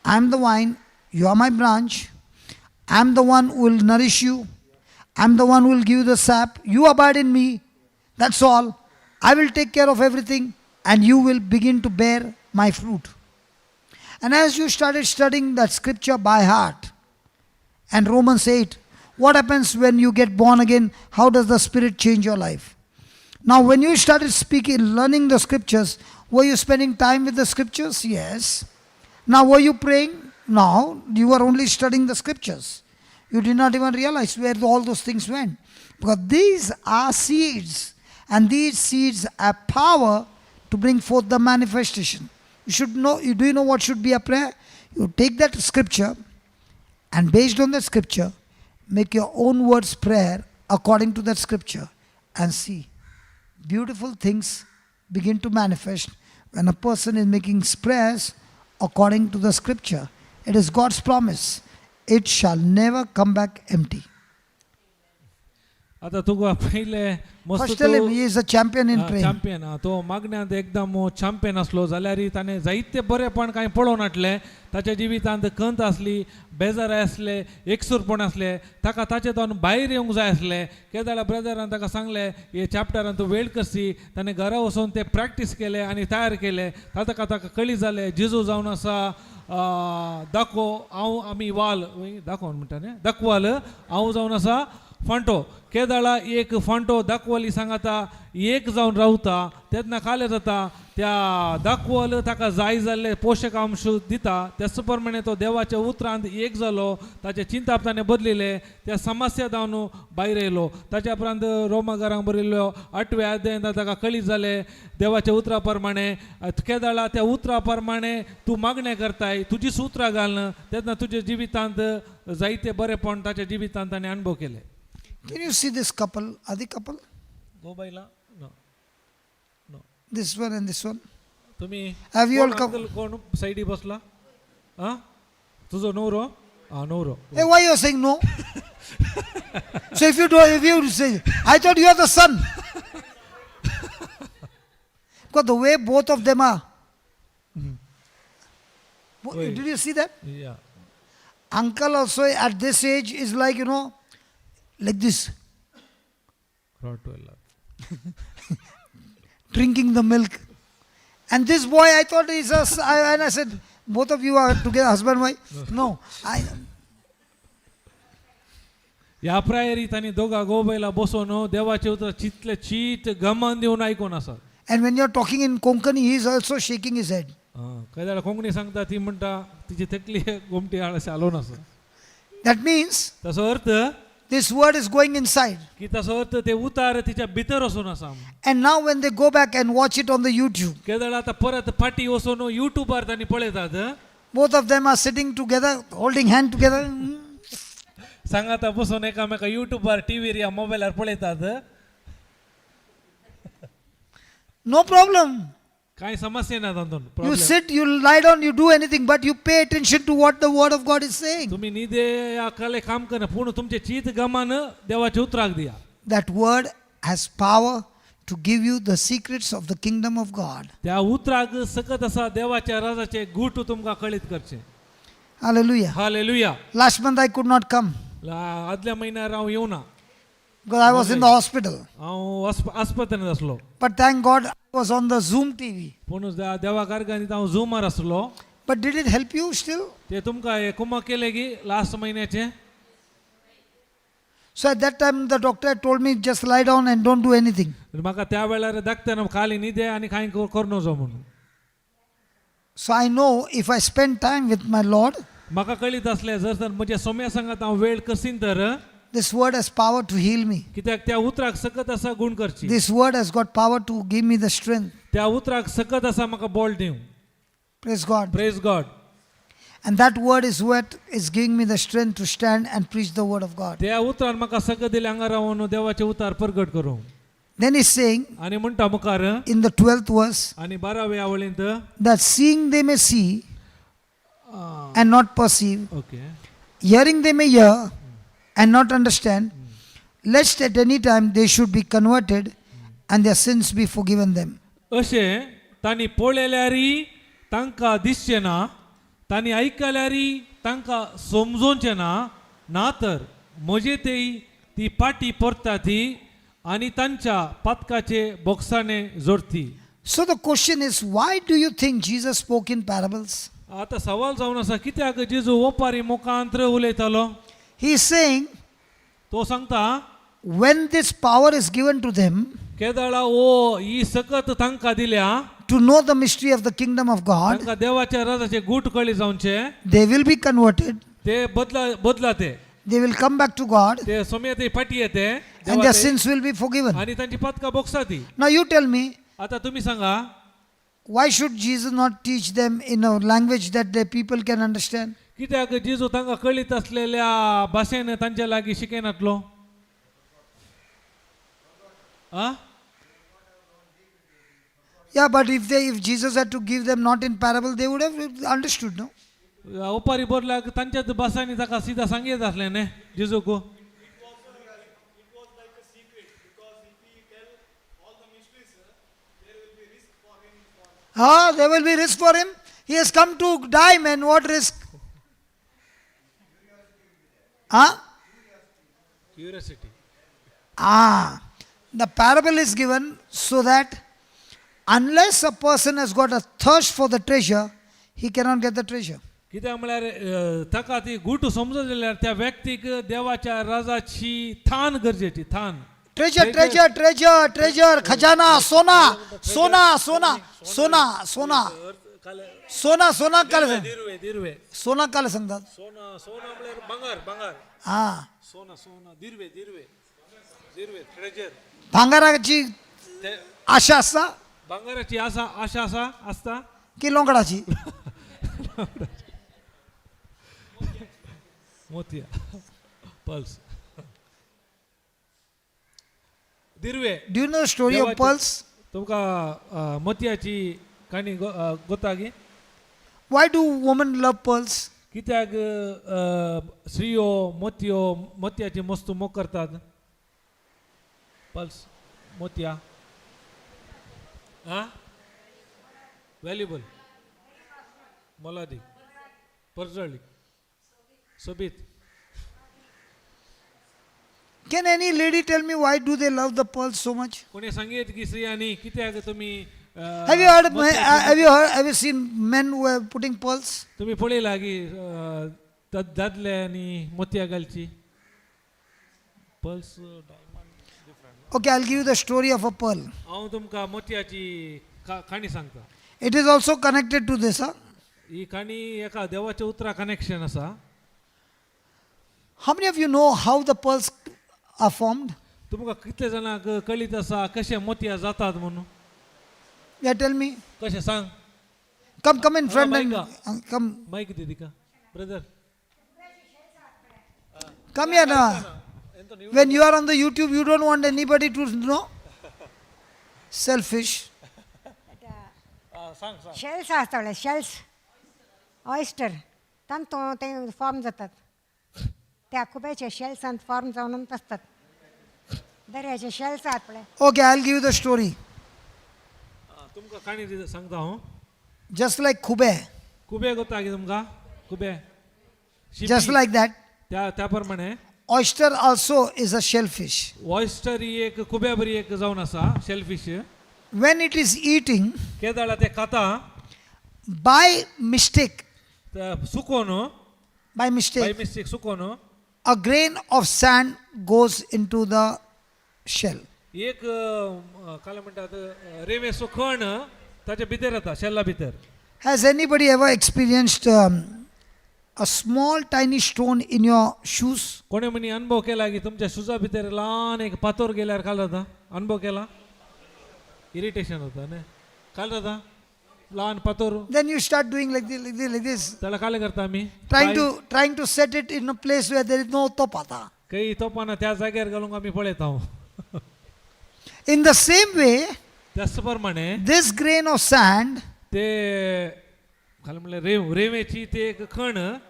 I am the vine, you are my branch, I am the one who will nourish you, I am the one who will give you the sap, you abide in me, that's all. I will take care of everything, and you will begin to bear my fruit. And as you started studying that scripture by heart, and Romans 8, what happens when you get born again? How does the Spirit change your life? Now, when you started speaking, learning the scriptures, were you spending time with the scriptures? Yes. Now, were you praying? No, you were only studying the scriptures. You did not even realize where all those things went. Because these are seeds, and these seeds have power to bring forth the manifestation. You should know, you do you know what should be a prayer? You take that scripture, and based on that scripture, make your own words prayer according to that scripture and see. Beautiful things begin to manifest when a person is making prayers according to the scripture. It is God's promise. It shall never come back empty. आता तुका पयले मस्त. First tell him he is a champion in praying. Champion तो मागण्यांत एकदम champion आसलो जाल्यार ताणें जायते बरेपण कांय पळोवन हाडलें. ताच्या जिवितांत खंत आसली, बेजाराय आसले, एकसूरपण आसलें, ताका ताचे तावन भायर येवंक जाय आसलें. केदाळा ब्रदरान ताका सांगलें हे चॅप्टरान तूं वेळ करसी. ताणें घरा वचून ते प्रॅक्टीस केलें आनी तयार केलें. ताका ताका कळी जालें जेजू जावन आसा दाखो हांव आमी वाल दाखो म्हणटा न्ही दाखवाल हांव जावन आसा फांटो. केदाळा एक फांटो दाखवली सांगाता एक जावन रावता तेन्ना काले जाता त्या दाखवल ताका जाय जाल्ले पोशक अंश दिता. त्याच प्रमाणे तो देवाच्या उतरांत एक जालो, ताचे चिंताप ताणें बदलिले, त्या समस्या जावन भायर येयलो. ताच्या उपरांत रोमागारांक बरयल्लो आठव्या अध्यायांत ताका कळीत जालें देवाच्या उतरा प्रमाणे केदाळा त्या उतरा प्रमाणे तूं मागणें करताय, तुजी उतरां घालून तेन्ना तुज्या जिवितांत जायते बरेपण ताच्या जिवितांत ताणें अणभव केले. Can you see this couple? Are they couple? गोबायला no no. This one and this one. तुम्ही Have you all कोण come? Uncle कोण सायडी बसला हा तुजो नवरो हा नवरो. Hey, why you are saying no? So if you do, if you say, I thought you are the son. Because the way both of them are. Wait. Did you see that? Yeah. Uncle also at this age is like, like this, Rottweiler. Drinking the milk. And this boy, I thought he's a, and I said, both of you are together, husband, wife. No, I, ह्या priori तांणी दोगा गोबैला बसोवन देवाचे उतर चितले चीत गमन दिवन आयकून आसा. And when you're talking in Konkani, he is also shaking his head. काय जाल्यार कोंकणी सांगता ती म्हणटा तिची तकली गोमटी अशें हालोवन आसा. That means ताचो अर्थ this word is going inside. की ताचो अर्थ ते उतार तिच्या भितर वचून आसा. And now when they go back and watch it on the YouTube, केदळ आतां परत फाटीं वचून युट्यूबार तांणी पळयतात both of them are sitting together, holding hand together. सांगाता बसून एकामेका युट्यूबार टीव्हीर या मोबायलार पळयतात. No problem. कांय समस्या ना तातूंत You problem. Sit, you lie down, you do anything, but you pay attention to what the word of God is saying. तुम्ही निदे या कले काम करना पूण तुमचे चीत गमान देवाचे उतराक दिया. That word has power to give you the secrets of the kingdom of God. त्या उतराक सकत आसा देवाच्या राजाचे गूट तुमकां कळीत करचे. Hallelujah. Hallelujah. Last month I could not come आदल्या म्हयन्यार हांव येवना because I was in the hospital. हांव आस्पत्रेंत आसलो. But thank God I was on the Zoom TV. पूण देवा कारखान्यात हांव झुमार आसलो. But did it help you still? ते तुमकां हे कुमक केले की लास्ट म्हयन्याचे. So at that time, the doctor told me just lie down and don't do anything. म्हाका त्या वेळार धाकट्यान खाली न्हिदे आनी कांय करूं नजो म्हणून. So I know if I spend time with my Lord, म्हाका कळीत आसलें जर तर म्हज्या सोम्या संगात हांव वेळ कसीन तर this word has power to heal me. कित्याक त्या उतराक सकत आसा गूण करची. This word has got power to give me the strength. त्या उतराक सकत आसा म्हाका बळ दिवं. Praise God. Praise God. And that word is what is giving me the strength to stand and preach the word of God. त्या उतरान म्हाका सकत दिलें हांगा रावन देवाचें उतार परगट करूं. Then he's saying आनी म्हणटा मुखार in the 12th verse आनी बाराव्या आवळींत that seeing they may see and not perceive, okay hearing they may hear and not understand, lest at any time they should be converted and their sins be forgiven them. अशें तांणी पळयल्यारय तांकां दिसचें ना, तांणी आयकल्यारय तांकां समजोवचें ना, ना तर म्हजे तेय ती पाटी परता ती आनी तांच्या पातकाचे बोगसाणे जोडती. So the question is, why do you think Jesus spoke in parables? आतां सवाल जावन आसा कित्याक जेजू ओपारी मुखांत्र उलयतालो? He is saying, तो सांगता when this power is given to them केदळा ओ ही सकत तांकां दिल्या to know the mystery of the kingdom of God, तांकां देवाच्या राजाचे गूट कळी जावचे, they will be converted, ते बदला बदला ते they will come back to God, ते सोम्या ते फाटी येते and their sins will be forgiven. आणि तांची पातकां बोगसा ती. Now you tell me, आता तुम्ही सांगा, why should Jesus not teach them in a language that the people can understand? कित्याक जेजू तांकां कळीत असलेल्या भाशेन तांच्या लागीं शिकयनातलो आ? Yeah, but if Jesus had to give them not in parable, they would have understood, no? ओपारी बरल्याक तांच्याच भासांनी ताका सिदा सांगयत आसलें न्ही जेजूक. Ah, there will be risk for him. He has come to die, man. What risk? Huh? Curiosity. Ah, the parable is given so that unless a person has got a thirst for the treasure, he cannot get the treasure. कित्याक म्हळ्यार ताका ती गूट समजत जाल्यार त्या व्यक्तीक देवाच्या राजाची थान गरजेची थान. Treasure, treasure, treasure, treasure, खजाना, सोना, सोना, सोना, सोना, सोना, सोना, सोना काल दिरवे दिरवे. सोना काल सांगतात. सोना सोना म्हळ्यार भांगर भांगर. हा, सोना सोना दिरवे दिरवे दिरवे ट्रेजर. भांगाराची ते आशा आसता भांगराची आसा आशा आसा आसता की लोंगडाची? मोतया pulse दिरवे. Do you know story of देवाची- pearls? तुमकां मोतयाची काणी गोता गी? Why do women love pearls? कित्याक स्त्रियो मोतयो मोतयाची मस्त मोग करतात? पल्स मोतया आ व्हॅल्युबल मोलादीक परजळी सोबीत. Can any lady tell me why do they love the pearls so much? कोणी सांगीत की स्त्रियांनी कित्याक तुमी Have you heard? मोतयाची- Have you heard? Have you seen men who are putting pearls? तुमी पळयला की दादले आनी मोतयां घालची pearls diamond. Okay, I'll give you the story of a pearl. हांव तुमकां मोतयाची काणी सांगता. It is also connected to this. Huh? ही काणी एका देवाच्या उतरा कनेक्शन आसा. How many of you know how the pearls are formed? तुमकां कितले जाणांक कळीत आसा कशे मोतयां जातात म्हणून? Yeah, tell me. कशें सांग. Come, come in front and Micah. Come, mic दी तिका brother. Come here now. When you are on the YouTube, you don't want anybody to know. Selfish. सांग सांग. शेल्स आसता म्हणल्यार शेल्स ऑयस्टर तांतू ते form जातात त्या खुब्याचे शेल्सान फॉर्म जावन आसतात दर्याचे शेल्स आहात पळय. Okay, I'll give you the story. तुमकां काणी सांगता हांव. Just like Khube, खुबे गोता की तुमकां खुबे शिंपी. just like that, त्या त्या प्रमाणे oyster also is a shellfish. Oyster ही एक खुब्या बरी एक जावन आसा shellfish. When it is eating, केदाळा ते खाता. By mistake, सुकोन by by mistake, mistake सुकोन a grain of sand goes into the shell. एक काय म्हणटात रेंवेचो कण ताच्या भितर येता शेल्ला भितर. Has anybody ever experienced a small tiny stone in your shoes? कोणे म्हणी अनुभव केला की तुमच्या शुजा भितर ल्हान एक पातोर गेल्यार काल जाता अनुभव केला इरिटेशन जाता न्ही काल जाता ल्हान पातोर. Then you start doing like this, like this, like this, त्याला काले करता आमी trying to set it in a place where there is no topata. काही तोपाना त्या जाग्यार घालूंक आमी पळयता. In the same way, त्याच प्रमाणे this grain of sand ते काय म्हणलं रेव रेवेची ते एक खण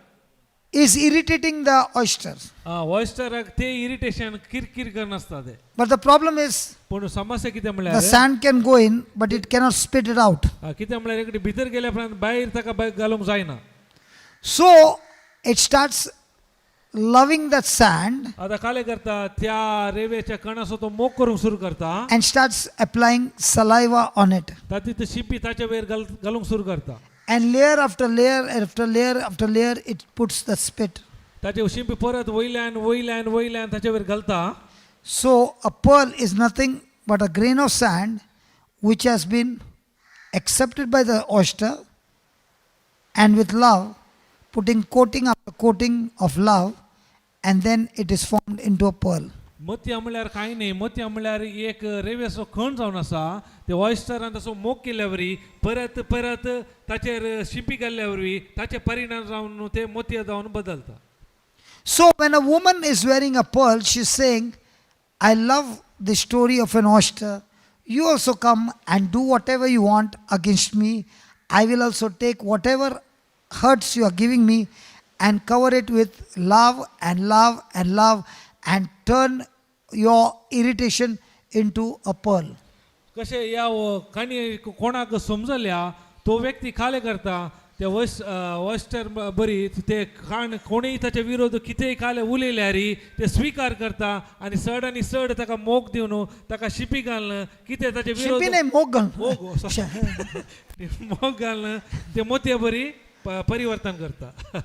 is irritating the oyster. ऑयस्टराक ते इरिटेशन किरकिर करनासता ते. But the problem is पूण समस्या कितें the म्हणल्यार sand can go in, but it cannot spit it out. कितें म्हणल्यार एकटी भितर गेल्या उपरांत भायर ताका भायर घालूंक जायना. So it starts loving that sand आतां काले करता त्या रेवेच्या कणाचो तो मोग करूंक सुरू करता and starts applying saliva on it. तातूंत शिंपी ताच्या वयर घाल घालूंक सुरू करता. And layer after layer after layer after layer, it puts the spit. ताचे शिंपी परत वयल्यान वयल्यान वयल्यान ताचे वयर घालता. So a pearl is nothing but a grain of sand which has been accepted by the oyster and with love, putting coating after coating of love, and then it is formed into a pearl. मोतयां म्हणल्यार कांय न्ही मोतयां म्हणल्यार एक रेवेचो खण जावन आसा ते ऑयस्टरान ताचो मोग केल्ल्या वरी परत परत ताचेर शिंपी घाल्ल्या वरवीं ताचे परिणाम जावन ते मोतयां जावन बदलता. So when a woman is wearing a pearl, she's saying, I love the story of an oyster. You also come and do whatever you want against me. I will also take whatever hurts you are giving me and cover it with love and love and love and turn your irritation into a pearl. कशें ह्या काणी कोणाक समजल्या तो व्यक्ती खाले करता ते वॉयस ऑयस्टर बरी ते खाण कोणीय ताचे विरोध कितेंय खाले उलयल्यार ते स्विकार करता आनी चड आनी चड ताका मोग दिवन ताका शिपी घालून कितें ताचे विरोध शिंपी नाही, मोग घालून. मोग sorry. मोग घालून ते मोतये बरी परिवर्तन करता.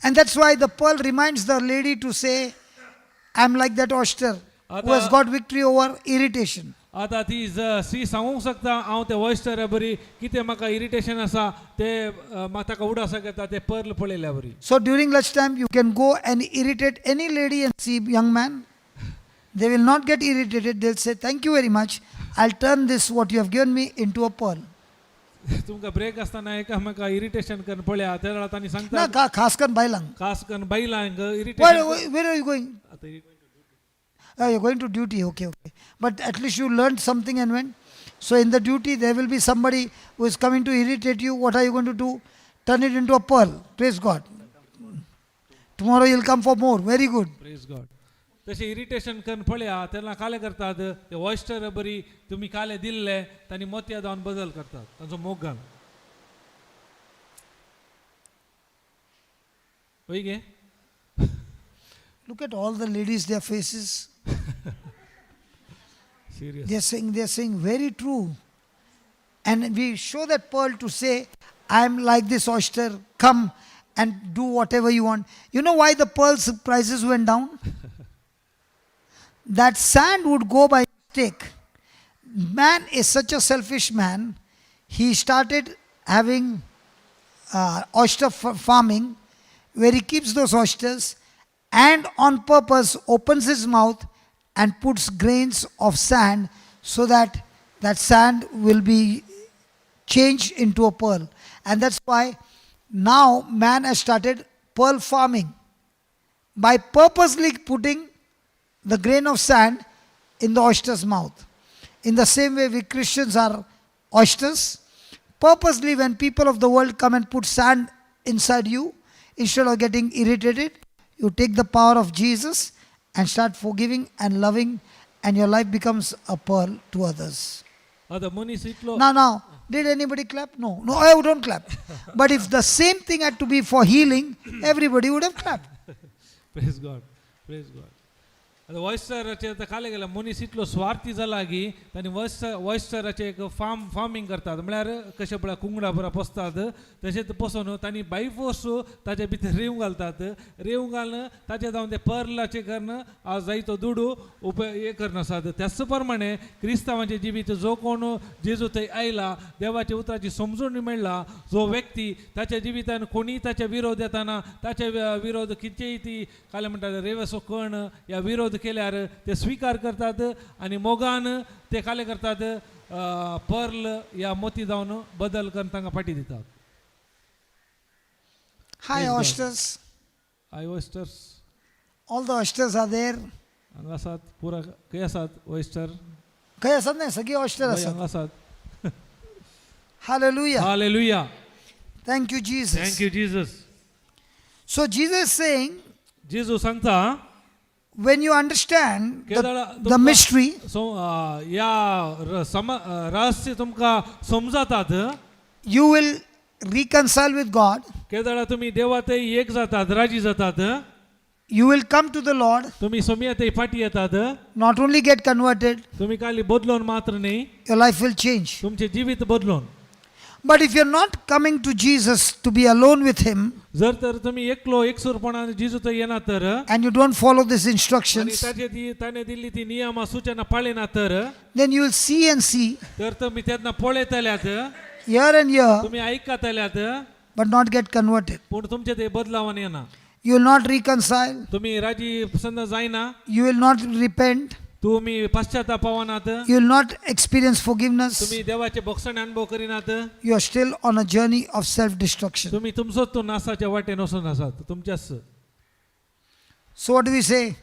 And that's why the pearl reminds the lady to say, I'm like that oyster who has आता- got victory over irritation. आतां ती स्त्री सांगूंक शकता हांव ते ऑयस्टरा बरी कितें म्हाका इरिटेशन आसा ते म्हाका ताका उडास घेता ते पर्ल पळयल्या बरी. So during lunchtime, you can go and irritate any lady and see young man. They will not get irritated. They'll say, thank you very much. I'll turn this, what you have given me, into a pearl. तुमकां break आसतना एकामेका irritation करून पळया त्या वेळार तांणी Na, सांगता खास करून बायलांक. खास करून बायलांक Where, irritation. where are you going? आतां Oh, you're going to duty. Okay. But at least you learned something and went. So in the duty, there will be somebody who is coming to irritate you. What are you going to do? Turn it into a pearl. Praise God. Tomorrow you'll come for more. Very good. Praise God. तशें irritation करून पळया तेन्ना काले करतात ते oyster बरी तुमी काले दिल्ले तांणी मोतया जावन बदल करतात तांचो मोग घालून वय गे. Look at all the ladies, their faces. Serious. They're saying, very true. And we show that pearl to say, I'm like this oyster, come and do whatever you want. You know why the pearls prices went down? That sand would go by mistake. Man is such a selfish man. He started having oyster farming where he keeps those oysters and on purpose opens his mouth and puts grains of sand so that that sand will be changed into a pearl. And that's why now man has started pearl farming by purposely putting the grain of sand in the oyster's mouth. In the same way, we Christians are oysters. Purposely, when people of the world come and put sand inside you, instead of getting irritated, you take the power of Jesus and start forgiving and loving, and your life becomes a pearl to others. आतां मनीस इतलो Now, did anybody clap? No, I don't clap. But if the same thing had to be for healing, everybody would have clapped. Praise God, praise God. आतां ऑयस्टराचे आतां खाले गेल्या मनीस इतलो स्वार्थी जाला की तांणी ऑयस्टराचे एक फार्मींग करतात. म्हळ्यार कशें पळय कुंगडा बरा पोसतात तशेंच पोसून तांणी बाय फोर्स ताचे भितर रेंव घालतात. रेंव घालून ताचे जावन ते पर्लाचे करून आज जायतो दुडू उप हे करून आसात. त्याच प्रमाणे क्रिस्तांवाचें जिवीत जो कोण जेजू थंय आयला देवाच्या उतराची समजून मेळ्ळा जो व्यक्ती ताच्या जिवितान कोणीय ताच्या विरोध येताना ताच्या विरोध कितेंय ती काले म्हणटात रेवेसो कण या विरोध केल्यार ते स्विकार करतात आनी मोगान ते काले करतात पर्ल या मोती जावन बदल करून तांकां फाटी दितात. Hi, Praise God. Oysters. I oysters. All the oysters are there. हांगा आसात पुरा खंय आसात ऑयस्टर? खंय आसात नाही सगळी ऑयस्टर आसात. हांगा आसात. Hallelujah. Hallelujah. Thank you, Jesus. Thank you Jesus. So Jesus is saying, जेजू सांगता when you understand केदळा the तुमकां mystery, सो ह्या रहस्य तुमकां समजतात you will reconcile with God. केदळा तुमी देवा थंय एक जातात राजी जातात. You will come to the Lord, तुमी सोमया थंय फाटी येतात. Not only get converted, तुमी खाली बदलून मात्र न्ही your life will change. तुमचें जिवीत बदलून. But if you're not coming to Jesus to be alone with Him, जर तर तुमी एकलो एकसूरपणान जेजू थंय येना तर and you don't follow these आनी instructions, ताचे ती ताणें दिल्ली ती नियमां सुचना पाळिना तर then you will see and see, तर तुमी तेन्ना पळयतल्यात hear and hear, तुमी आयकतल्यात but not get converted. पूण तुमचे ते बदलावान येना. You will not reconcile, तुमी राजी प्रसन्न जायना. You will not repent, तुमी पश्चाताप पावनात. You will not experience forgiveness. तुमी देवाचे भोगसणे अनुभव करिनात. You are still on a journey of self destruction. तुमी तुमचोच तूं नासाच्या वाटेन वचून आसात तुमच्याच. So, what do we say?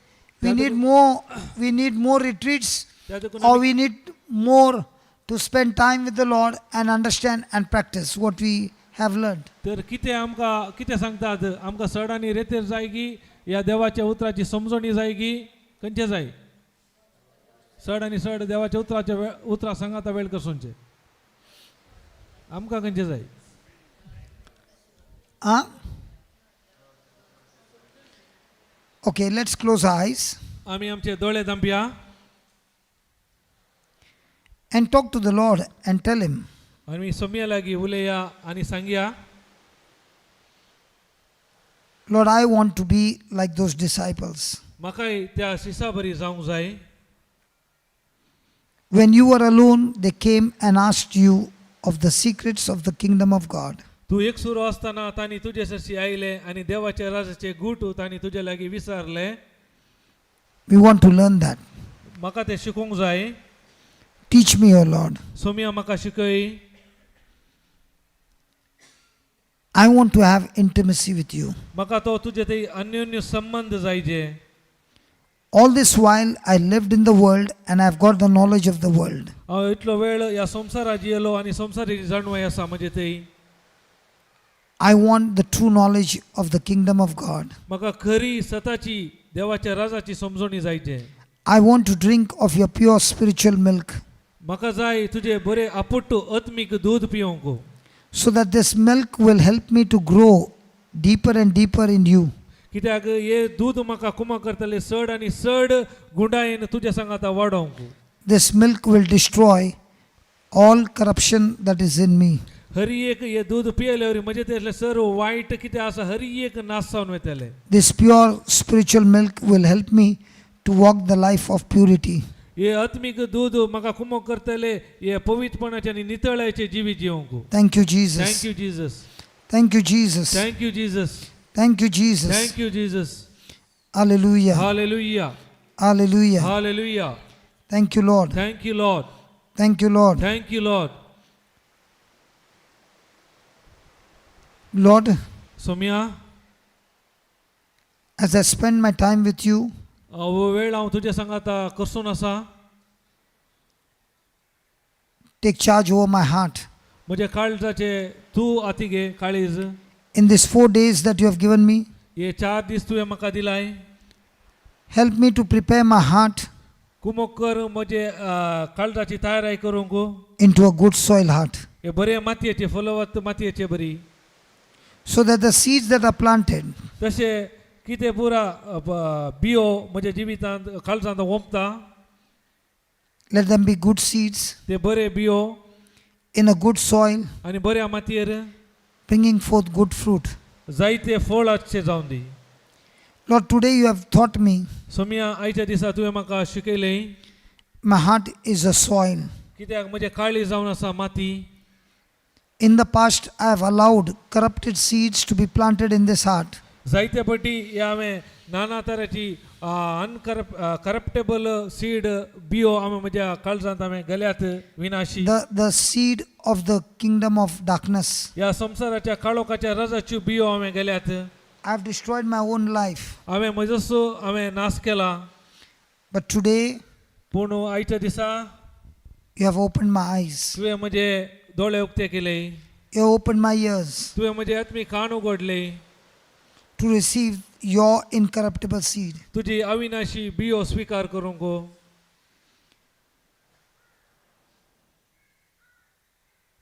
We need more retreats, त्या देखून or we need more to spend time with the Lord and understand and practice what we have learned. तर कितें आमकां कितें सांगतात आमकां सड आनी रेतेर जाय की ह्या देवाच्या उतराची समजणी जाय की खंयचें जाय सड आनी सड देवाच्या उतराच्या उतरां सांगाता वेळ करसोनचें आमकां खंयचें जाय? Huh? Okay, let's close our eyes आमी आमचे दोळे धांपया and talk to the Lord and tell Him, आनी सोमया लागीं उलया आनी सांगया, Lord, I want to be like those disciples. म्हाकाय त्या शिसा बरी जावंक जाय. When you were alone, they came and asked you of the secrets of the kingdom of God. तूं एकसुरो आसतना तांणी तुजे सरशी आयले आनी देवाच्या राजाचे गूट तांणी तुजे लागीं विचारले. We want to learn that. म्हाका तें शिकूंक जाय. Teach me, O Lord. Somaiya म्हाका शिकय. I want to have intimacy with you. म्हाका तो तुजे ते अन्योन्य संबंद जायजे. All this while I lived in the world and I've got the knowledge of the world. हांव इतलो वेळ ह्या संवसारात जियेलो आनी संवसाराची जाणवाय आसा म्हजे थंय. I want the true knowledge of the kingdom of God. म्हाका खरी सताची देवाच्या राजाची समजणी जायचे. I want to drink of your pure spiritual milk म्हाका जाय तुजे बरे आपुट्टू आत्मीक दूद पिवंक so that this milk will help me to grow deeper and deeper in you. कित्याक हे दूद म्हाका कुमा करतले चड आनी चड गुंडायेन तुज्या सांगाता वाडोवंक. This milk will destroy all corruption that is in me. Hari एक हे दूद पियेल्यावर म्हजे तेतलें सर्व वायट कितें आसा हरी एक नाश जावन वयतलें. This pure spiritual milk will help me to walk the life of purity. हे आत्मीक दूद म्हाका कुमक करतले हे पवित्रपणाचे आनी नितळायचे जिवीत जिवंक. Thank you, Jesus. Thank you Jesus. Thank you, Jesus. Thank you Jesus. Thank you, Jesus. Thank you Jesus. Hallelujah. Hallelujah. Hallelujah. Hallelujah. Thank you, Lord. Thank you Lord. Thank you, Lord. Thank you Lord. Lord, Somya as I spend my time with you, हो वेळ हांव तुज्या सांगाता करसून आसा take charge over my heart. म्हज्या काळजाचे तूं आती घे काळीज. In these 4 days that you have given me, हे चार दीस तुवें म्हाका दिलाय help me to prepare my heart कुमक कर म्हजे काळजाची तयारी करूंक into a good soil heart हे बरे मातयेचे फलवत मातयेचे बरी so that the seeds that are planted तशें कितें पुरा बियो म्हज्या जिवितांत काळजांत ओंपता Let them be good seeds ते बरे बियो in a good soil, आनी बऱ्या मातयेर bringing forth good fruit. जायते फळ आसचें जावन दी. Lord, today you have taught me Somiya आयच्या दिसा तुवें म्हाका शिकयलें my heart is a soil. कित्याक म्हजें काळी जावन आसा माती. In the past, I have allowed corrupted seeds to be planted in this heart. जायते पटी हे हांवें नाना तराची अनकरप करप्टेबल सीड बियो हांवें म्हज्या काळजांत हांवें गेल्यात विनाशी The seed of the kingdom of darkness. ह्या संवसाराच्या काळोखाच्या रजाच्यो बियो हांवें गेल्यात. I have destroyed my own life. हांवें म्हजोच हांवें नाश केला. But today, पूण आयच्या दिसा you have opened my eyes. तुवें म्हजे दोळे उक्ते केले. You have opened my ears तुवें म्हजे आत्मी कान उगडले to receive your incorruptible seed. तुजी अविनाशी बियो स्विकार करूंक.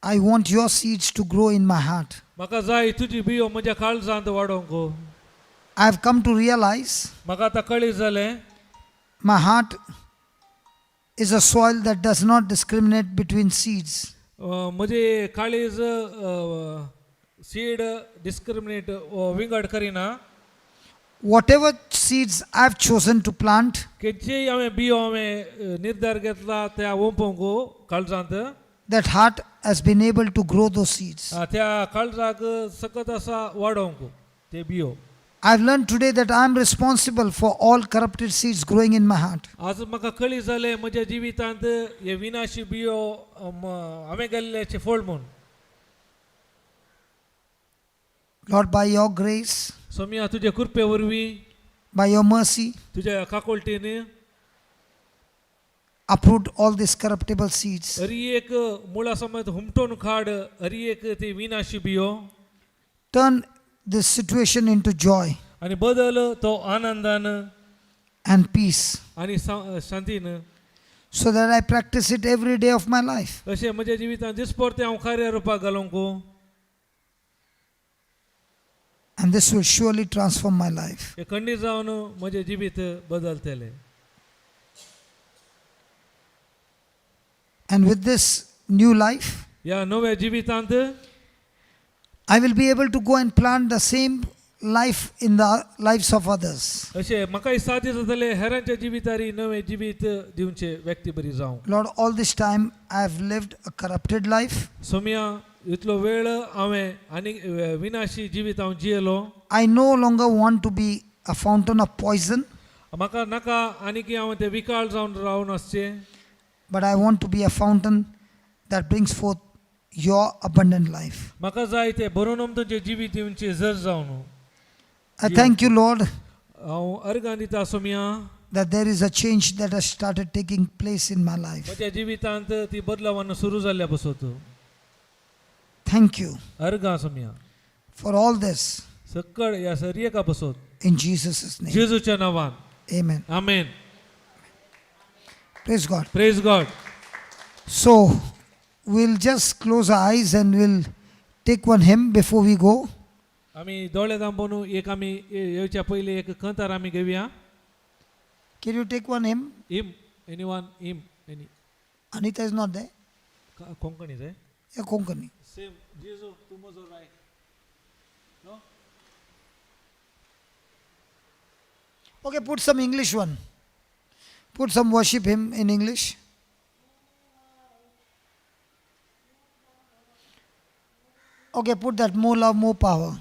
I want your seeds to grow in my heart. म्हाका जाय तुजी बियो म्हज्या काळजांत वाडोवंक. I have come to realize म्हाका आतां कळीत जालें my heart is a soil that does not discriminate between seeds. म्हजे काळीज सीड डिस्क्रिमिनेट विंगड करिना. Whatever seeds I have chosen to plant, खंयचीय हांवें बियो हांवें निर्धार घेतला त्या ओंपोंक काळजांत that heart has been able to grow those seeds. त्या काळजाक सकत आसा वाडोवंक ते बियो. I've learned today that I am responsible for all corrupted seeds growing in my heart. आज म्हाका कळी जालें म्हज्या जिवितांत हे विनाशी बियो हांवें गेल्ल्याचें फळ म्हूण. Lord, by your grace, Somiya तुजे कृपे वरवीं by your mercy, तुज्या काकोलटीन uproot all these corruptible seeds. Hari एक मुळा समेत हुमटून काड हरी एक ती विनाशी बियो. Turn this situation into joy आनी बदल तो आनंदान and peace आनी शांतीन so that I practice it every day of my life. अशें म्हज्या जिवितांत दिसपडतें हांव कार्य रुपाक घालूंक. And this will surely transform my life. हें खंडीत जावन म्हजें जिवीत बदलतलें. And with this new life, ह्या नव्या जिवितांत I will be able to go and plant the same life in the lives of others. अशें म्हाकाय साध्य जातलें हेरांच्या जिवितारी नवें जिवीत दिवचें व्यक्ती बरी जावं. Lord, all this time I have lived a corrupted life. Somiya इतलो वेळ हांवें आनी विनाशी जिवीत हांव जियेलो. I no longer want to be a fountain of poison, म्हाका नाका आनी की हांव तें विकाळ जावन रावन आसचें but I want to be a fountain that brings forth your abundant life. म्हाका जाय तें भरून तुमचें जिवीत दिवचें जर जावन. I thank you, Lord, हांव अर्गां दिता सोमिया that there is a change that has started taking place in my life. म्हज्या जिवितांत ती बदलावान सुरू जाल्ल्या बसत. Thank you अर्गां Somiya for all this सकळ ह्या सर एका बसत in Jesus' name. जेजूच्या नांवान. Amen. Amen. Praise God. Praise God. So we'll just close our eyes and we'll take one hymn before we go. आमी दोळे दांबोवन एक आमी येवच्या पयलीं एक कंतार आमी घेवया. Can you take one hymn? Hymn any one hymn any. Anita is not there. Konkani जाय. Yeah, Konkani. Same जेजू तूं म्हजो राय no. Okay, put some English one. Put some worship hymn in English. Okay, put that more love, more power.